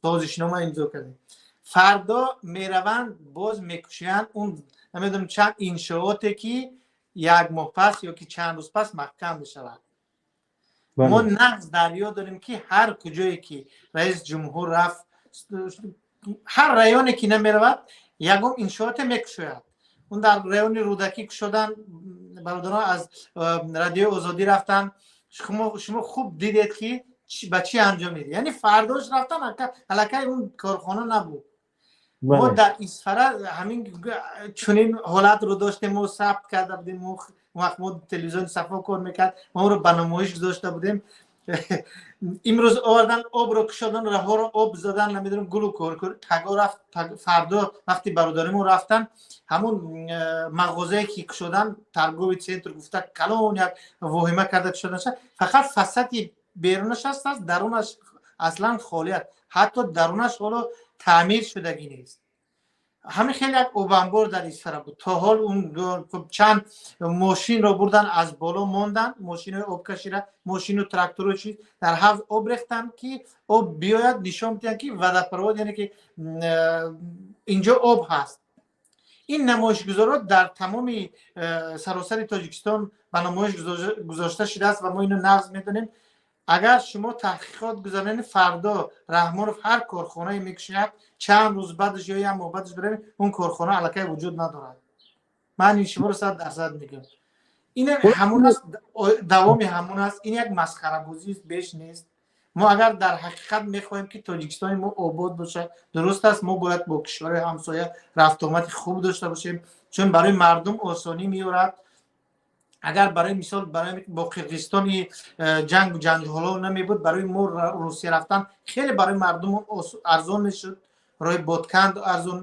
Созишнома имзо кардем. Фардо мераванд, боз мекушоянд он намедонам чанд иншооте, ки як моҳ пас ё ки чанд рӯз пас маҳкам мешавад. Мо нағз дар ёд дорем, ки ҳар куҷое ки раис ҷумҳур рафт, ҳар районе ки намеравад, ягон иншооте мекушояд. Он дар райони Рӯдакӣ кушодан, бародарон аз Радиои Озодӣ рафтанд, шумо хуб дидед, ки ба чӣ анҷом медид. Яъне фардош рафтан, аллакай он корхона набуд. Мо дар Исфара ҳамин чунин ҳолатро доштем, мо сабт карда будем. Он вақт мо телевизиони Сафо кор мекард, мо онро ба намоиш гузошта будем. Имрӯз овардан, обро кушодан, раҳоро об задан, намедонам, гулу кор паго рафт. Фардо вақти бародаримон рафтан, ҳамун мағозае ки кушодан, торговый центр гуфта, калон як воҳима карда кушодан, фақат фасади берунаш аст, дарунаш аслан холӣ аст, ҳатто дарунаш ҳоло таъмир шудагӣ нест. Ҳамин хеле як обанбор дар Исфара буд, то ҳол он чанд мошинро бурдан, аз боло мондан, мошинои обкашира, мошину трактору чиз дар ҳавз об рехтанд, ки об биёяд, нишон бидиҳанд, ки водопровод, яъне ки инҷо об ҳаст. Ин намоишгузорот дар тамоми саросари Тоҷикистон ба намоиш гузошта шудааст ва мо ино нағз медонем. Агар шумо таҳқиқот гузаронед, фардо Раҳмонов ҳар корхонае мекушояд, чанд рӯз баъдаш ё як моҳ баъдаш биравед, он корхона аллакай вуҷуд надорад. Ман ин шуморо 100% мегӯям. Ин ҳамун аст, давоми ҳамун аст. Ин як масхарабозист, беш нест. Мо агар дар ҳақиқат мехоҳем, ки Тоҷикистони мо обод бошад, дуруст аст, мо бояд бо кишварҳои ҳамсоя рафтуомади хуб дошта бошем, чун барои мардум осонӣ меорад. Агар барои мисол барои бо Қирғизистони ҷангу ҷанҷолҳо намебуд, барои мо Русия рафтан хеле барои мардум арзон мешуд. Роҳи Ботканд арзон,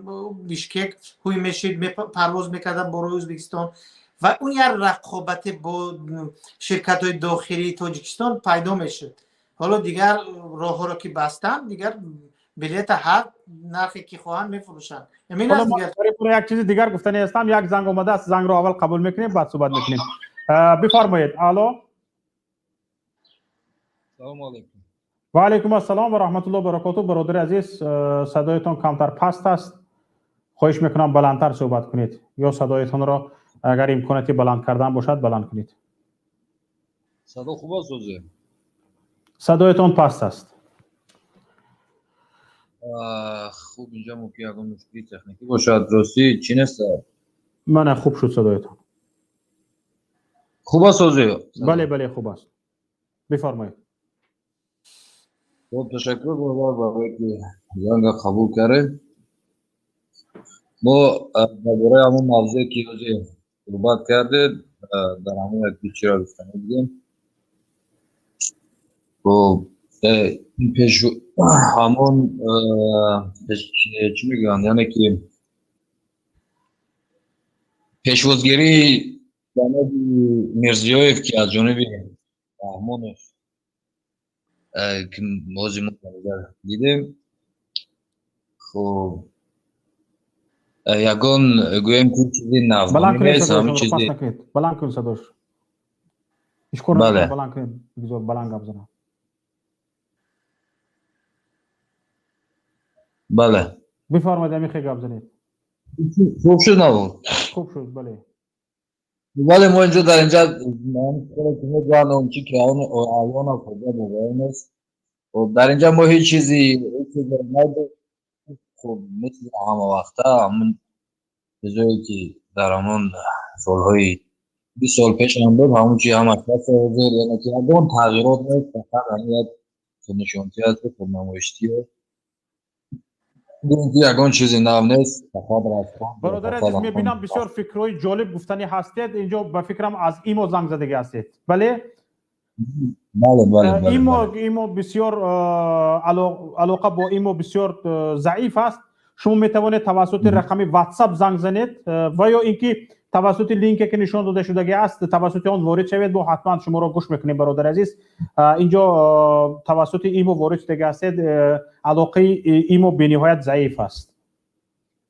Бишкек ҳуй мешид, парвоз мекардан бо роҳи Ӯзбекистон ва он як рақобате бо ширкатҳои дохилии Тоҷикистон пайдо мешуд. Ҳоло дигар роҳҳоро ки бастанд, дигар билета ҳар нархе ки хоҳанд мефурӯшанд. Як чизи дигар гуфтани ҳастам. Як занг омадааст, зангро аввал қабул мекунем, баъд суҳбат мекунем. Бифармоед, алло. Салому алайкум. Ва алайкум ассалом ва раҳматуллоҳи баракоту. Бародари азиз, садоятон камтар паст аст, хоҳиш мекунам, баландтар суҳбат кунед ё садоятонро агар имконияти баланд кардан бошад, баланд кунед. Садо хуб аст озе? Садоятон паст аст. Хуб, инҷа мумкин ягон мушкили техникӣ бошад. Ростӣ, чӣ нест? Мана, хуб шуд садоятон. Хуб аст озе? Бале, хуб аст, бифармоед. Хуб, ташаккур, бародар, барое ки занга қабул кардед. Мо дар бораи ҳамон мавзӯе, ки ҳозир суҳбат кардед, дар ҳамон як чиро гуфтанӣ будем. Хуб. Пеш ҳамон чӣ мегӯянд, яъне ки пешвозгирии ҷаноби Мирзиёев, ки аз ҷониби Раҳмонов, ки ҳозир мо дидем, хуб, ягон гӯем ки чизи нав нест, ҳамин чизи Баланд кун садош. Ишкор баланд кунед, бигзор баланд гап занад. Бале. Бифармоед, ҳамин хел гап занед. Хуб шуд, набуд? Хуб шуд, бале. Бале, мо инҷо дар инҷа мегӯянд, он чи ки аёна фоида бовар нест. Хуб, дар инҷа мо ҳеҷ чизи надорем. Хуб, мисли ҳама вақта ҳамон чизое ки дар ҳамон солҳои 20 сол пеш ҳам буд, ҳамон чи ҳамаш ҳаст ҳозир, яъне ки ягон тағйирот нест, фақат ҳамин як худнишонтӣ аст, худнамоиштӣ, ягон чизи нав нест, фақат рафтан. Бародари азиз, мебинам, бисёр фикрҳои ҷолиб гуфтанӣ ҳастед. Инҷо ба фикрам аз имо занг задагӣ ҳастед, бале? Бале, бале. Имо бисёр алоқа бо имо бисёр заиф аст. Шумо метавонед тавассути рақами WhatsApp занг занед ва ё ин ки тавассути линке ки нишон дода шудагӣ аст, тавассути он ворид шавед. Мо ҳатман шуморо гӯш мекунем, бародари азиз. Инҷо тавассути имо ворид шудагӣ ҳастед, алоқаи имо бениҳоят заиф аст.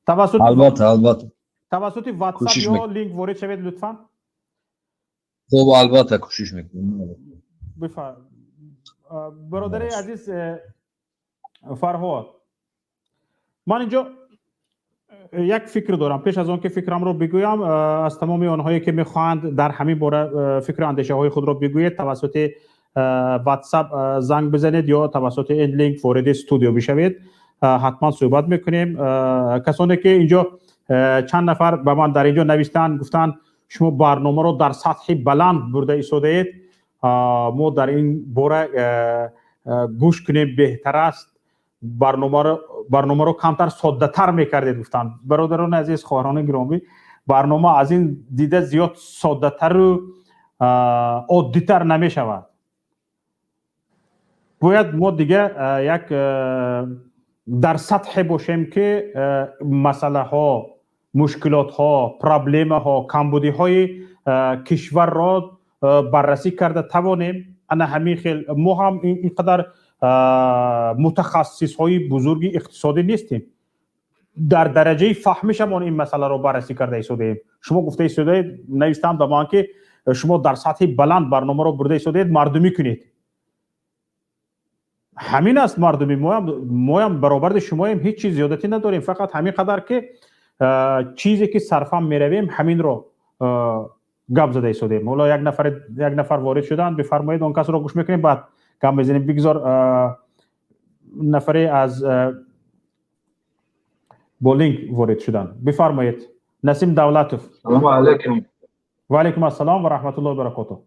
Тавассути Албатта, албатта. Тавассути WhatsApp ё линк ворид шавед, лутфан. Хуб, албатта, кӯшиш мекунем. Бифар, бародари азиз Фарҳод, ман инҷо як фикр дорам. Пеш аз он ки фикрамро бигӯям, аз тамоми онҳое ки мехоҳанд дар ҳамин бора фикру андешаҳои худро бигӯед, тавассути WhatsApp занг бизанед ё тавассути ин линк вориди студио бишавед, ҳатман суҳбат мекунем. Касоне ки инҷо чанд нафар ба ман дар инҷо навиштанд, гуфтанд, шумо барномаро дар сатҳи баланд бурда истодаед, мо дар ин бора гӯш кунем беҳтар аст, барномаро камтар соддатар мекардед, гуфтанд. Бародарони азиз, хоҳарони гиромӣ, барнома аз ин дида зиёд соддатару оддитар намешавад. Бояд мо дига як дар сатҳе бошем, ки масъалаҳо, мушкилотҳо, проблемаҳо, камбудиҳои кишварро баррасӣ карда тавонем. Ана ҳамин хел мо ҳам ин қадар мутахассисҳои бузурги иқтисодӣ нестем, дар дараҷаи фаҳмишамон ин масъаларо баррасӣ карда истодаем. Шумо гуфта истодаед, навистам ба ман, ки шумо дар сатҳи баланд барномаро бурда истодаед, мардумӣ кунед. Ҳамин аст мардумӣ. Моям баробарди шумоем, ҳеҷ чиз зиёдатӣ надорем, фақат ҳамин қадар ки чизе ки сарфам меравем, ҳаминро гап зада истодаем. Ҳоло як нафар ворид шуданд, бифармоед, он касро гӯш мекунем, баъд гап мезанем. Бигзор нафаре аз бо линк ворид шуданд. Бифармоед, Насим Давлатов. Салому алайкум. Ва алайкум ассалом ва раҳматуллоҳи баракотуҳ.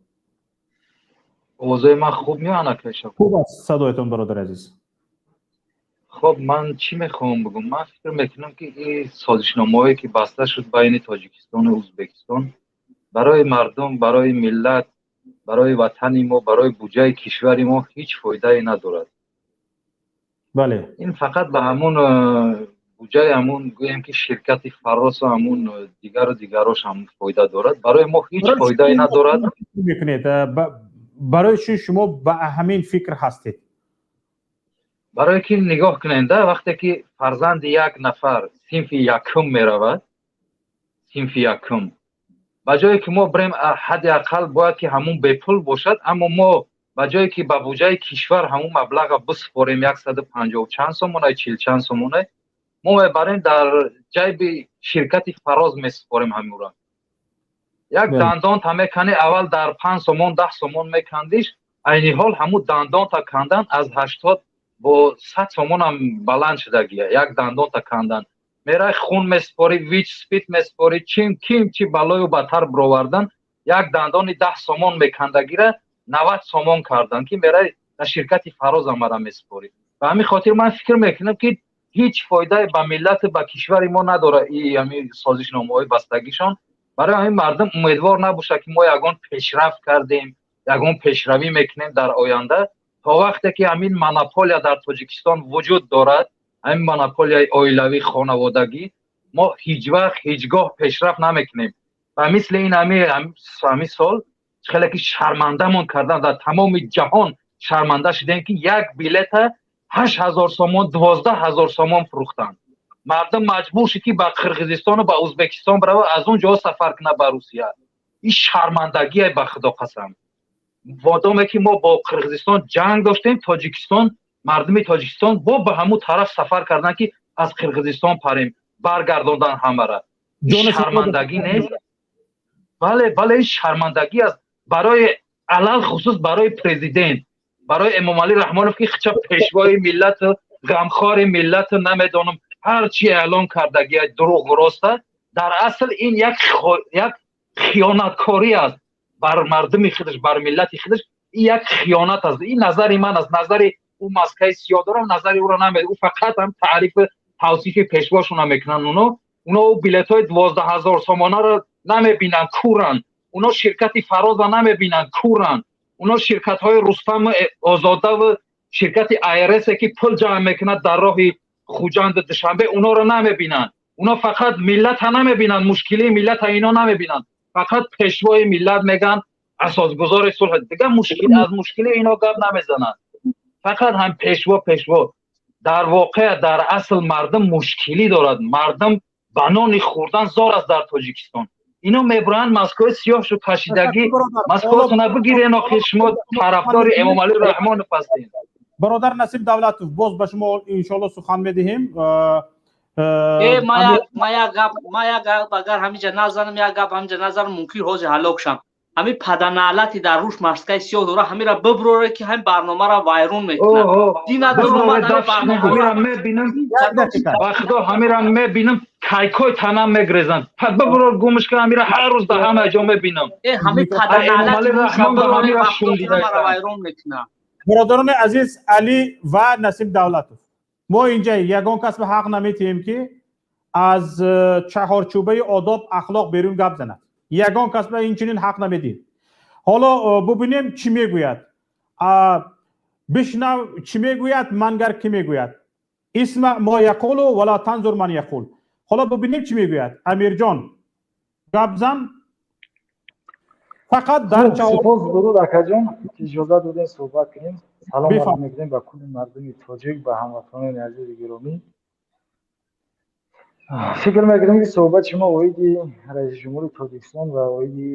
Овозои ман хуб меояд, акаша? Хуб аст садоятон, бародари азиз. Хоб, ман чӣ мехоҳам бигӯм? Ман фикр мекунам, ки ин созишномаҳое ки баста шуд байни Тоҷикистону Ӯзбекистон, барои мардум, барои миллат, барои ватани мо, барои буҷаи кишвари мо ҳеҷ фоидае надорад. Ин фақат ба ҳамун буҷаи ҳамун, гӯем ки, ширкати Фаросу ҳамун дигару дигарош ҳам фоида дорад, барои мо ҳеҷ фоидае надорад. Мекунед, барои чӣ шумо ба ҳамин фикр ҳастед? Барое ки нигоҳ кунед, вақте ки фарзанди як нафар синфи якум меравад, синфи якум, ба ҷое ки мо бирем, ҳадди ақал бояд ки ҳамун бепул бошад, аммо мо ба ҷое ки ба буҷаи кишвар ҳамун маблаға бисупорем, 150 чанд сомонай, 40 чанд сомонай, мо мебарем дар ҷайби ширкати Фароз месупорем ҳамура. Як дандонта меканӣ, аввал дар 5 сомон, 10 сомон мекандиш, айни ҳол ҳамун дандонта кандан аз 80 бо 100 сомонам баланд шудагия. Як дандонта кандан мерай, хун месупорӣ, ВИЧ, СПИД месупорӣ, чим ким чи балою батар бировардан. Як дандони 10 сомон мекандагира 90 сомон кардан, ки мерай дар ширкати Фароз амара месупорӣ. Ба ҳамин хотир ман фикр мекунам, ки ҳеҷ фоидае ба миллату ба кишвари мо надорад и ҳамин созишномаҳои бастагишон. Барои ҳамин мардум умедвор набошад, ки мо ягон пешрафт кардем, ягон пешравӣ мекунем дар оянда. То вақте ки ҳамин монополия дар Тоҷикистон вуҷуд дорад, ҳамин монополияи оилавӣ, хонаводагӣ, мо ҳеҷ вақт, ҳеҷ гоҳ пешрафт намекунем. Ва мисли ин ҳамин сол хеле ки шармандамон кардан, дар тамоми ҷаҳон шарманда шудем, ки як билета 8000 сомон, 12 000 сомон фурӯхтанд. Мардум маҷбур шуд, ки ба Қирғизистону ба Ӯзбекистон барава, аз он ҷо сафар кунад ба Русия. Ин шармандагие, ба Худо қасам. Модоме ки мо бо Қирғизистон ҷанг доштем, Тоҷикистон, мардуми Тоҷикистон бо ба ҳамун тараф сафар карданд, ки аз Қирғизистон парем, баргардондан ҳамара. Шармандагӣ нест? Бале, бале, ин шармандагӣ аст барои, алалхусус барои президент, барои Эмомалӣ Раҳмонов, ки хича пешвои миллату ғамхори миллату намедонам ҳар чи эълон кардагия, дурӯғ роста. Дар асл ин як хиёнаткорӣ аст бар мардуми худаш, бар миллати худаш. Ин як хиёнат аст. Ин назари ман аст. Назари ӯ маскаи сиёҳ дорам, назари ӯро наме. Ӯ фақат ҳам таърифи тавсифи пешвошона мекунанд. Уно билетҳои 12 000 сомонаро намебинанд, куранд. Уно ширкати Фароза намебинанд, куранд. Уно ширкатҳои Рустаму Озодаву ширкати Айрсе, ки пул ҷамъ мекунад дар роҳи Хуҷанду Душанбе, уноро намебинанд. Уно фақат миллата намебинанд, мушкилии миллата ино намебинанд. Фақат пешвои миллат мегӯянд, асосгузори сулҳ, дигар мушкил аз мушкили ино гап намезананд. Фақат ҳам пешво, пешво. Дар воқеъ, дар асл мардум мушкилӣ дорад, мардум ба нони хӯрдан зор аст дар Тоҷикистон. Ино мебуранд, маскаи сиёҳшу кашидагӣ, маскаотона бигирен. Охир шумо тарафдори Эмомалӣ Раҳмонов ҳастед. Бародар Насиб Давлатов, боз ба шумо иншоалло сухан медиҳем. Ма як гап, ма як гап агар ҳамиҷа назанам, як гап ҳамиҷа назанам, мумкин ҳозир ҳалок шам. Ҳамин паданалати дар рӯш маскаи сиёҳ дора, ҳамира биброре, ки ҳамин барномаро вайрон мекунад. Ҳамира мебинам, ба Худо, ҳамира мебинам, кайкои танам мегрезанд. Биброр, гумш ка. Ҳамира ҳар рӯз дар ҳама ҷо мебинам. Ҳамин паданалати вайрон мекунад. Бародарони азиз, Алӣ ва Насиб Давлатов, мо инҷа ягон кас ба ҳақ наметиҳем, ки аз чаҳорчӯбаи одоб ахлоқ берун гап занад. Ягон кас ба инчунин ҳақ намедиҳем. Ҳоло бубинем, чӣ мегӯяд. Бишнав, чӣ мегӯяд, мангар кӣ мегӯяд. اسمع ما يقول ولا تنظر من يقول. Ҳоло бубинем, чӣ мегӯяд. Амирҷон, гап зан, фақат дар Сипос, дуруд, акаҷон, ки иҷозат додем суҳбат кунем. Салом мекунем ба кулли мардуми тоҷик, ба ҳамватанони азизи гиромӣ. Фикр мекунем, ки суҳбати шумо оиди раиси ҷумҳури Тоҷикистон ва оиди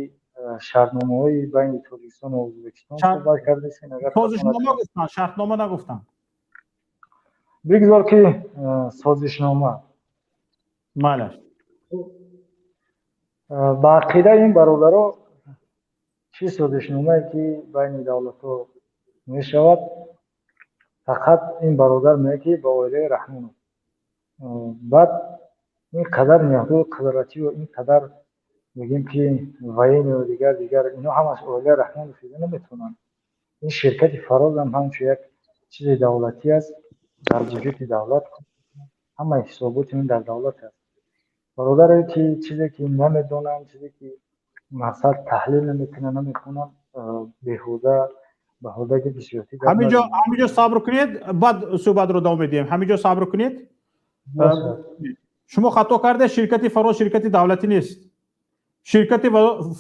шартномаҳои байни Тоҷикистон ва Ӯзбекистон суҳбат кардастем. Созишнома гуфтанд, шартнома нагуфтанд. Бигзор, ки созишнома. Малаш. Ба ақидаи ин бародаро, чӣ созишномае ки байни давлатҳо мешавад, фақат ин бародар мегӯяд, ки ба оилаи Раҳмонов. Баъд ин қадар ниҳодҳои қудратию ин қадар мегӯем, ки военный ю дигар дигар, ино ҳамаш оилаи Раҳмонов шуда наметавонанд. Ин ширкати Фарозам ҳамчун як чизи давлатӣ аст, дар буҷети давлат, ҳамаи ҳисоботи ин дар давлат аст. Бародаре, ки чизе ки намедонанд, чизе ки мақсад таҳлил намекунанд, намехонанд, беҳуда баҳодаги бисёртӣ. Ҳаминҷо сабр кунед, баъд суҳбатро давом медиҳем. Ҳаминҷо сабр кунед. Шумо хато карде. Ширкати Фароз ширкати давлатӣ нест. Ширкати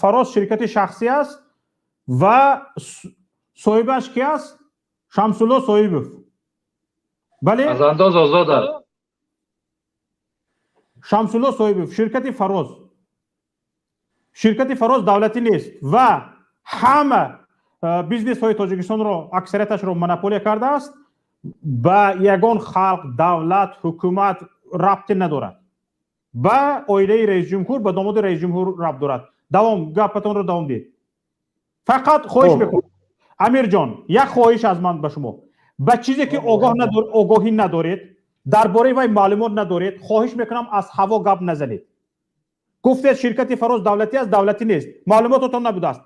Фароз ширкати шахсӣ аст ва соҳибаш ки аст? Шамсулло Соҳибов, бале. Аз андоз озод аст. Шамсулло Соҳибов. Ширкати Фароз, ширкати Фароз давлатӣ нест ва ҳама бизнесҳои Тоҷикистонро, аксарияташро монополия кардааст. Ба ягон халқ, давлат, ҳукумат рабте надорад. Ба оилаи раисҷумҳур, ба домоди раисҷумҳур рабт дорад. Давом, гапатонро давом диҳед. Фақат хоҳиш мекунам, Амирҷон, як хоҳиш аз ман ба шумо: ба чизе ки огоҳӣ надоред, дар бораи вай маълумот надоред, хоҳиш мекунам, аз ҳаво гап назанед. Гуфтед, ширкати Фароз давлатӣ аст. Давлатӣ нест, маълумототон набудааст.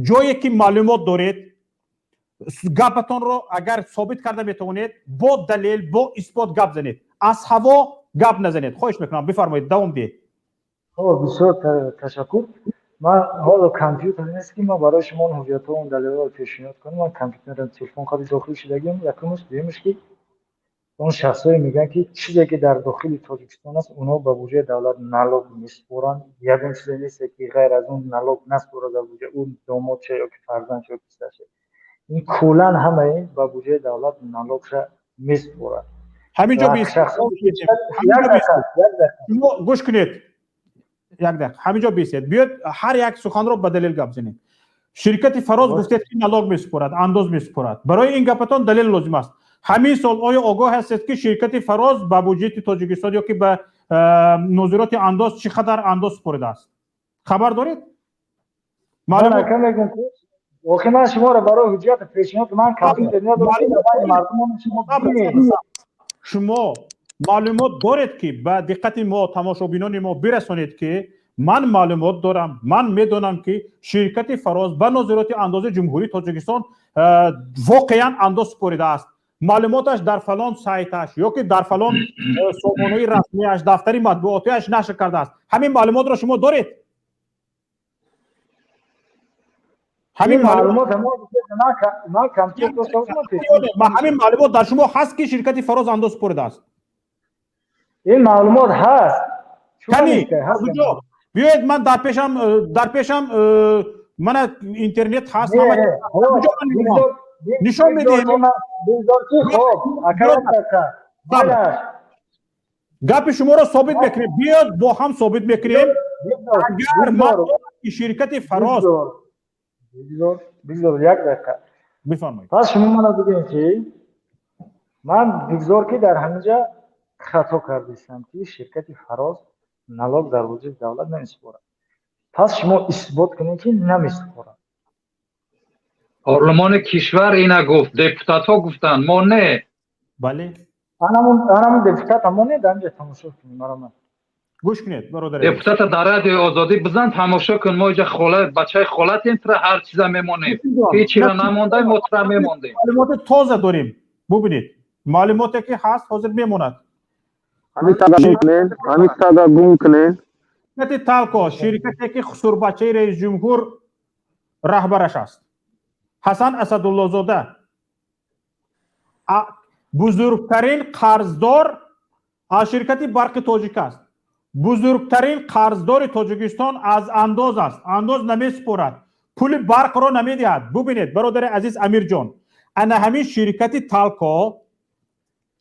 Ҷое ки маълумот доред, гапатонро агар собит карда метавонед, бо далел, бо исбот гап занед, аз ҳаво гап назанед, хоҳиш мекунам. Бифармоед, давом диҳед. Бисёр ташаккур. Ман ҳоло компютер нест, ки ман барои шумо он ҳуҷҷатҳо, он далелҳоро пешниҳод кунам. Ман компютерам, телефон қади дохил шудагиам. Якумаш, дуюмаш, ки он шахсҳое мегӯянд, ки чизе ки дар дохили Тоҷикистон аст, онҳо ба буҷаи давлат налог месупоранд. Ягон чизе нест, ки ғайр аз он налог насупорад дар буҷа, ӯ домодша ё ки фарзандша ё писарша. Ин куллан ҳамаи ба буҷаи давлат налогша месупорад. Ҳаминҷо гӯш кунед, як дақиқа, ҳаминҷо бисед. Биёед, ҳар як суханро ба далел гап занем. Ширкати Фароз, гуфтед, ки налог месупорад, андоз месупорад. Барои ин гапатон далел лозим аст. Ҳамин сол оё огоҳ ҳастед, ки ширкати Фароз ба буҷети Тоҷикистон ё ки ба нозироти андоз чӣ қадар андоз супоридааст? Хабар доред? Охи, ман шуморо барои ҳуҷҷат пешниҳод, ман компютер надорам, мардумон шумо. Шумо маълумот доред, ки ба диққати мо, тамошобинони мо бирасонед, ки ман маълумот дорам, ман медонам, ки ширкати Фароз ба нозироти андози Ҷумҳурии Тоҷикистон воқеан андоз супоридааст, маълумоташ дар фалон сайташ ё ки дар фалон сомонаи расмияш, дафтари матбуотиаш нашр кардааст. Ҳамин маълумотро шумо доред? Ҳамин маълумот дар шумо ҳаст, ки ширкати Фароз андоз супоридааст? Ин маълумот ҳаст. Кани, куҷо? Биёед, ман дар пешам мана интернет ҳаст, нишон медиҳем. Гапи шуморо собит мекунем. Биёд, бо ҳам собит мекунем. Агар ман ширкати Фароз Бигзор, як дақиқа. Бифармоед. Пас шумо мана бигӯед, ки ман, бигзор, ки дар ҳаминҷа хато кардистам, ки ширкати Фароз налог дар буҷаи давлат намесупорад. Пас шумо исбот кунед, ки намесупорад. Парлумони кишвар ина гуфт, депутатҳо гуфтанд, мо не. Бале. Анамун депутат ҳамон не, дар инҷа тамошо кунем, маро. Гӯш кунед, бародар. Депутата дар Радиои Озодӣ бизан, тамошо кун. Мо иҷа хола, бачаи холатем, тура ҳар чиза мемонем. Ҳечира намондай, мо тура мемондем. Маълумоти тоза дорем. Бубинед, маълумоте ки ҳаст, ҳозир мемонад. Ҳамин тада гум кунен, ҳамин тада гум кунен. Ширкати Талко, ширкате ки хусурбачаи раисҷумҳур раҳбараш аст, Ҳасан Асадуллозода, бузургтарин қарздор аз ширкати Барқи Тоҷик аст. Бузургтарин қарздори Тоҷикистон аз андоз аст. Андоз намесупорад, пули барқро намедиҳад. Бубинед, бародари азиз Амирҷон, ана ҳамин ширкати Талко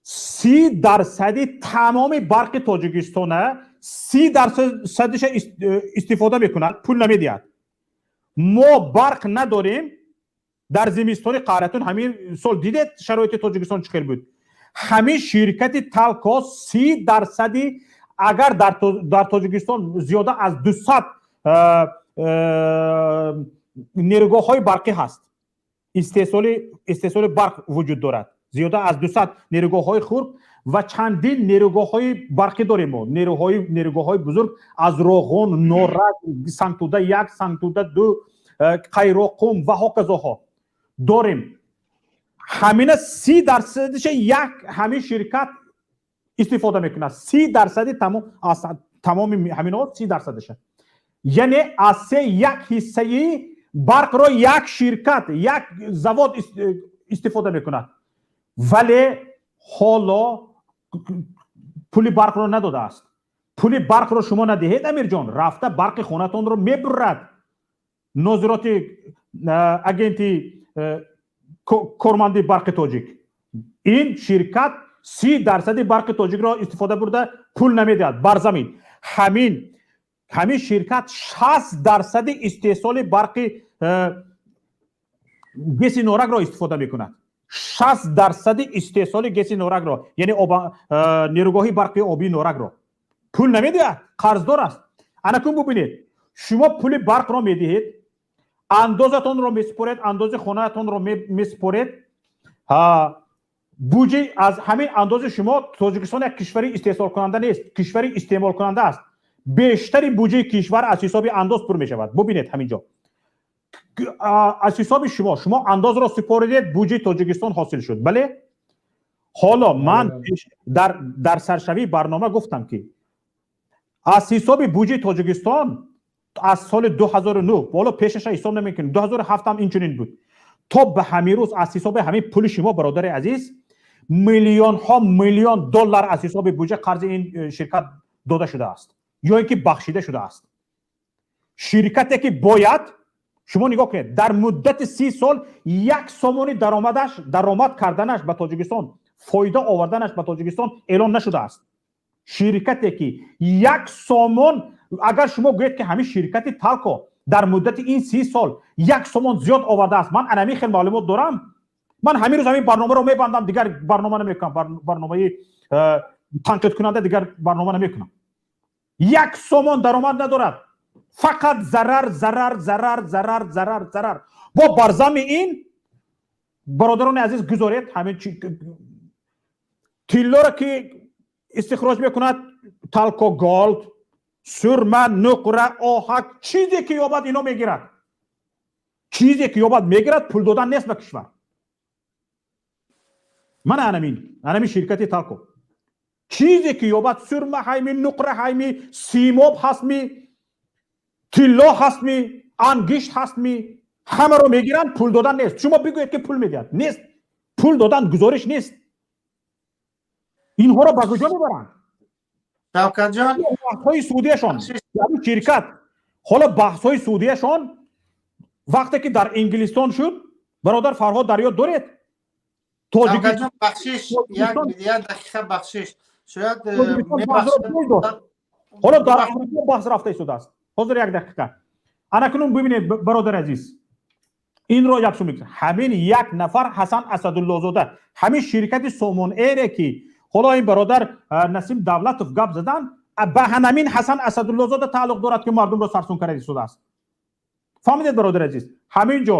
30 дарсади тамоми барқи Тоҷикистона, 30 дарсадиша истифода мекунад, пул намедиҳад. Мо барқ надорем дар зимистони қаҳратун. Ҳамин сол дидед, шароити Тоҷикистон чӣ хел буд. Ҳамин ширкати Талко 30 дарсади, агар дар Тоҷикистон зиёда аз 200 нерӯгоҳҳои барқӣ ҳаст, истеҳсоли барқ вуҷуд дорад, зиёда аз 200 нерӯгоҳҳои хурд ва чандин нерӯгоҳҳои барқӣ дорем мо, нерӯгоҳҳои бузург аз Роғон, Норак, Сангтуда як, Сангтуда ду, Қайроқум ва ҳоказоҳо дорем. Ҳамина 30 дарсадиша як ҳамин ширкат истифода мекунад. 30 дарсади тамоми ҳаминҳо, 30 дарсадиша, яъне аз се як ҳиссаи барқро як ширкат, як завод истифода мекунад, вале ҳоло пули барқро надодааст. Пули барқро шумо надиҳед, Амирҷон, рафта барқи хонатонро мебурад нозироти агенти корманди Барқи Тоҷик. Ин ширкат 30 дарсади барқи тоҷикро истифода бурда, пул намедиҳад. Бар замин ҳамин ширкат 60 дарсади истеҳсоли барқи ГЭСи Норакро истифода мекунад. 60 дарсади истеҳсоли ГЭСи Норакро, яъне нерӯгоҳи барқи обии Норакро. Пул намедиҳад, қарздор аст. Анакун бубинед, шумо пули барқро медиҳед, андозатонро месупоред, андози хонаатонро месупоред, буҷи аз ҳамин андози шумо. Тоҷикистон як кишвари истеҳсолкунанда нест, кишвари истеъмолкунанда аст. Бештари буҷаи кишвар аз ҳисоби андоз пур мешавад. Бубинед, ҳамин ҷо аз ҳисоби шумо, шумо андозро супоридед, буҷаи Тоҷикистон ҳосил шуд. Бале, ҳоло ман дар саршавии барнома гуфтам, ки аз ҳисоби буҷаи Тоҷикистон Аз соли 2009 боло пешаша ҳисоб намекунем, 2007 ҳам инчунин буд. То ба ҳамин рӯз аз ҳисоби ҳамин пули шумо, бародари азиз, миллионҳо миллион доллар аз ҳисоби буҷа қарзи ин ширкат дода шудааст ё ин ки бахшида шудааст. Ширкате ки бояд, шумо нигоҳ кунед, дар муддати 30 сол як сомони даромадаш, даромад карданаш ба Тоҷикистон, фоида оварданаш ба Тоҷикистон эълон нашудааст. Ширкате ки як сомон, агар шумо гӯед ки ҳамин ширкати Талко дар муддати ин 30 сол як сомон зиёд овардааст, ман анамин хел маълумот дорам, ман ҳамин рӯз ҳамин барномаро мебандам, дигар барнома намекунам, барномаи танқидкунанда дигар барнома намекунам. Як сомон даромад надорад, фақат зарар, зарар, зарар, зарар, зарар, зарар. Бо барзами ин, бародарони азиз, гузоред ҳамин тиллоро ки истихроҷ мекунад Талко Голд, сурма, нуқра, оҳак, чизе ки ёбад, ино мегирад, чизе ки ёбад мегирад, пул додан нест ба кишвар. Мана анамин ширкати Талко чизе ки ёбад, сурма ҳайми, нуқра ҳайми, симоб ҳастми, тилло ҳастми, ангишт ҳастми, ҳамаро мегиранд, пул додан нест. Шумо бигӯед ки пул медиҳад, нест, пул додан гузориш нест. Инҳоро ба куҷо мебаранд? Шавкатҷон, баҳсҳои судияшон, ширкат, ҳоло баҳсҳои судияшон вақте ки дар Инглистон шуд, бародар Фарҳод, дар ёд доред? Шавкатҷон, бахшиш, як дақиқа бахшиш, шояд ҳоло дар Аврупо баҳс рафта истодааст. Ҳозир, як дақиқа. Анакунун бибинед, бародари азиз, инро як су мекунад. Ҳамин як нафар, Ҳасан Асадуллозода, ҳамин ширкати Сомон Эре ки ҳоло ин бародар Насим Давлатов гап задан, ба ҳанамин Ҳасан Асадуллозода тааллуқ дорад, ки мардумро сарсун карда истодааст. Фаҳмидед, бародари азиз? Ҳамин ҷо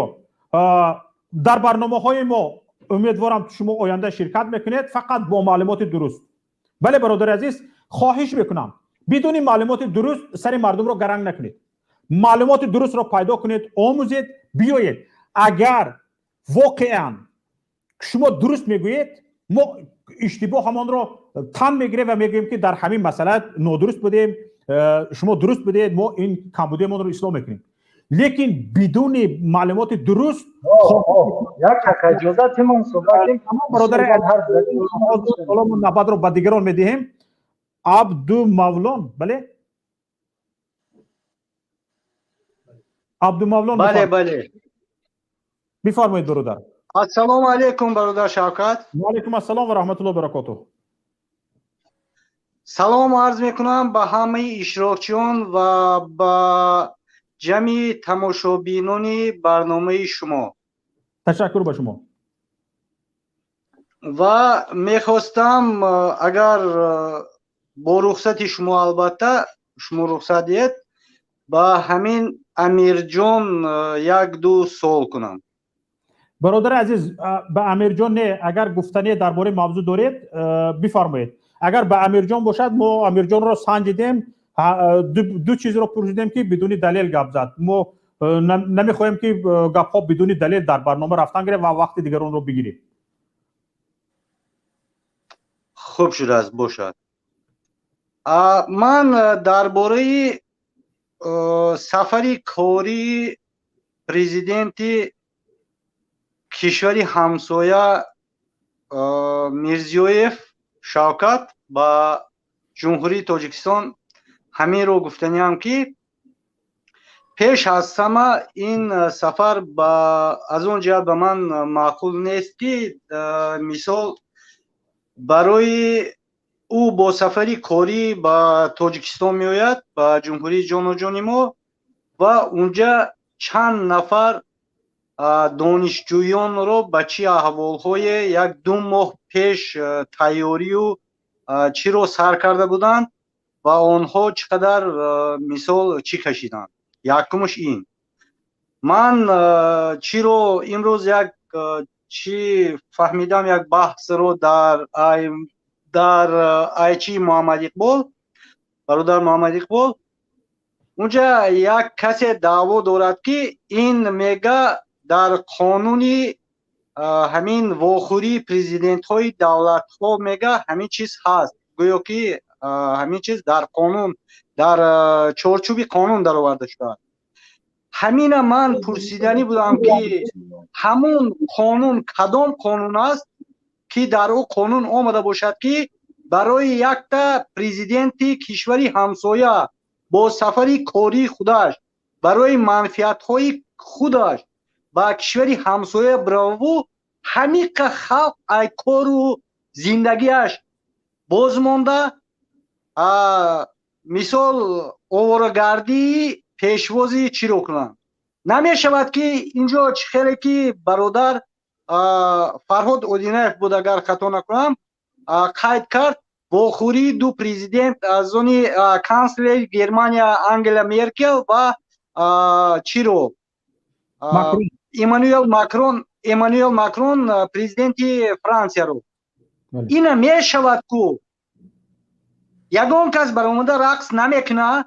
дар барномаҳои мо умедворам шумо оянда ширкат мекунед, фақат бо маълумоти дуруст. Бале, бародари азиз, хоҳиш мекунам, бидуни маълумоти дуруст сари мардумро гаранг накунед. Маълумоти дурустро пайдо кунед, омӯзед, биёед. Агар воқеан шумо дуруст мегӯед, мо иштибоҳамонро тан мегирем ва мегӯем ки дар ҳамин масъала нодуруст будем, шумо дуруст будед, мо ин камбудиамонро ислоҳ мекунем. Лекин бидуни маълумоти дуруст Бародари, навбатро ба дигарон медиҳем. Абдумавлон, бале, Абдумавлон. Бале, бале. Бифармоед, бародар. Ассалому алайкум, бародар Шавкат. Ва алайкум ассалом ва раҳматуллоҳи ва баракотуҳ. Салом арз мекунам ба ҳамаи иштирокчиён ва ба ҷамъи тамошобинони барномаи шумо. Ташаккур ба шумо. Ва мехостам, агар бо рухсати шумо, албатта, шумо рухсат диҳед, ба ҳамин Амирҷон як-ду суол кунам. Бародари азиз, ба Амирҷон не, агар гуфтане дар бораи мавзӯъ доред, бифармоед. Агар ба Амирҷон бошад, мо Амирҷонро санҷидем, ду чизро пурсидем ки бидуни далел гап зад. Мо намехоҳем ки гапҳо бидуни далел дар барнома рафтан гирем ва вақти дигаронро бигирем. Хуб шудааст, бошад. Ман дар бораи сафари кории президенти кишвари ҳамсоя Мирзиёев Шавкат ба Ҷумҳурии Тоҷикистон ҳаминро гуфтаниам, ки пеш аз ҳама ин сафар аз он ҷиҳат ба ман маъқул нест, ки мисол барои ӯ бо сафари корӣ ба Тоҷикистон меояд, ба ҷумҳурии ҷоноҷони мо, ва унҷа чанд нафар донишҷӯёнро ба чӣ аҳволҳое як-ду моҳ пеш тайёрию чиро сар карда буданд ва онҳо чӣ қадар мисол чӣ кашиданд. Якумш ин. Ман чиро имрӯз як чӣ фаҳмидам, як баҳсро дар айчи Муҳаммад Иқбол, бародар Муҳаммад Иқбол, унҷа як касе даъво дорад, ки ин мега дар қонуни ҳамин вохӯрии президентҳои давлатҳо мега ҳамин чиз ҳаст, гӯё ки ҳамин чиз дар қонун Дар чорчӯби қонун дароварда шудааст. Ҳамина ман пурсиданӣ будам, ки ҳамун қонун кадом қонун аст, ки дар ӯ қонун омада бошад, ки барои якта президенти кишвари ҳамсоя бо сафари кории худаш барои манфиатҳои худаш ба кишвари ҳамсоя бираву ҳамиқа халқ ай кору зиндагиаш бозмонда, мисол, оворагардии пешвози чиро кунанд? Намешавад, ки инҷо чӣ хеле ки бародар Фарҳод Одинаев буд, агар хато накунам, қайд кард, вохӯрии ду президент аз они канцлери Германия Ангела Меркел ва чиро Эммануэл Макрон, президенти Франсияро. Ина мешавад ку, ягон кас баромада рақс намекунад,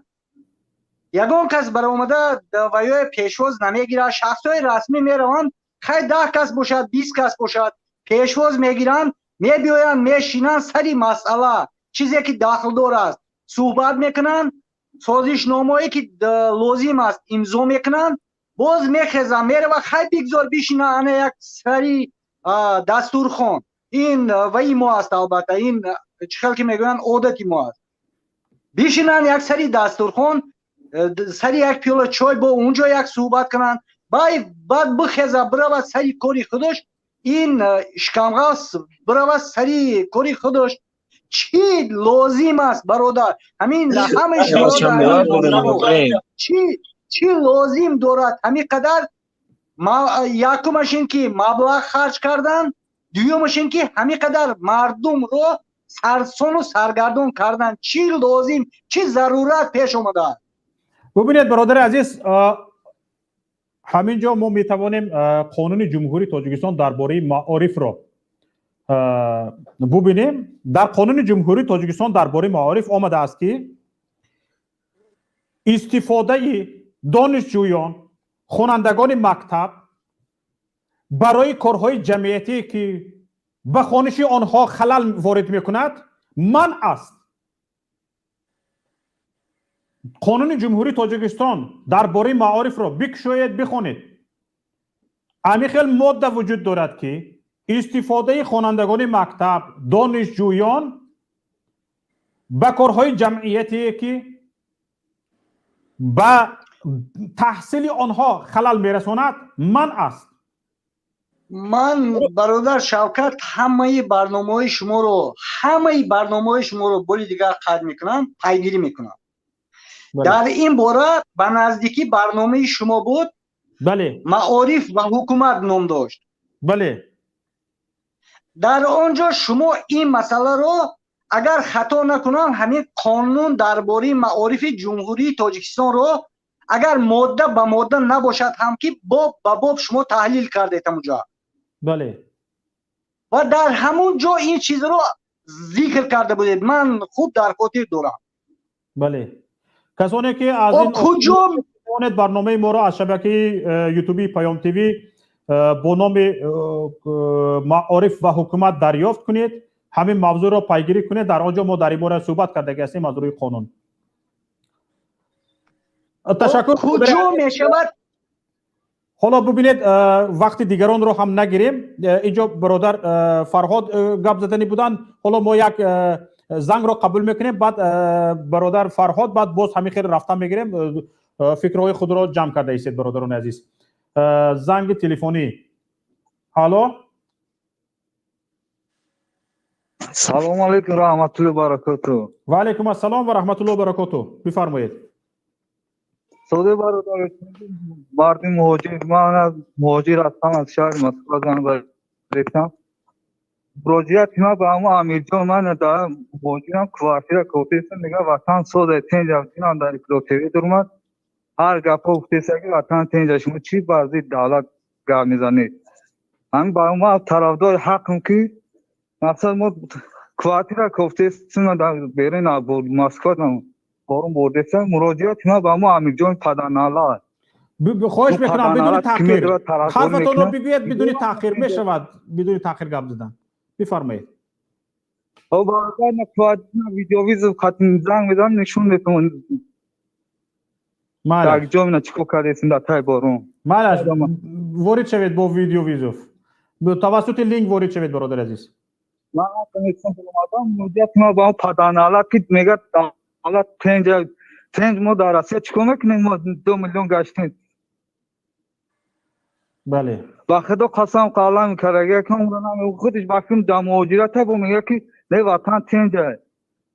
ягон кас баромада ва ё пешвоз намегирад. Шахсҳои расмӣ мераванд, хай, 10 кас бошад, 20 кас бошад, пешвоз мегиранд, мебиёянд, мешинанд, сари масъала, чизе ки дахлдор аст, суҳбат мекунанд, созишномое ки лозим аст, имзо мекунанд, боз мехезанд, мерава. Хай, бигзор бишина ана як сари дастурхон. Ин ваи мо аст, албатта, ин чӣ хел ки мегӯянд, одати мо аст. Бишинанд як сари дастурхон, сари як пиёла чой, бо унҷо як суҳбат кунанд, баъд бихеза, биравад сари кори худаш. Ин шикамғафс биравад сари кори худаш. Чӣ лозим аст, бародар, ҳамин ҳамаи чӣ лозим дорад ҳамин қадар? Якумаш ин ки маблағ харҷ кардан, дуюмаш ин ки ҳамин қадар мардумро сарсону саргардон кардан. Чӣ лозим, чӣ зарурат пеш омадааст? Бубинед, бародари азиз, ҳамин ҷо мо метавонем Қонуни Ҷумҳурии Тоҷикистон дар бораи маорифро бубинем. Дар Қонуни Ҷумҳурии Тоҷикистон дар бораи маориф омадааст, ки истифодаи донишҷӯён, хонандагони мактаб барои корҳои ҷамъиятие, ки ба хониши онҳо халал ворид мекунад, манъ аст. Қонуни Ҷумҳурии Тоҷикистон дар бораи маорифро бикушоед, бихонед. Ҳамин хел модда вуҷуд дорад, ки истифодаи хонандагони мактаб, донишҷӯён ба корҳои ҷамъиятие, ки ба таҳсили онҳо халал мерасонад, манъ аст. Ман, бародар Шавкат, ҳамаи барномаҳои шуморо, бори дигар қайд мекунам, пайгирӣ мекунам. Дар ин бора ба наздикӣ барномаи шумо буд. Бале. «Маориф ва ҳукумат» ном дошт. Бале. Дар он ҷо шумо ин масъаларо, агар хато накунам, ҳамин қонун дар бораи маорифи Ҷумҳурии Тоҷикистонро, агар модда ба модда набошад ҳам, ки боб ба боб шумо таҳлил кардед ҳамунҷо. Бале. Ва дар ҳамун ҷо ин чизро зикр карда будед, ман хуб дар хотир дорам. Бале, касоне ки аз ин куҷо метавонед барномаи моро аз шабакаи ютуби Паём ТВ бо номи «Маориф ва ҳукумат» дарёфт кунед, ҳамин мавзӯъро пайгирӣ кунед. Дар он ҷо мо дар ин бора суҳбат кардаги ҳастем аз рӯи қонун. Ташаккур. Куҷо мешавад? Ҳоло бубинед, вақти дигаронро ҳам нагирем. Инҷо бародар Фарҳод гап заданӣ буданд. Ҳоло мо як зангро қабул мекунем, баъд бародар Фарҳод, баъд боз ҳамин хел рафта мегирем. Фикрҳои худро ҷамъ карда истед, бародарони азиз. Занги телефонӣ. Алло. Салому алайкум, раҳматуллоҳи баракоту. Ва алайкум ассалом ва раҳматуллоҳи баракоту, бифармоед. Соде, бародар, марди муҳоҷир, ман муҳоҷир ҳастам, аз шаҳри Москва занг задам. Муроҷиати ман ба ҳамо Амирҷон: ман дар муҳоҷирам, квартира кофтесам, мега ватан сода, тенҷа. Инам дар Иттилоъ ТВ дурмад, ҳар гапҳо гуфтеса, ки ватан тенҷа. Шумо чӣ бар зидди давлат гап мезанед? Ҳамин ба ма тарафдори ҳаққм, ки мақсад мо квартира кофтесим дар берун Москва, борон бурдеса. Муроҷиати ман ба мо Амирҷони падарналла. Хоҳиш мекунам, бидуни таъхир ҳарфатонро бигӯед, бидуни таъхир мешавад, бидуни таъхир гап задан. Бифармоед. О, бародар, на квартира видеовызов хатм занг мезанам, нишон метавон. Майлаш. Так ҷо мина чикор кардесим дар тай борон. Майлаш, ворид шавед бо видеовызов. Тавассути линк ворид шавед, бародари азиз. Ман натонистам омадам, муддати ма ба он падарналат ки мегӯяд давлат тенҷ тенҷ, мо дар Россия чикор мекунем, мо 2 миллион гаштем. Бале. Ба худо қасам, қалам карага худиш ба филм дар муҳоҷирата бо мегӯяд ки не, ватан тенҷ,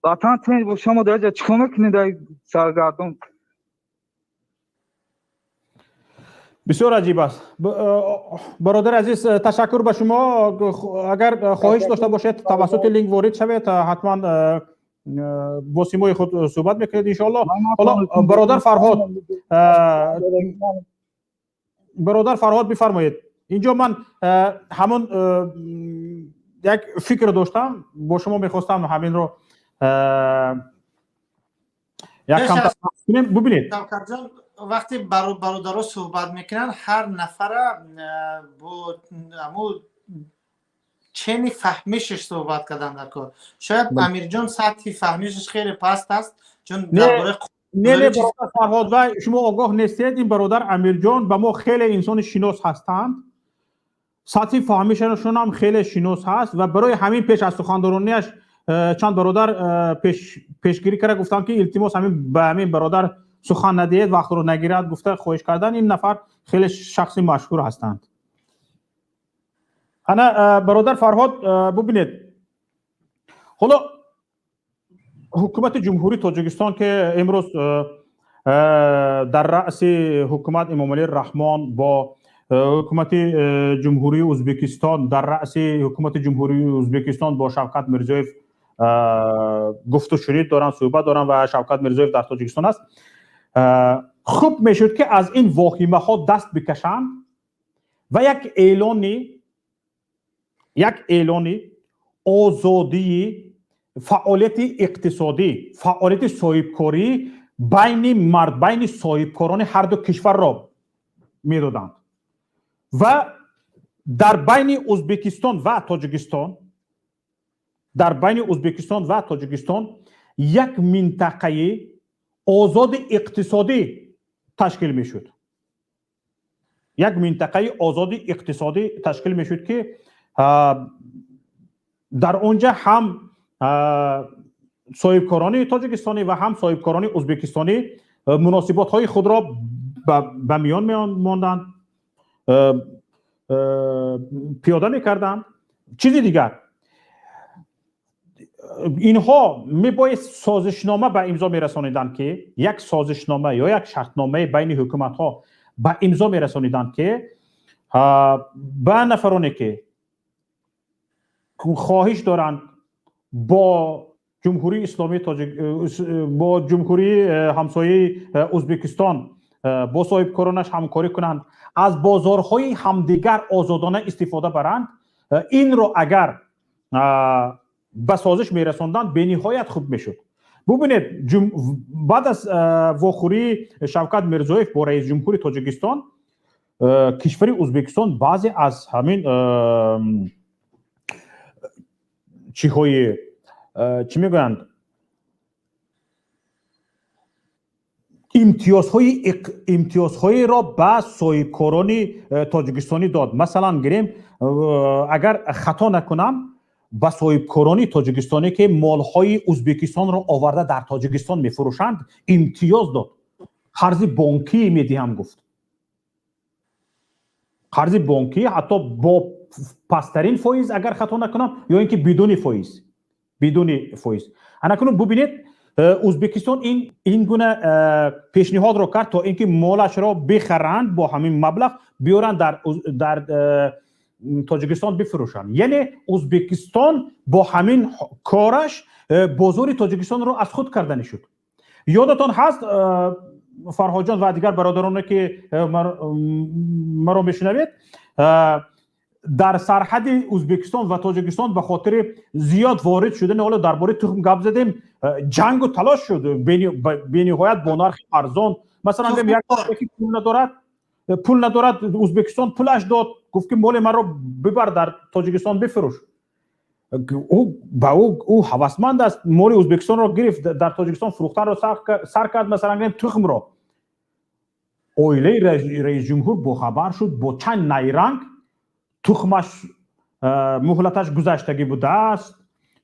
ватан тенҷ боша, мо дар ҷа чикор мекунем дар саргардон? Бисёр аҷиб аст. Бародари азиз, ташаккур ба шумо. Агар хоҳиш дошта бошед, тавассути линк ворид шавед, ҳатман бо симои худ суҳбат мекунед, иншоалло. Ҳоло бародар Фарҳод, бародар Фарҳод, бифармоед. Инҷо ман ҳамон як фикр доштам, бо шумо мехостам ҳаминро як камтар бубинед. Вақте бародаро суҳбат мекунанд, ҳар нафара бо аму чени фаҳмишаш суҳбат кардан дар кор. Шояд Амирҷон сатҳи фаҳмишаш хеле паст аст, чун дар бораи Не, не, бародар Фарҳод, вай шумо огоҳ нестед. Ин бародар Амирҷон ба мо хеле инсони шинос ҳастанд, сатҳи фаҳмишашон ҳам хеле шинос ҳаст ва барои ҳамин пеш аз сухандаронияш чанд бародар пешгирӣ карда гуфтанд, ки илтимос, ҳамин ба ҳамин бародар сухан надиҳед, вақтро нагирад, гуфта хоҳиш кардан. Ин нафар хеле шахси машҳур ҳастанд. Ана, бародар Фарҳод, бубинед, ҳоло ҳукумати Ҷумҳурии Тоҷикистон, ки имрӯз дар раъси ҳукумат Эмомалӣ Раҳмон, бо ҳукумати Ҷумҳурии Ӯзбекистон, дар раъси ҳукумати Ҷумҳурии Ӯзбекистон бо Шавкат Мирзиёев гуфту шунид доранд, суҳбат доранд ва Шавкат Мирзиёев дар Тоҷикистон аст. Хуб мешуд, ки аз ин воҳимаҳо даст бикашанд ва як эълони озодии фаъолияти иқтисодӣ, фаъолияти соҳибкорӣ байни мард, байни соҳибкорони ҳарду кишварро медоданд ва дар байни Ӯзбекистон ва Тоҷикистон, дар байни Ӯзбекистон ва Тоҷикистон як минтақаи озоди иқтисодӣ ташкил мешуд, як минтақаи озоди иқтисодӣ ташкил мешуд, ки дар он ҷа ҳам соҳибкорони тоҷикистонӣ ва ҳам соҳибкорони ӯзбекистонӣ муносиботҳои худро ба миён мемонданд, пиёда мекарданд. Чизи дигар, инҳо мебоист созишнома ба имзо мерасониданд, ки як созишнома ё як шартномаи байни ҳукуматҳо ба имзо мерасониданд, ки ба нафароне, ки хоҳиш доранд бо Ҷумҳурии Исломии Тоҷик, бо ҷумҳурии ҳамсояи Ӯзбекистон, бо соҳибкоронаш ҳамкорӣ кунанд, аз бозорҳои ҳамдигар озодона истифода баранд, инро агар ба созиш мерасонданд, бениҳоят хуб мешуд. Бубинед, баъд аз вохӯрии Шавкат Мирзоев бо раиси ҷумҳури Тоҷикистон, кишвари Ӯзбекистон баъзе аз ҳамин чиҳои, чӣ мегӯянд, имтиёзҳоеро ба соҳибкорони тоҷикистонӣ дод. Масалан, гирем, агар хато накунам, ба соҳибкорони тоҷикистонӣ, ки молҳои Ӯзбекистонро оварда дар Тоҷикистон мефурӯшанд, имтиёз дод. Қарзи бонкӣ медиҳам, гуфт, қарзи бонкӣ ҳатто бо пасттарин фоиз, агар хато накунам, ё ин ки бидуни фоиз, бидуни фоиз. Анакунун бубинед, Ӯзбекистон ин гуна пешниҳодро кард, то ин ки молашро бихаранд, бо ҳамин маблағ биёранд, дар Тоҷикистон бифурӯшанд. Яъне Ӯзбекистон бо ҳамин кораш бозори Тоҷикистонро аз худ карданӣ шуд. Ёдатон ҳаст, Фарҳодҷон ва дигар бародароне, ки маро мешунавед, дар сарҳади Ӯзбекистон ва Тоҷикистон ба хотири зиёд ворид шудани, ҳоло дар бораи тухм гап задем, ҷангу талош шуд бениҳоят бо нархи арзон. Масалан, як пул надорад, пул надорад, Ӯзбекистон пулаш дод, гуфт, ки моли маро бибар, дар Тоҷикистон бифурӯш. Ӯ ба ӯ ҳавасманд аст, моли Ӯзбекистонро гирифт, дар Тоҷикистон фурӯхтанро сар кард. Масалан, гирем тухмро. Оилаи раисҷумҳур бохабар шуд, бо чанд найранг тухмаш муҳлаташ гузаштагӣ будааст,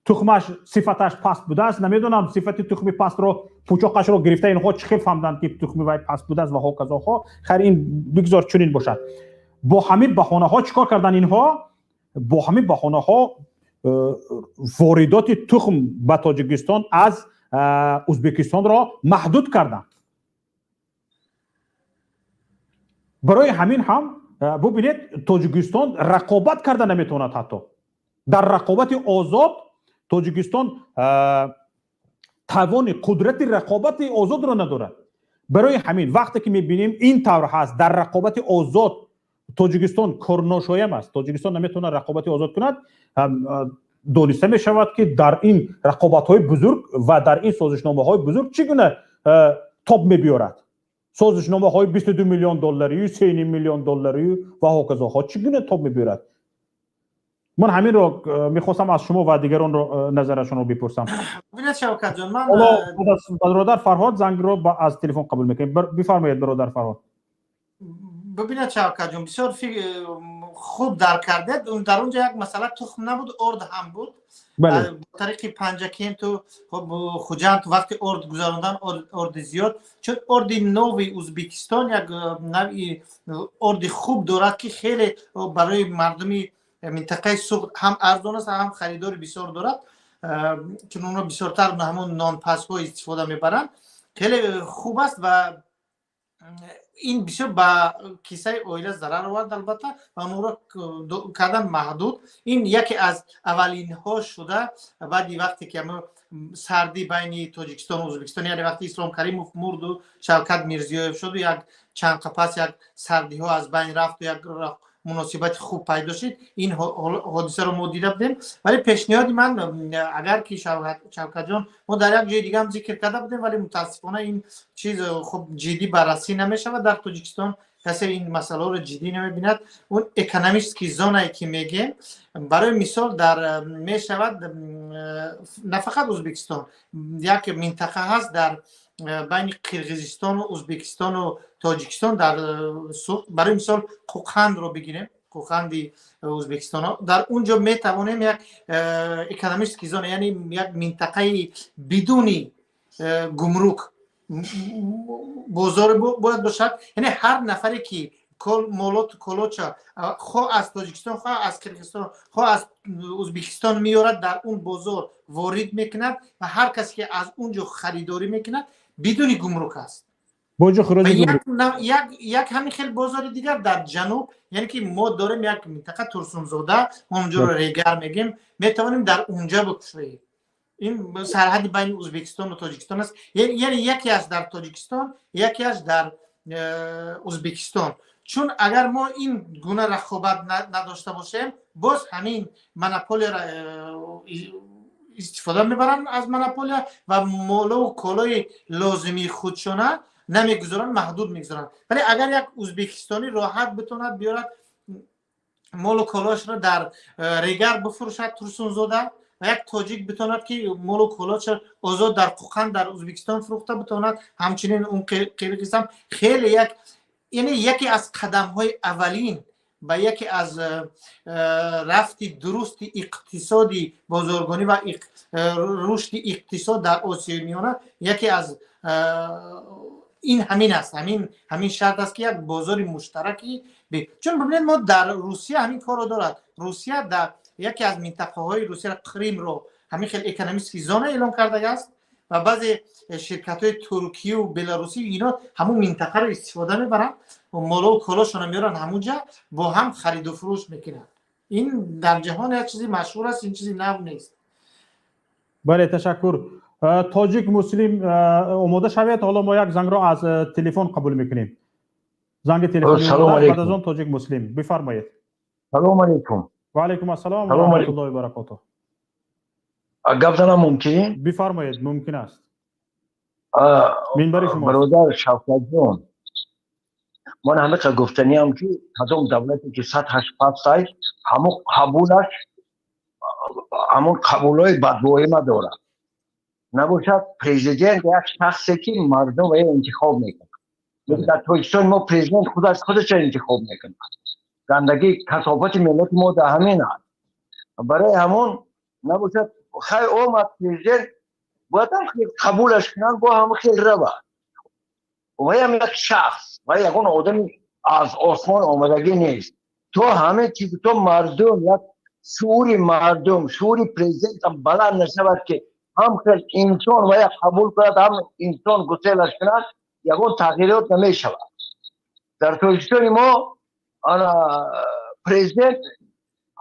тухмаш сифаташ паст будааст. Намедонам, сифати тухми пастро, пучоқашро гирифта, инҳо чӣ хел фаҳмданд, ки тухми вай паст будааст ва ҳоказоҳо. Хайр, ин бигзор чунин бошад. Бо ҳамин баҳонаҳо чӣ кор кардан инҳо? Бо ҳамин баҳонаҳо воридоти тухм ба Тоҷикистон аз Ӯзбекистонро маҳдуд карданд. Барои ҳамин ҳам бубинед, Тоҷикистон рақобат карда наметавонад. Ҳатто дар рақобати озод Тоҷикистон тавони қудрати рақобати озодро надорад. Барои ҳамин вақте ки мебинем, ин тавр ҳаст, дар рақобати озод Тоҷикистон корношоям аст, Тоҷикистон наметавонад рақобати озод кунад. Дониста мешавад, ки дар ин рақобатҳои бузург ва дар ин созишномаҳои бузург чӣ гуна тоб мебиёрад. Созишномаҳои 22 миллион долларию, 3,5 миллион долларию ва ҳоказоҳо чӣ гуна тоб мебиёрад? Ман ҳаминро мехостам аз шумо ва дигаронро назарашонро бипурсам. Бибинед, Шавкатҷон, ман Бародар Фарҳод зангро аз телефон қабул мекунем. Бифармоед, бародар Фарҳод. Бибинед, Шавкатҷон, бисёр хуб дарк кардед. Дар он ҷо як масъала тухм набуд, орд ҳам буд. Тариқи Панҷакенту Хуҷанд вақти орд гузарондан, орди зиёд, чун орди нави Ӯзбекистон як навъи орди хуб дорад, ки хеле барои мардуми минтақаи Суғд ҳам арзон аст, ҳам харидори бисёр дорад, чун онҳо бисёртар ҳамон нонпазҳо истифода мебаранд. Хеле хуб аст ва ин бисёр ба кисаи оила зарар овард, албатта, ва онҳоро кардан маҳдуд. Ин яке аз аввалинҳо шуда баъди вақте ки сардӣ байни Тоҷикистону Ӯзбекистон, яъне вақти Ислом Каримов мурду Шавкат Мирзиёев шуду, як чанд қапас як сардиҳо аз байн рафту як муносибати хуб пайдо шуд. Ин ҳодисаро мо дида будем. Вале пешниҳоди ман, агар ки Шавкатҷон, мо дар як ҷои дига ҳам зикр карда будем, вале мутаассифона ин чиз хуб ҷиддӣ баррасӣ намешавад дар Тоҷикистон, касе ин масъалаҳоро ҷиддӣ намебинад. Он экономический зонае ки мегем, барои мисол, дар мешавад на фақат Ӯзбекистон, як минтақа ҳаст дар байни Қирғизистону Ӯзбекистону Тоҷикистон дар Суғд, барои мисол, Қӯқандро бигирем, Қӯқанди Ӯзбекистон, дар он ҷо метавонем як экономический зона, яъне як минтақаи бидуни гумрук бозор бояд бошад. Яъне ҳар нафаре ки молот колоча хоҳ аз Тоҷикистон, хоҳ аз Қирғизистон, хоҳ аз Ӯзбекистон меорад, дар он бозор ворид мекунад ва ҳар касе ки аз он ҷо харидорӣ мекунад, бидуни гумрук аст. Боҷу хироҷи гумрук. Як ҳамин хел бозори дигар дар ҷануб, яъне ки мо дорем як минтақа Турсунзода, онҷоро Регар мегем, метавонем дар унҷа бикушоем. Ин сарҳади байни Ӯзбекистону Тоҷикистон аст, яъне якеаш дар Тоҷикистон, якеаш дар Ӯзбекистон. Чун агар мо ин гуна рақобат надошта бошем, боз ҳамин монополияро истифода мебаранд, аз монополия ва молову колои лозимии худшона намегузоранд, маҳдуд мегузоранд. Вале агар як ӯзбекистонӣ роҳат битонад биёрад молу колоашро дар Регар бифурӯшад, Турсунзода, ва як тоҷик битонад ки молу колоашро озод дар Қӯқанд дар Ӯзбекистон фурӯхта битонад, ҳамчунин он қирғизам, хеле як, яъне яке аз қадамҳои аввалин ба яке аз рафти дурусти иқтисоди бозоргонӣ ва рушди иқтисод дар Осиёи Миёна яке аз ин ҳамин аст, ҳамин шарт аст, ки як бозори муштараки. Чун бибинед, мо дар Русия ҳамин корро дорад. Русия дар яке аз минтақаҳои Русия, Қримро, ҳамин хел экономический зона эълон кардааст ва баъзе ширкатҳои туркию беларусӣ ино ҳамун минтақаро истифода мебаранд, молову колошонро меоранд, ҳамунҷа бо ҳам хариду фурӯш мекунанд. Ин дар ҷаҳон як чизи машҳур аст, ин чизи нав нест. Бале, ташаккур. Тоҷик Муслим, омода шавед. Ҳоло мо як зангро аз телефон қабул мекунем, занги телефони. Баъд аз он Тоҷик Муслим, бифармоед. Салому алейкум. Ва алейкум ассалом ва раҳматуллоҳи ва баракотуҳ. Гап занам мумкин? Бифармоед, мумкин аст, минбари шумо. Бародар Шавкатҷон, ман ҳамиқа гуфтаниам, ки кадом давлате ки сатҳаш пастай, ҳамо қабулаш Ҳамон қабулҳои бадвоима дорад. Набошад, президент як шахсе ки мардум вая интихоб мекунад. Дар Тоҷикистон мо президент худаш худашро интихоб мекунад. Гандагӣ, касофати миллати мо дар ҳамин аст. Барои ҳамон набошад, хай, омад президент, бояд ҳам қабулаш кунанд, бо ҳама хел равад. Ваям як шахс, ва ягон одами аз осмон омадагӣ нест. То ҳамин чиз, то мардум як шуури мардум, шуури президентам баланд нашавад, ки ҳам хел инсон вая қабул кунад, ҳам инсон гуселаш кунад, ягон тағйирот намешавад. Дар Тоҷикистони мо ана президент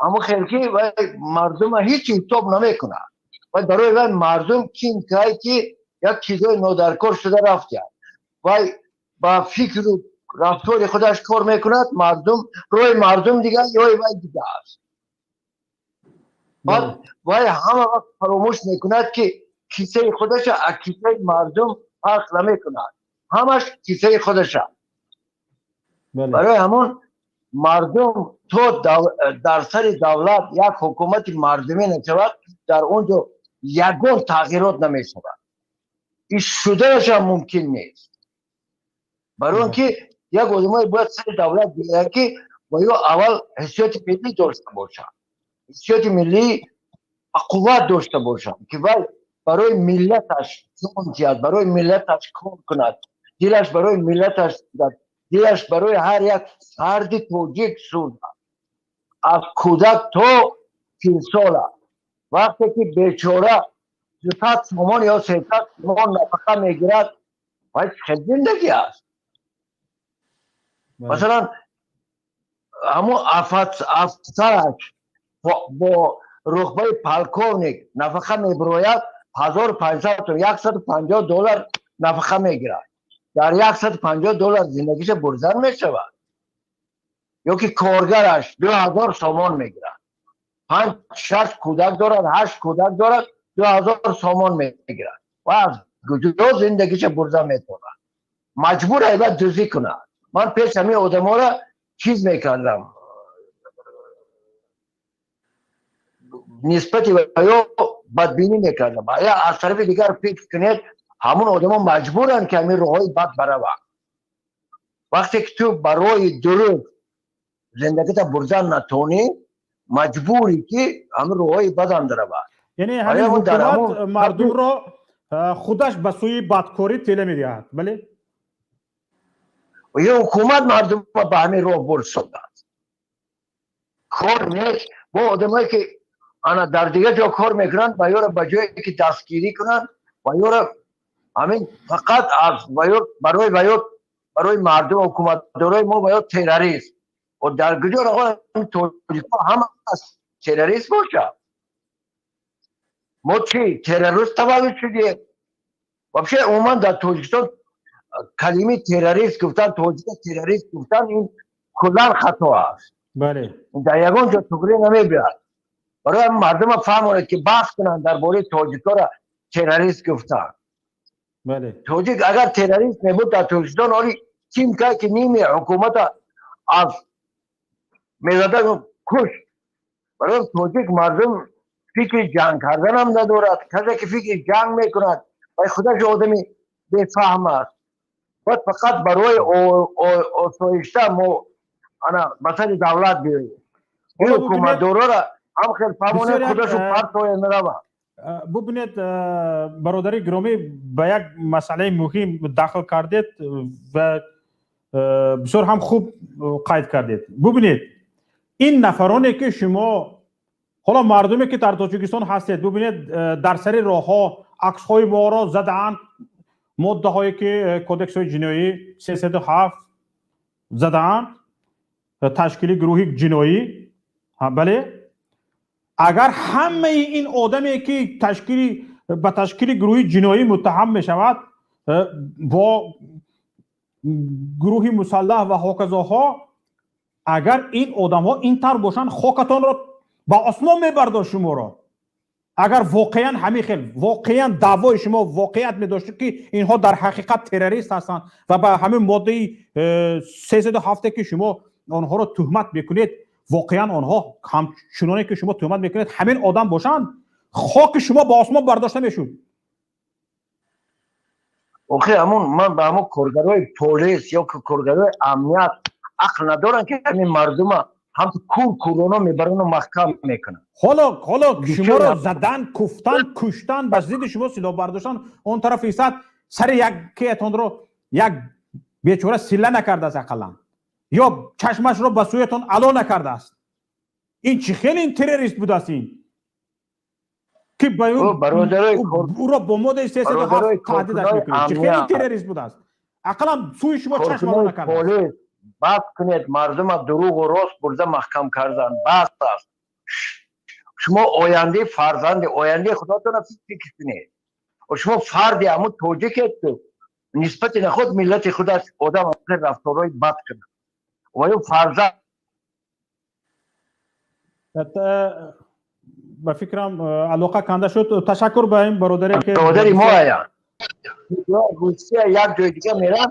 ҳамон хел ки вай мардума ҳеҷ ҳисоб намекунад. Вай барои вай мардум кин кай ки як чизҳои нодаркор шуда рафтияд. Вай ба фикру рафтори худаш кор мекунад, мардум роҳи мардум дигар, роҳи вай дигар аст. Баъд вай ҳама вақт фаромӯш мекунад, ки кисаи худаша аз кисаи мардум фарқ намекунад, ҳамаш кисаи худаша. Барои ҳамон мардум то дар сари давлат як ҳукумати мардумӣ нашавад, дар он ҷо ягон тағйирот намешавад. Иш шуданашам мумкин нест, барои он ки як одамое бояд сари давлат биёяд, ки ва ё аввал ҳиссиёти миллӣ дошта бошад, ҳиссиёти миллӣ қувват дошта бошад, ки вай барои миллаташ ҷон диҳад, барои миллаташ кор кунад, дилаш барои миллаташ сӯзад, дилаш барои ҳар як фарди тоҷик сӯзад, аз кӯдак то пирсола. Вақте ки бечора 200 сомон ё 300 сомон нафақа мегирад, вай хел зиндагӣ аст? Масалан, ҳамон афсараш бо рутбаи полковник нафақа мебирояд 1500, 150 доллар нафақа мегирад. Дар 150 доллар зиндагиша бурзан мешавад? Ё ки коргараш 2000 сомон мегирад, панҷ, шаш кӯдак дорад, ҳашт кӯдак дорад, 2000 сомон мегирад ва аз куҷо зиндагиша бурзан метавонад? Маҷбур айбад дуздӣ кунад. Ман пеш ҳамин одаморо чиз мекардам, нисбати ё бадбинӣ мекардам. Аз тарафи дигар фикр кунед, ҳамон одамо маҷбуранд, ки ҳамин роҳҳои бад бараванд. Вақте ки ту барои дуруст зиндагита бурдан натонӣ, маҷбурӣ, ки ҳамин роҳҳои бадам даравад. Яъне ҳамин ҳукумат мардумро худаш ба сӯи бадкорӣ тела медиҳад, бале? Ё ҳукумат мардумро ба ҳамин роҳ бурсодааст. Кор нест. Бо одамое ки ана дар дигар ҷо кор мекунанд, ба ёро ба ҷое ки дастгирӣ кунанд, ба ёро ҳамин фақат аз барои ва ё барои мардум, ҳукуматдорои мо ва ё террорист. Дар куҷо тоҷикҳо ҳама террорист бошад? Мо чи, террорист таваллуд шудем? Вообще, умуман дар Тоҷикистон калими террорист гуфтан, тоҷика террорист гуфтан, ин куллан хато аст. Дар ягон ҷо туғрӣ намебиёд. Барои мардума фаҳмонед, ки баҳс кунанд дар бораи тоҷикҳоро террорист гуфтан. Тоҷик агар террорист мебуд, дар Тоҷикистон оли ким кай ки ними ҳукумата аз мезада куш. Барои тоҷик мардум фикри ҷанг карданам надорад. Касе ки фикри ҷанг мекунад, вай худаш одами бефаҳм аст. Бояд фақат барои осоишта мо ана ба сари давлат биёем. Ин ҳукуматдорора ҳам хел фаҳмонем, худашу партоя наравад. Бубинед, бародари гиромӣ, ба як масъалаи муҳим дахл кардед ва бисёр ҳам хуб қайд кардед. Бубинед, ин нафароне ки шумо ҳоло, мардуме ки дар Тоҷикистон ҳастед, бубинед, дар сари роҳҳо аксҳои моро задаанд, моддаҳое ки кодексҳои ҷиноӣ 307 задаанд, ташкили гурӯҳи ҷиноӣ. Бале, агар ҳамаи ин одаме ки ба ташкили гурӯҳи ҷиноӣ муттаҳам мешавад, бо гурӯҳи мусаллаҳ ва ҳоказоҳо, агар ин одамҳо ин тавр бошанд, хокатонро ба осмон мебардошт шуморо. Агар воқеан ҳамин хел, воқеан даъвои шумо воқеият медошт, ки инҳо дар ҳақиқат террорист ҳастанд ва ба ҳамин моддаи 307, ки шумо онҳоро туҳмат мекунед, воқеан онҳо ҳамчуноне ки шумо туҳмат мекунед, ҳамин одам бошанд. Хоки шумо ба осмон бардошта мешуд. Охи, ҳамун ман ба ҳамун коргарои полис ё коргарои амният ақл надоранд, ки ҳамин мардума ҳам кур курона мебарану маҳкам мекунанд. Ҳоло шуморо задан, куфтан, куштан, ба зидди шумо силоҳ бардоштан, он тараф истад, сари якеатонро як бечора силла накардааст ақаллан ё чашмашро ба сӯятон ало накардааст. Ин чӣ хеле ин террорист будааст, ин ки ӯро бо моддаи 307 таҳдидаш мекунед? Чӣ хеле террорист будааст, ақаллан сӯи шумо чашм ало накардааст? Бас кунед мардума дурӯғу рост бурда маҳкам кардан, бас аст. Шумо ояндаи фарзанди, ояндаи худотона фикр кунед. Шумо фарди ҳамун тоҷикед, ки нисбати наход миллати худаш одам рафторҳои бад кунад ва ё фарзанд. Ба фикрам, алоқа канда шуд. Ташаккур ба ин бародаре ки бародари мо ая Русия, як ҷои дига мерад,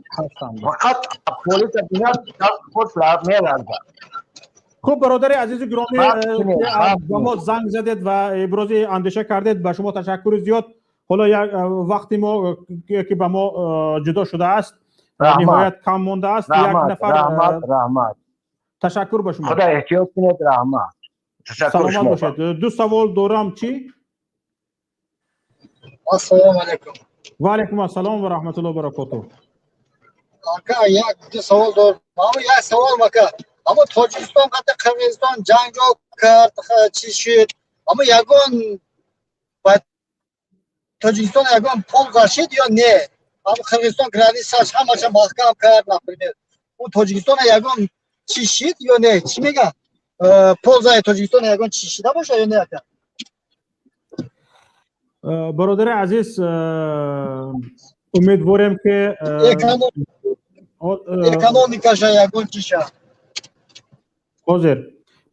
фақат полиса бинад, худ меларзад. Хуб, бародари азизу гиромӣ, ба мо занг задед ва ибрози андеша кардед, ба шумо ташаккури зиёд. Ҳоло як вақти мо, ки ба мо ҷудо шудааст, ниҳоят кам мондааст. Як нафар. Раҳмат. Ташаккур ба шумо. Худо эҳтиёт кунед, раҳмат. Саломат бошед. Ду савол дорам, чӣ? Ассалому алайкум. Ва алайкум ассалом ва раҳматуллоҳи баракотуҳ. Ака, як ду савол дорам. Як савол, ака, аммо Тоҷикистон қати Қирғизистон ҷанг кард, чӣ шуд? Аммо ягон ба Тоҷикистон ягон пул гашид ё не? Аммо Қирғизистон границаш ҳамаша маҳкам кард, например, ӯ Тоҷикистона ягон чӣ шид ё не? Чӣ мегӯяд, пользаи Тоҷикистон ягон чӣ шида боша ё не, ака? Бародари азиз, умедворем, ки экономикаша ягон чиша. Ҳозир,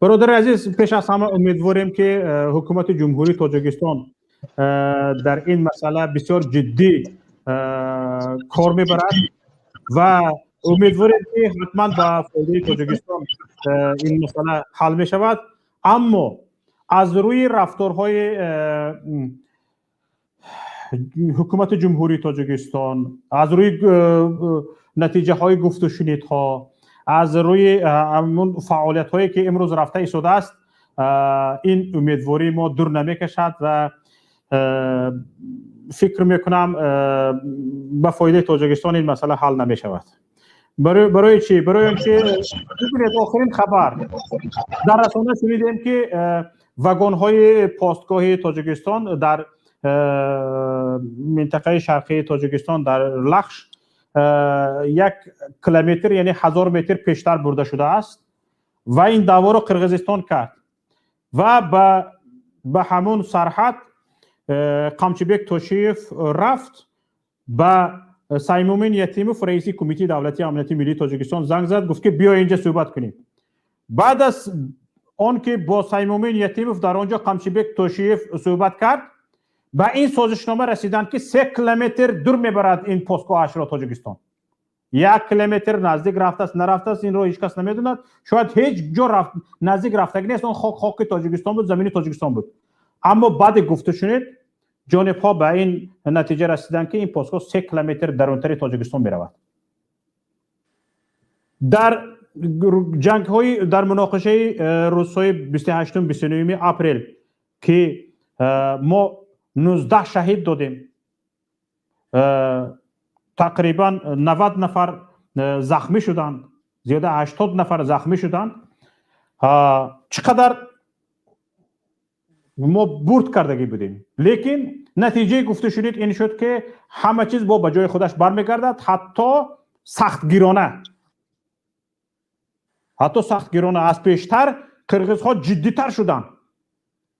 бародари азиз, пеш аз ҳама умедворем, ки ҳукумати Ҷумҳурии Тоҷикистон дар ин масъала бисёр ҷиддӣ кор мебарад ва умедворем, ки ҳатман ба фоидаи Тоҷикистон ин масъала ҳал мешавад. Аммо аз рӯи рафторҳои ҳукумати Ҷумҳурии Тоҷикистон, аз рӯи натиҷаҳои гуфтушунидҳо, аз рӯи ҳамун фаъолиятҳое, ки имрӯз рафта истодааст, ин умедвории мо дур намекашад ва фикр мекунам, ба фоидаи Тоҷикистон ин масъала ҳал намешавад. Барои чӣ? Барои он ки бибинед, охирин хабар дар расона шунидем, ки вагонҳои постгоҳи Тоҷикистон дар минтақаи шарқии Тоҷикистон, дар Лахш, 1 километр, яъне 1000 метр пештар бурда шудааст ва ин даъворо Қирғизистон кард ва ба ҳамун сарҳад Қамчибек Тошиев рафт, ба Саймумин Ятимов, раиси Кумитаи давлатии амнияти миллии Тоҷикистон, занг зад, гуфт, ки биё инҷа суҳбат кунем. Баъд аз он ки бо Саймумин Ятимов дар он ҷо Қамчибек Тошиев суҳбат кард, ба ин созишнома расиданд, ки 3 километр дур мебарад ин постгоҳашро Тоҷикистон. 1 километр наздик рафтааст, нарафтааст, инро ҳеҷ кас намедонад. Шояд ҳеҷ ҷо наздик рафтагӣ нест. Он хок хоки Тоҷикистон буд, замини Тоҷикистон буд. Аммо баъди гуфтушунид ҷонибҳо ба ин натиҷа расиданд, ки ин постгоҳ 3 километр дарунтари Тоҷикистон меравад. Дар ҷангҳои, дар муноқишаи рӯзҳои 28, 29 апрел, ки мо 19 шаҳид додем, тақрибан 90 нафар захмӣ шуданд, зиёда 80 нафар захмӣ шуданд, чӣ қадар мо бурд кардагӣ будем. Лекин натиҷаи гуфтушунид ин шуд, ки ҳама чиз бо ба ҷои худаш бармегардад, ҳатто сахтгирона аз пештар қирғизҳо ҷиддитар шуданд.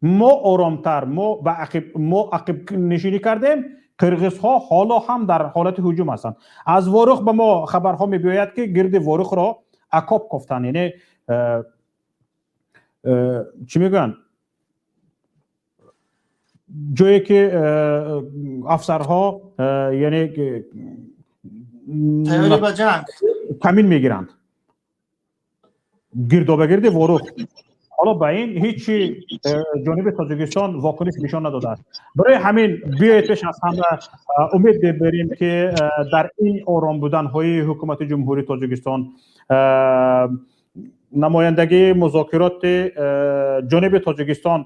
Мо оромтар, мо ба ақиб, мо ақибнишинӣ кардем. Қирғизҳо ҳоло ҳам дар ҳолати ҳуҷум ҳастанд. Аз Ворух ба мо хабарҳо мебиёяд, ки гирди Ворухро окоп кофтанд, яъне чӣ мегӯянд, ҷое ки афсарҳо, яъне тайёрӣ ба ҷанг камин мегиранд, гирдобагирди Ворух. Ҳоло ба ин ҳеҷ ҷониби Тоҷикистон вокуниш нишон надодааст. Барои ҳамин биёед пеш аз ҳама умед бибарем, ки дар ин ором буданҳои ҳукумати Ҷумҳурии Тоҷикистон, намояндагии музокироти ҷониби Тоҷикистон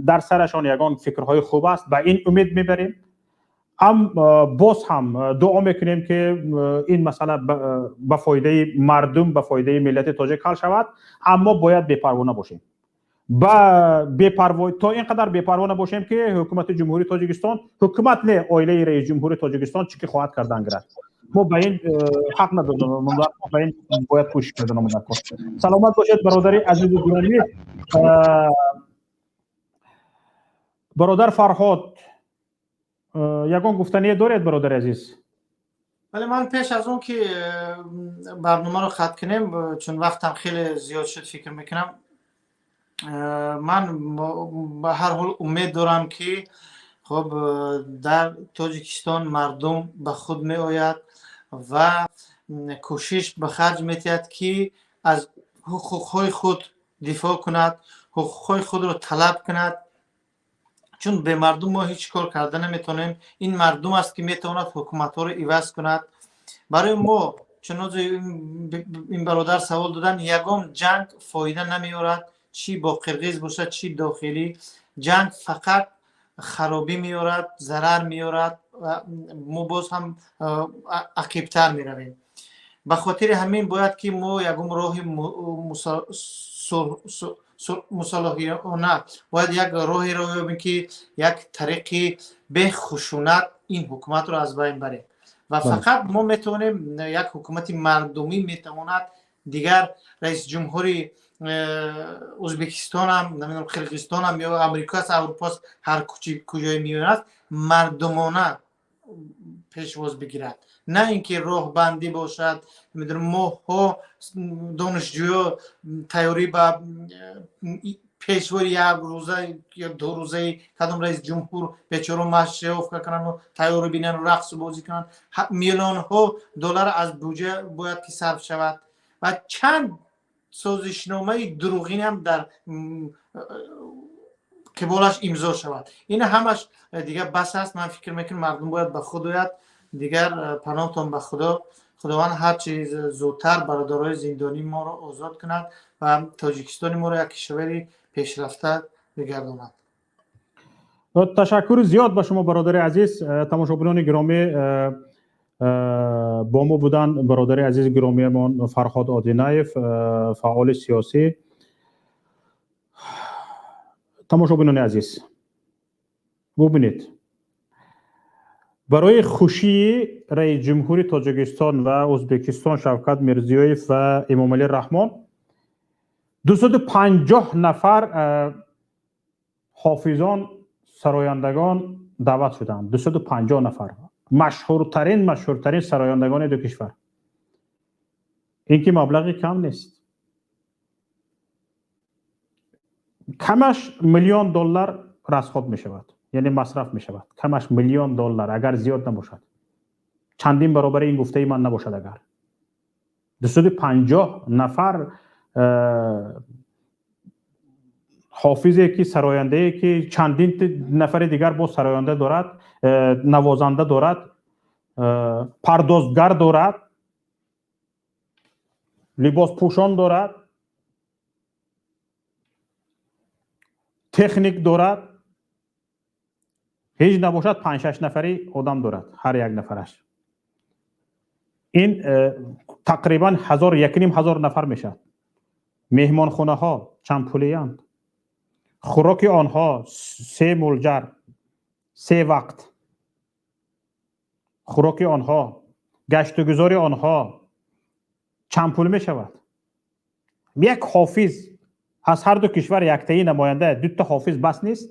дар сарашон ягон фикрҳои хуб аст, ба ин умед мебарем. Ам боз ҳам дуо мекунем, ки ин масъала ба фоидаи мардум, ба фоидаи миллати тоҷик ҳал шавад. Аммо бояд бепарво набошем, ба бепарво, то ин қадар бепарво набошем, ки ҳукумати Ҷумҳурии Тоҷикистон, ҳукумат не, оилаи раиси ҷумҳури Тоҷикистон чӣ ки хоҳад кардан гирад. Мо ба ин ҳақ надодем, ба ин бояд кӯшиш кардан. Саломат бошед, бародари азизу гиромӣ, бародар Фарҳод. Ягон гуфтание доред, бародари азиз? Вале ман пеш аз он ки барномаро хат кунем, чун вақтам хеле зиёд шуд, фикр мекунам, ман ба ҳар ҳол умед дорам, ки хоб дар Тоҷикистон мардум ба худ меояд ва кӯшиш ба харҷ метиҳад, ки аз ҳуқуқҳои худ дифоъ кунад, ҳуқуқҳои худро талаб кунад, чун бе мардум мо ҳеҷ кор карда наметавонем. Ин мардум аст, ки метавонад ҳукуматҳоро иваз кунад. Барои мо, чунозе ин бародар савол додан, ягон ҷанг фоида намеорад, чӣ бо қирғиз бошад, чӣ дохилӣ. Ҷанг фақат харобӣ меорад, зарар меорад, мо боз ҳам ақибтар меравем. Ба хотири ҳамин бояд, ки мо ягон роҳи мусолиҳона, бояд як роҳеро ёбем, ки як тариқи бехушунат ин ҳукуматро аз байн барем. Ва фақат мо метавонем, як ҳукумати мардумӣ метавонад. Дигар раиси ҷумҳури Ӯзбекистонам, намедонам, Қирғизистонам ё Амрикоаст, Аврупоаст, ҳар куҷои миён аст, мардумона пешвоз бигирад, на ин ки роҳбандӣ бошад. Намедонам, моҳҳо донишҷӯё тайёрӣ ба пешвои як рӯза ё 2 рӯзаи кадом раиси ҷумҳур бечоро маршировка кунанду тайёрӣ бинанду рақсу бозӣ кунанд. Миллионҳо доллар аз буҷа бояд ки сарф шавад ва чанд созишномаи дурӯғин дар қиболаш имзо шавад. Ин ҳамаш дигар бас аст. Ман фикр мекунам, мардум бояд ба худ ояд. Дигар паноҳтон ба Худо. Худованд ҳарчи зудтар бародарои зиндонии моро озод кунад ва Тоҷикистони моро як кишвари пешрафта бигардонад. Ташаккури зиёд ба шумо, бародари азиз. Тамошобинони гиромӣ, бо мо буданд бародари азизи гиромиямон Фарҳод Одинаев, фаъоли сиёсӣ. Тамошобинони азиз, бубинед, барои хушии раиси ҷумҳури Тоҷикистон ва Ӯзбекистон Шавкат Мирзиёев ва Эмомалӣ Раҳмон 250 нафар ҳофизон, сарояндагон даъват шуданд. 250 нафар машҳуртарин сарояндагони ду кишвар. Ин ки маблағи кам нест, камаш миллион доллар расход мешавад, яъне масраф мешавад, камаш миллион доллар, агар зиёд набошад, чандин баробари ин гуфтаи ман набошад. Агар 250 нафар ҳофизе ки, сарояндае ки чандин нафари дигар боз сароянда дорад, навозанда дорад, пардозгар дорад, либоспӯшон дорад, техник дорад, ҳеҷ набошад 5-6 нафари одам дорад ҳар як нафараш. Ин тақрибан 1000, 1500 нафар мешавад. Меҳмонхонаҳо чанд пулиянд, хӯроки онҳо се мулҷар, се вақт хӯроки онҳо, гаштугузори онҳо чанд пул мешавад. Як ҳофиз аз ҳар ду кишвар, яктаи намоянда, дута ҳофиз бас нест.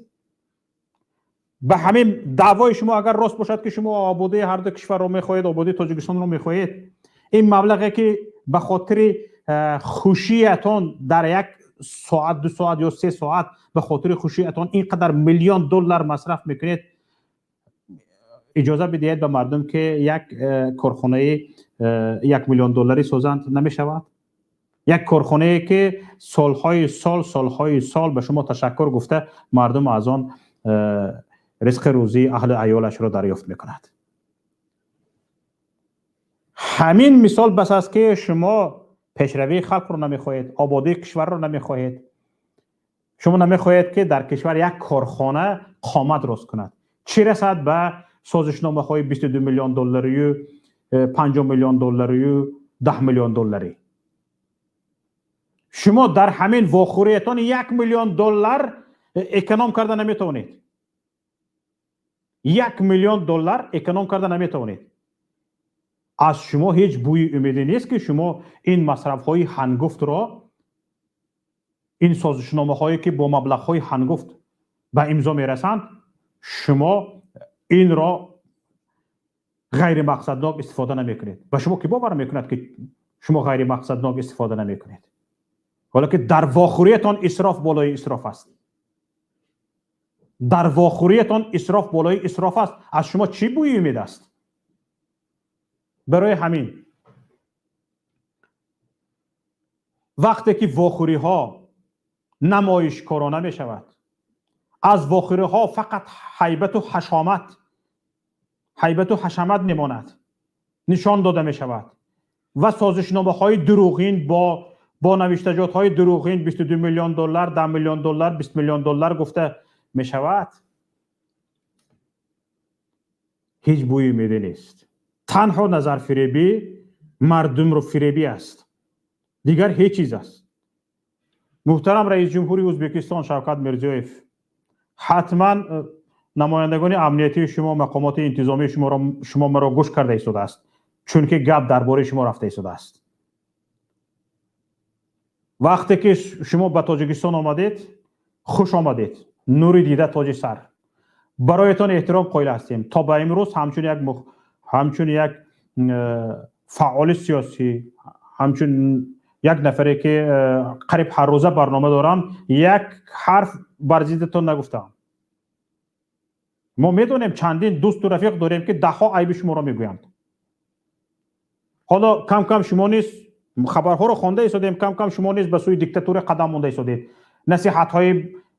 Ба ҳамин даъвои шумо агар рост бошад, ки шумо ободии ҳар ду кишварро мехоҳед, ободии Тоҷикистонро мехоҳед, ин маблағе ки ба хотири хушиятон дар як соат, 2 соат ё 3 соат ба хотири хушиятон ин қадар миллион доллар масраф мекунед, иҷоза бидиҳед ба мардум, ки як корхонаи 1 миллион долларӣ созанд, намешавад? Як корхонае ки солҳои сол, солҳои сол ба шумо ташаккур гуфта, мардум аз он ризқи рӯзии аҳли аёлашро дарёфт мекунад. Ҳамин мисол бас аст, ки шумо пешравии халқро намехоҳед, ободии кишварро намехоҳед. Шумо намехоҳед, ки дар кишвар як корхона қомат рост кунад, чӣ расад ба созишномаҳои 22 миллион долларию, 50 миллион долларию, 10 миллион долларӣ. Шумо дар ҳамин вохӯриятон 1 миллион доллар эконом карда наметавонед, 1 миллион доллар эконом карда наметавонед. Аз шумо ҳеҷ бӯи умеде нест, ки шумо ин масрафҳои ҳангуфтро, ин созишномаҳое ки бо маблағҳои ҳангуфт ба имзо мерасанд, шумо инро ғайримақсаднок истифода намекунед. Ба шумо ки бовар мекунад, ки шумо ғайримақсаднок истифода намекунед, ҳоло ки дар вохӯриятон исроф болои исроф аст, дар вохӯриятон исроф болои исроф аст. Аз шумо чӣ бӯи умед аст? Барои ҳамин вақте ки вохӯриҳо намоишкорона мешавад, аз вохӯриҳо фақат ҳайбату ҳашомат, ҳайбату ҳашамат мемонад, нишон дода мешавад ва созишномаҳои дурӯғин бо навиштаҷотҳои дурӯғин 22 миллион доллар, 10 миллион доллар, 20 миллион доллар гуфта мешавад, ҳеҷ бӯи умеде нест. Танҳо назарфиребӣ, мардумро фиребӣ аст, дигар ҳеҷ чиз аст. Муҳтарам раис ҷумҳури Ӯзбекистон Шавкат Мирзиёев, ҳатман намояндагони амниятии шумо, мақомоти интизомии шумо маро гӯш карда истодааст, чунки гап дар бораи шумо рафта истодааст. Вақте ки шумо ба Тоҷикистон омадед, хуш омадед, нури дида, тоҷи сар, бароятон эҳтиром қоил ҳастем. То ба имрӯз ҳамчун як фаъоли сиёсӣ, ҳамчун як нафаре ки қариб ҳаррӯза барнома дорам, як ҳарф бар зиддатон нагуфтам. Мо медонем, чандин дӯсту рафиқ дорем, ки даҳҳо айби шуморо мегӯянд. Ҳоло кам кам шумо низ хабарҳоро хонда истодем, кам кам шумо низ ба сӯи диктатура қадам монда истодед, насиҳатҳои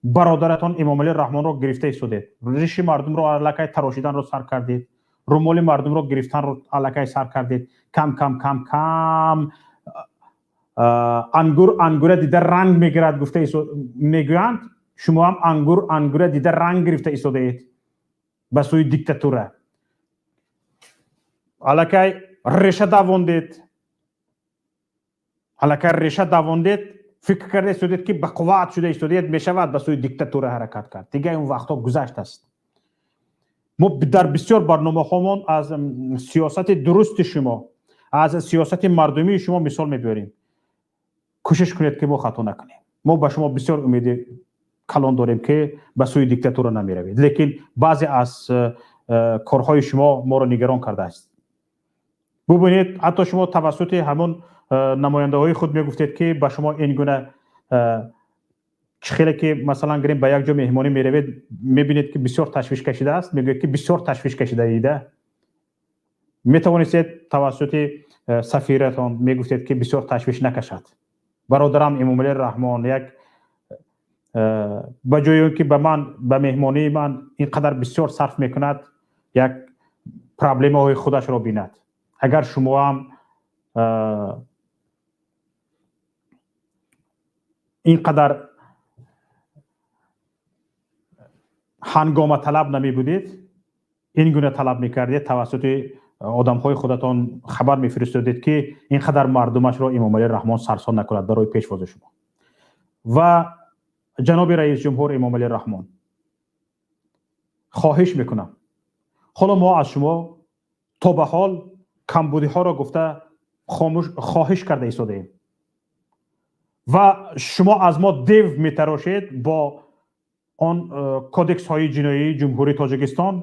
бародаратон Эмомалӣ Раҳмонро гирифта истодед, риши мардумро аллакай тарошиданро сар кардед, румоли мардумро гирифтанро аллакай сар кардед. Кам кам, кам кам ангур ангура дида ранг мегирад гуфта мегӯянд, шумо ҳам ангур ангура дида ранг гирифта истодаед ба сӯи диктатура. Аллакай реша давондед, аллакай реша давондед, фикр карда истодед, ки ба қувват шуда истодед, мешавад ба сӯи диктатура ҳаракат кард. Дигар он вақтҳо гузашт аст. Мо дар бисёр барномаҳомон аз сиёсати дурусти шумо, аз сиёсати мардумии шумо мисол мебиёрем. Кӯшиш кунед, ки мо хато накунем. Мо ба шумо бисёр умеди калон дорем, ки ба сӯи диктатура намеравед, лекин баъзе аз корҳои шумо моро нигарон кардааст. Бубинед, ҳатто шумо тавассути ҳамон намояндаҳои худ мегуфтед, ки ба шумо ин гуна чӣ хеле ки, масалан, гирем, ба як ҷо меҳмонӣ меравед, мебинед, ки бисёр ташвиш кашидааст, мегӯяд, ки бисёр ташвиш кашидаида. Метавонистед тавассути сафиратон мегуфтед, ки бисёр ташвиш накашад бародарам Эмомалӣ Раҳмон, як ба ҷои он ки ба ман, ба меҳмонии ман ин қадар бисёр сарф мекунад, як проблемаҳои худашро бинад. Агар шумо ҳам ин қадар ҳангома талаб намебудед, ин гуна талаб мекардед, тавассути одамҳои худатон хабар мефиристодед, ки ин қадар мардумашро Эмомалӣ Раҳмон сарсон накунад барои пешвози шумо. Ва ҷаноби раис ҷумҳур Эмомалӣ Раҳмон, хоҳиш мекунам, ҳоло мо аз шумо то ба ҳол камбудиҳоро гуфта хомӯш хоҳиш карда истодаем ва шумо аз мо дев метарошед бо он кодексҳои ҷиноии Ҷумҳурии Тоҷикистон.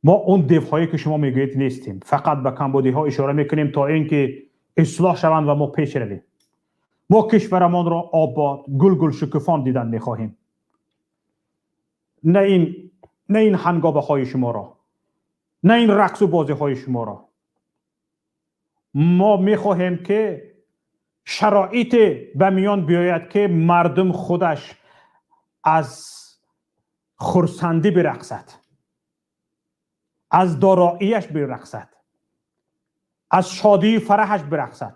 Мо он девҳое, ки шумо мегӯед, нестем, фақат ба камбудиҳо ишора мекунем, то ин ки ислоҳ шаванд ва мо пеш равем. Мо кишварамонро обод, гулгул шукуфон дидан мехоҳем, на ин ҳангомаҳои шуморо, на ин рақсу бозиҳои шуморо. Мо мехоҳем, ки Шароите ба миён биёяд, ки мардум худаш аз хурсандӣ бирақсад, аз дороияш бирақсад, аз шодии фараҳаш бирақсад.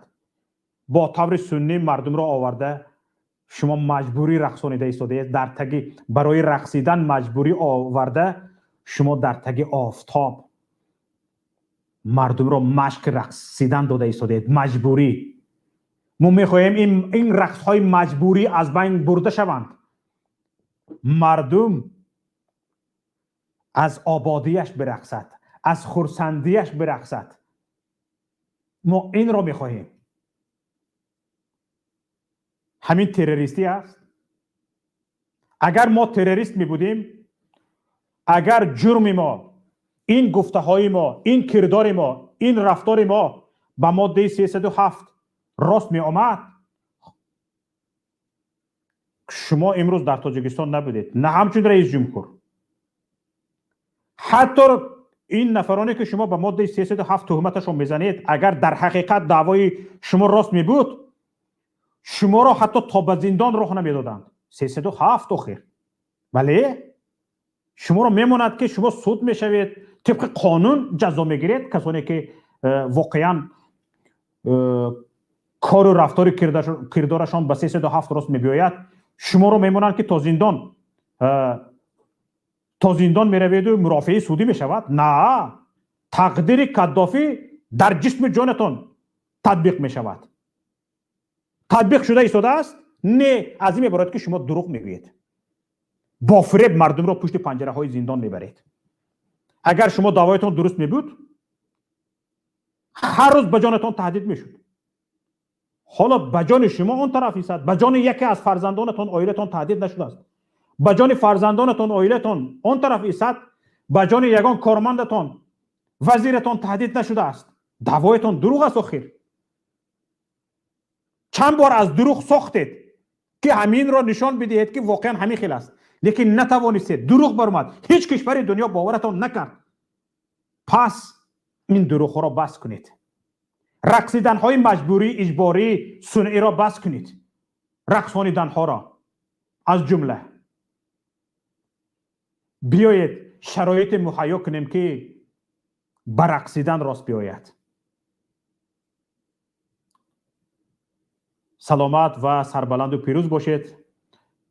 Бо таври суннӣ мардумро оварда шумо маҷбурӣ рақсонида истодаед, дар таги барои рақсидан маҷбурӣ оварда шумо дар таги офтоб мардумро машқи рақсидан дода истодаед, маҷбурӣ. Мо мехоҳем ин рақсҳои маҷбурӣ аз байн бурда шаванд, мардум аз ободияш бирақсад, аз хурсандияш бирақсад. Мо инро мехоҳем. Ҳамин террористӣ аст? Агар мо террорист мебудем, агар ҷурми мо, ин гуфтаҳои мо, ин кирдори мо, ин рафтори мо ба моддаи 307 рост меомад, шумо имрӯз дар Тоҷикистон набудед, на ҳамчун раис ҷумҳур. Ҳатто ин нафароне, ки шумо ба моддаи 307 туҳматашон мезанед, агар дар ҳақиқат даъвои шумо рост мебуд, шуморо ҳатто то ба зиндон роҳ намедоданд. 307 охир. Бале, шуморо мемонад, ки шумо суд мешавед, тибқи қонун ҷазо мегиред. Касоне ки воқеан кору рафтори кирдорашон ба 307 рост мебиёяд, шуморо мемонанд, ки то зиндон мераведу мурофиаи судӣ мешавад. На, тақдири Каддофӣ дар ҷисму ҷонатон татбиқ мешавад. Татбиқ шуда истодааст? Не, аз ин меборад, ки шумо дурӯғ мегӯед, бо фиреб мардумро пушти панҷараҳои зиндон мебаред. Агар шумо даъвоятон дуруст мебуд, ҳар рӯз ба ҷонатон таҳдид мешуд. Ҳоло ба ҷони шумо он тараф истад, ба ҷони яке аз фарзандонатон, оилатон таҳдид нашудааст. Ба ҷони фарзандонатон, оилатон он тараф истад, ба ҷони ягон кормандатон, вазиратон таҳдид нашудааст. Даъвоятон дурӯғ аст. Охир чанд бор аз дурӯғ сохтед, ки ҳаминро нишон бидиҳед, ки воқеан ҳамин хел аст, лекин натавонистед, дурӯғ баромад, ҳеҷ кишвари дунё боваратон накард. Пас ин дурӯғҳоро бас кунед, рақсиданҳои маҷбурӣ, иҷборӣ, сунъиро бас кунед, рақсониданҳоро аз ҷумла. Биёед, шароите муҳайё кунем, ки ба рақсидан рост биёяд. Саломат ва сарбаланду пирӯз бошед.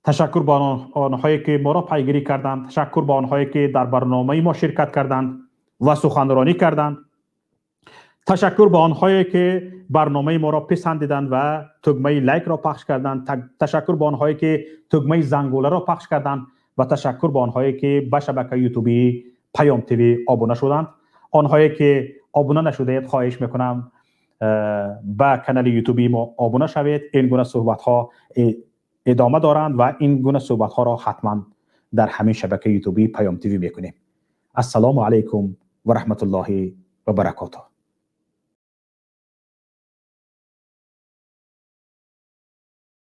Ташаккур ба онҳое, ки моро пайгирӣ карданд, ташаккур ба онҳое, ки дар барномаи мо ширкат карданд ва суханронӣ карданд, ташаккур ба онҳое, ки барномаи моро писандиданд ва тугмаи лайкро пахш карданд, ташаккур ба онҳое, ки тугмаи зангуларо пахш карданд, ва ташаккур ба онҳое, ки ба шабакаи ютубии Паём ТВ обуна шуданд. Онҳое, ки обуна нашудаед, хоҳиш мекунам, ба канали ютубии мо обуна шавед. Ин гуна суҳбатҳо идома доранд ва ин гуна суҳбатҳоро ҳатман дар ҳамин шабакаи ютубии Паём ТВ мекунем. Ассалому алайкум ва раҳматуллоҳи ва баракотуҳ.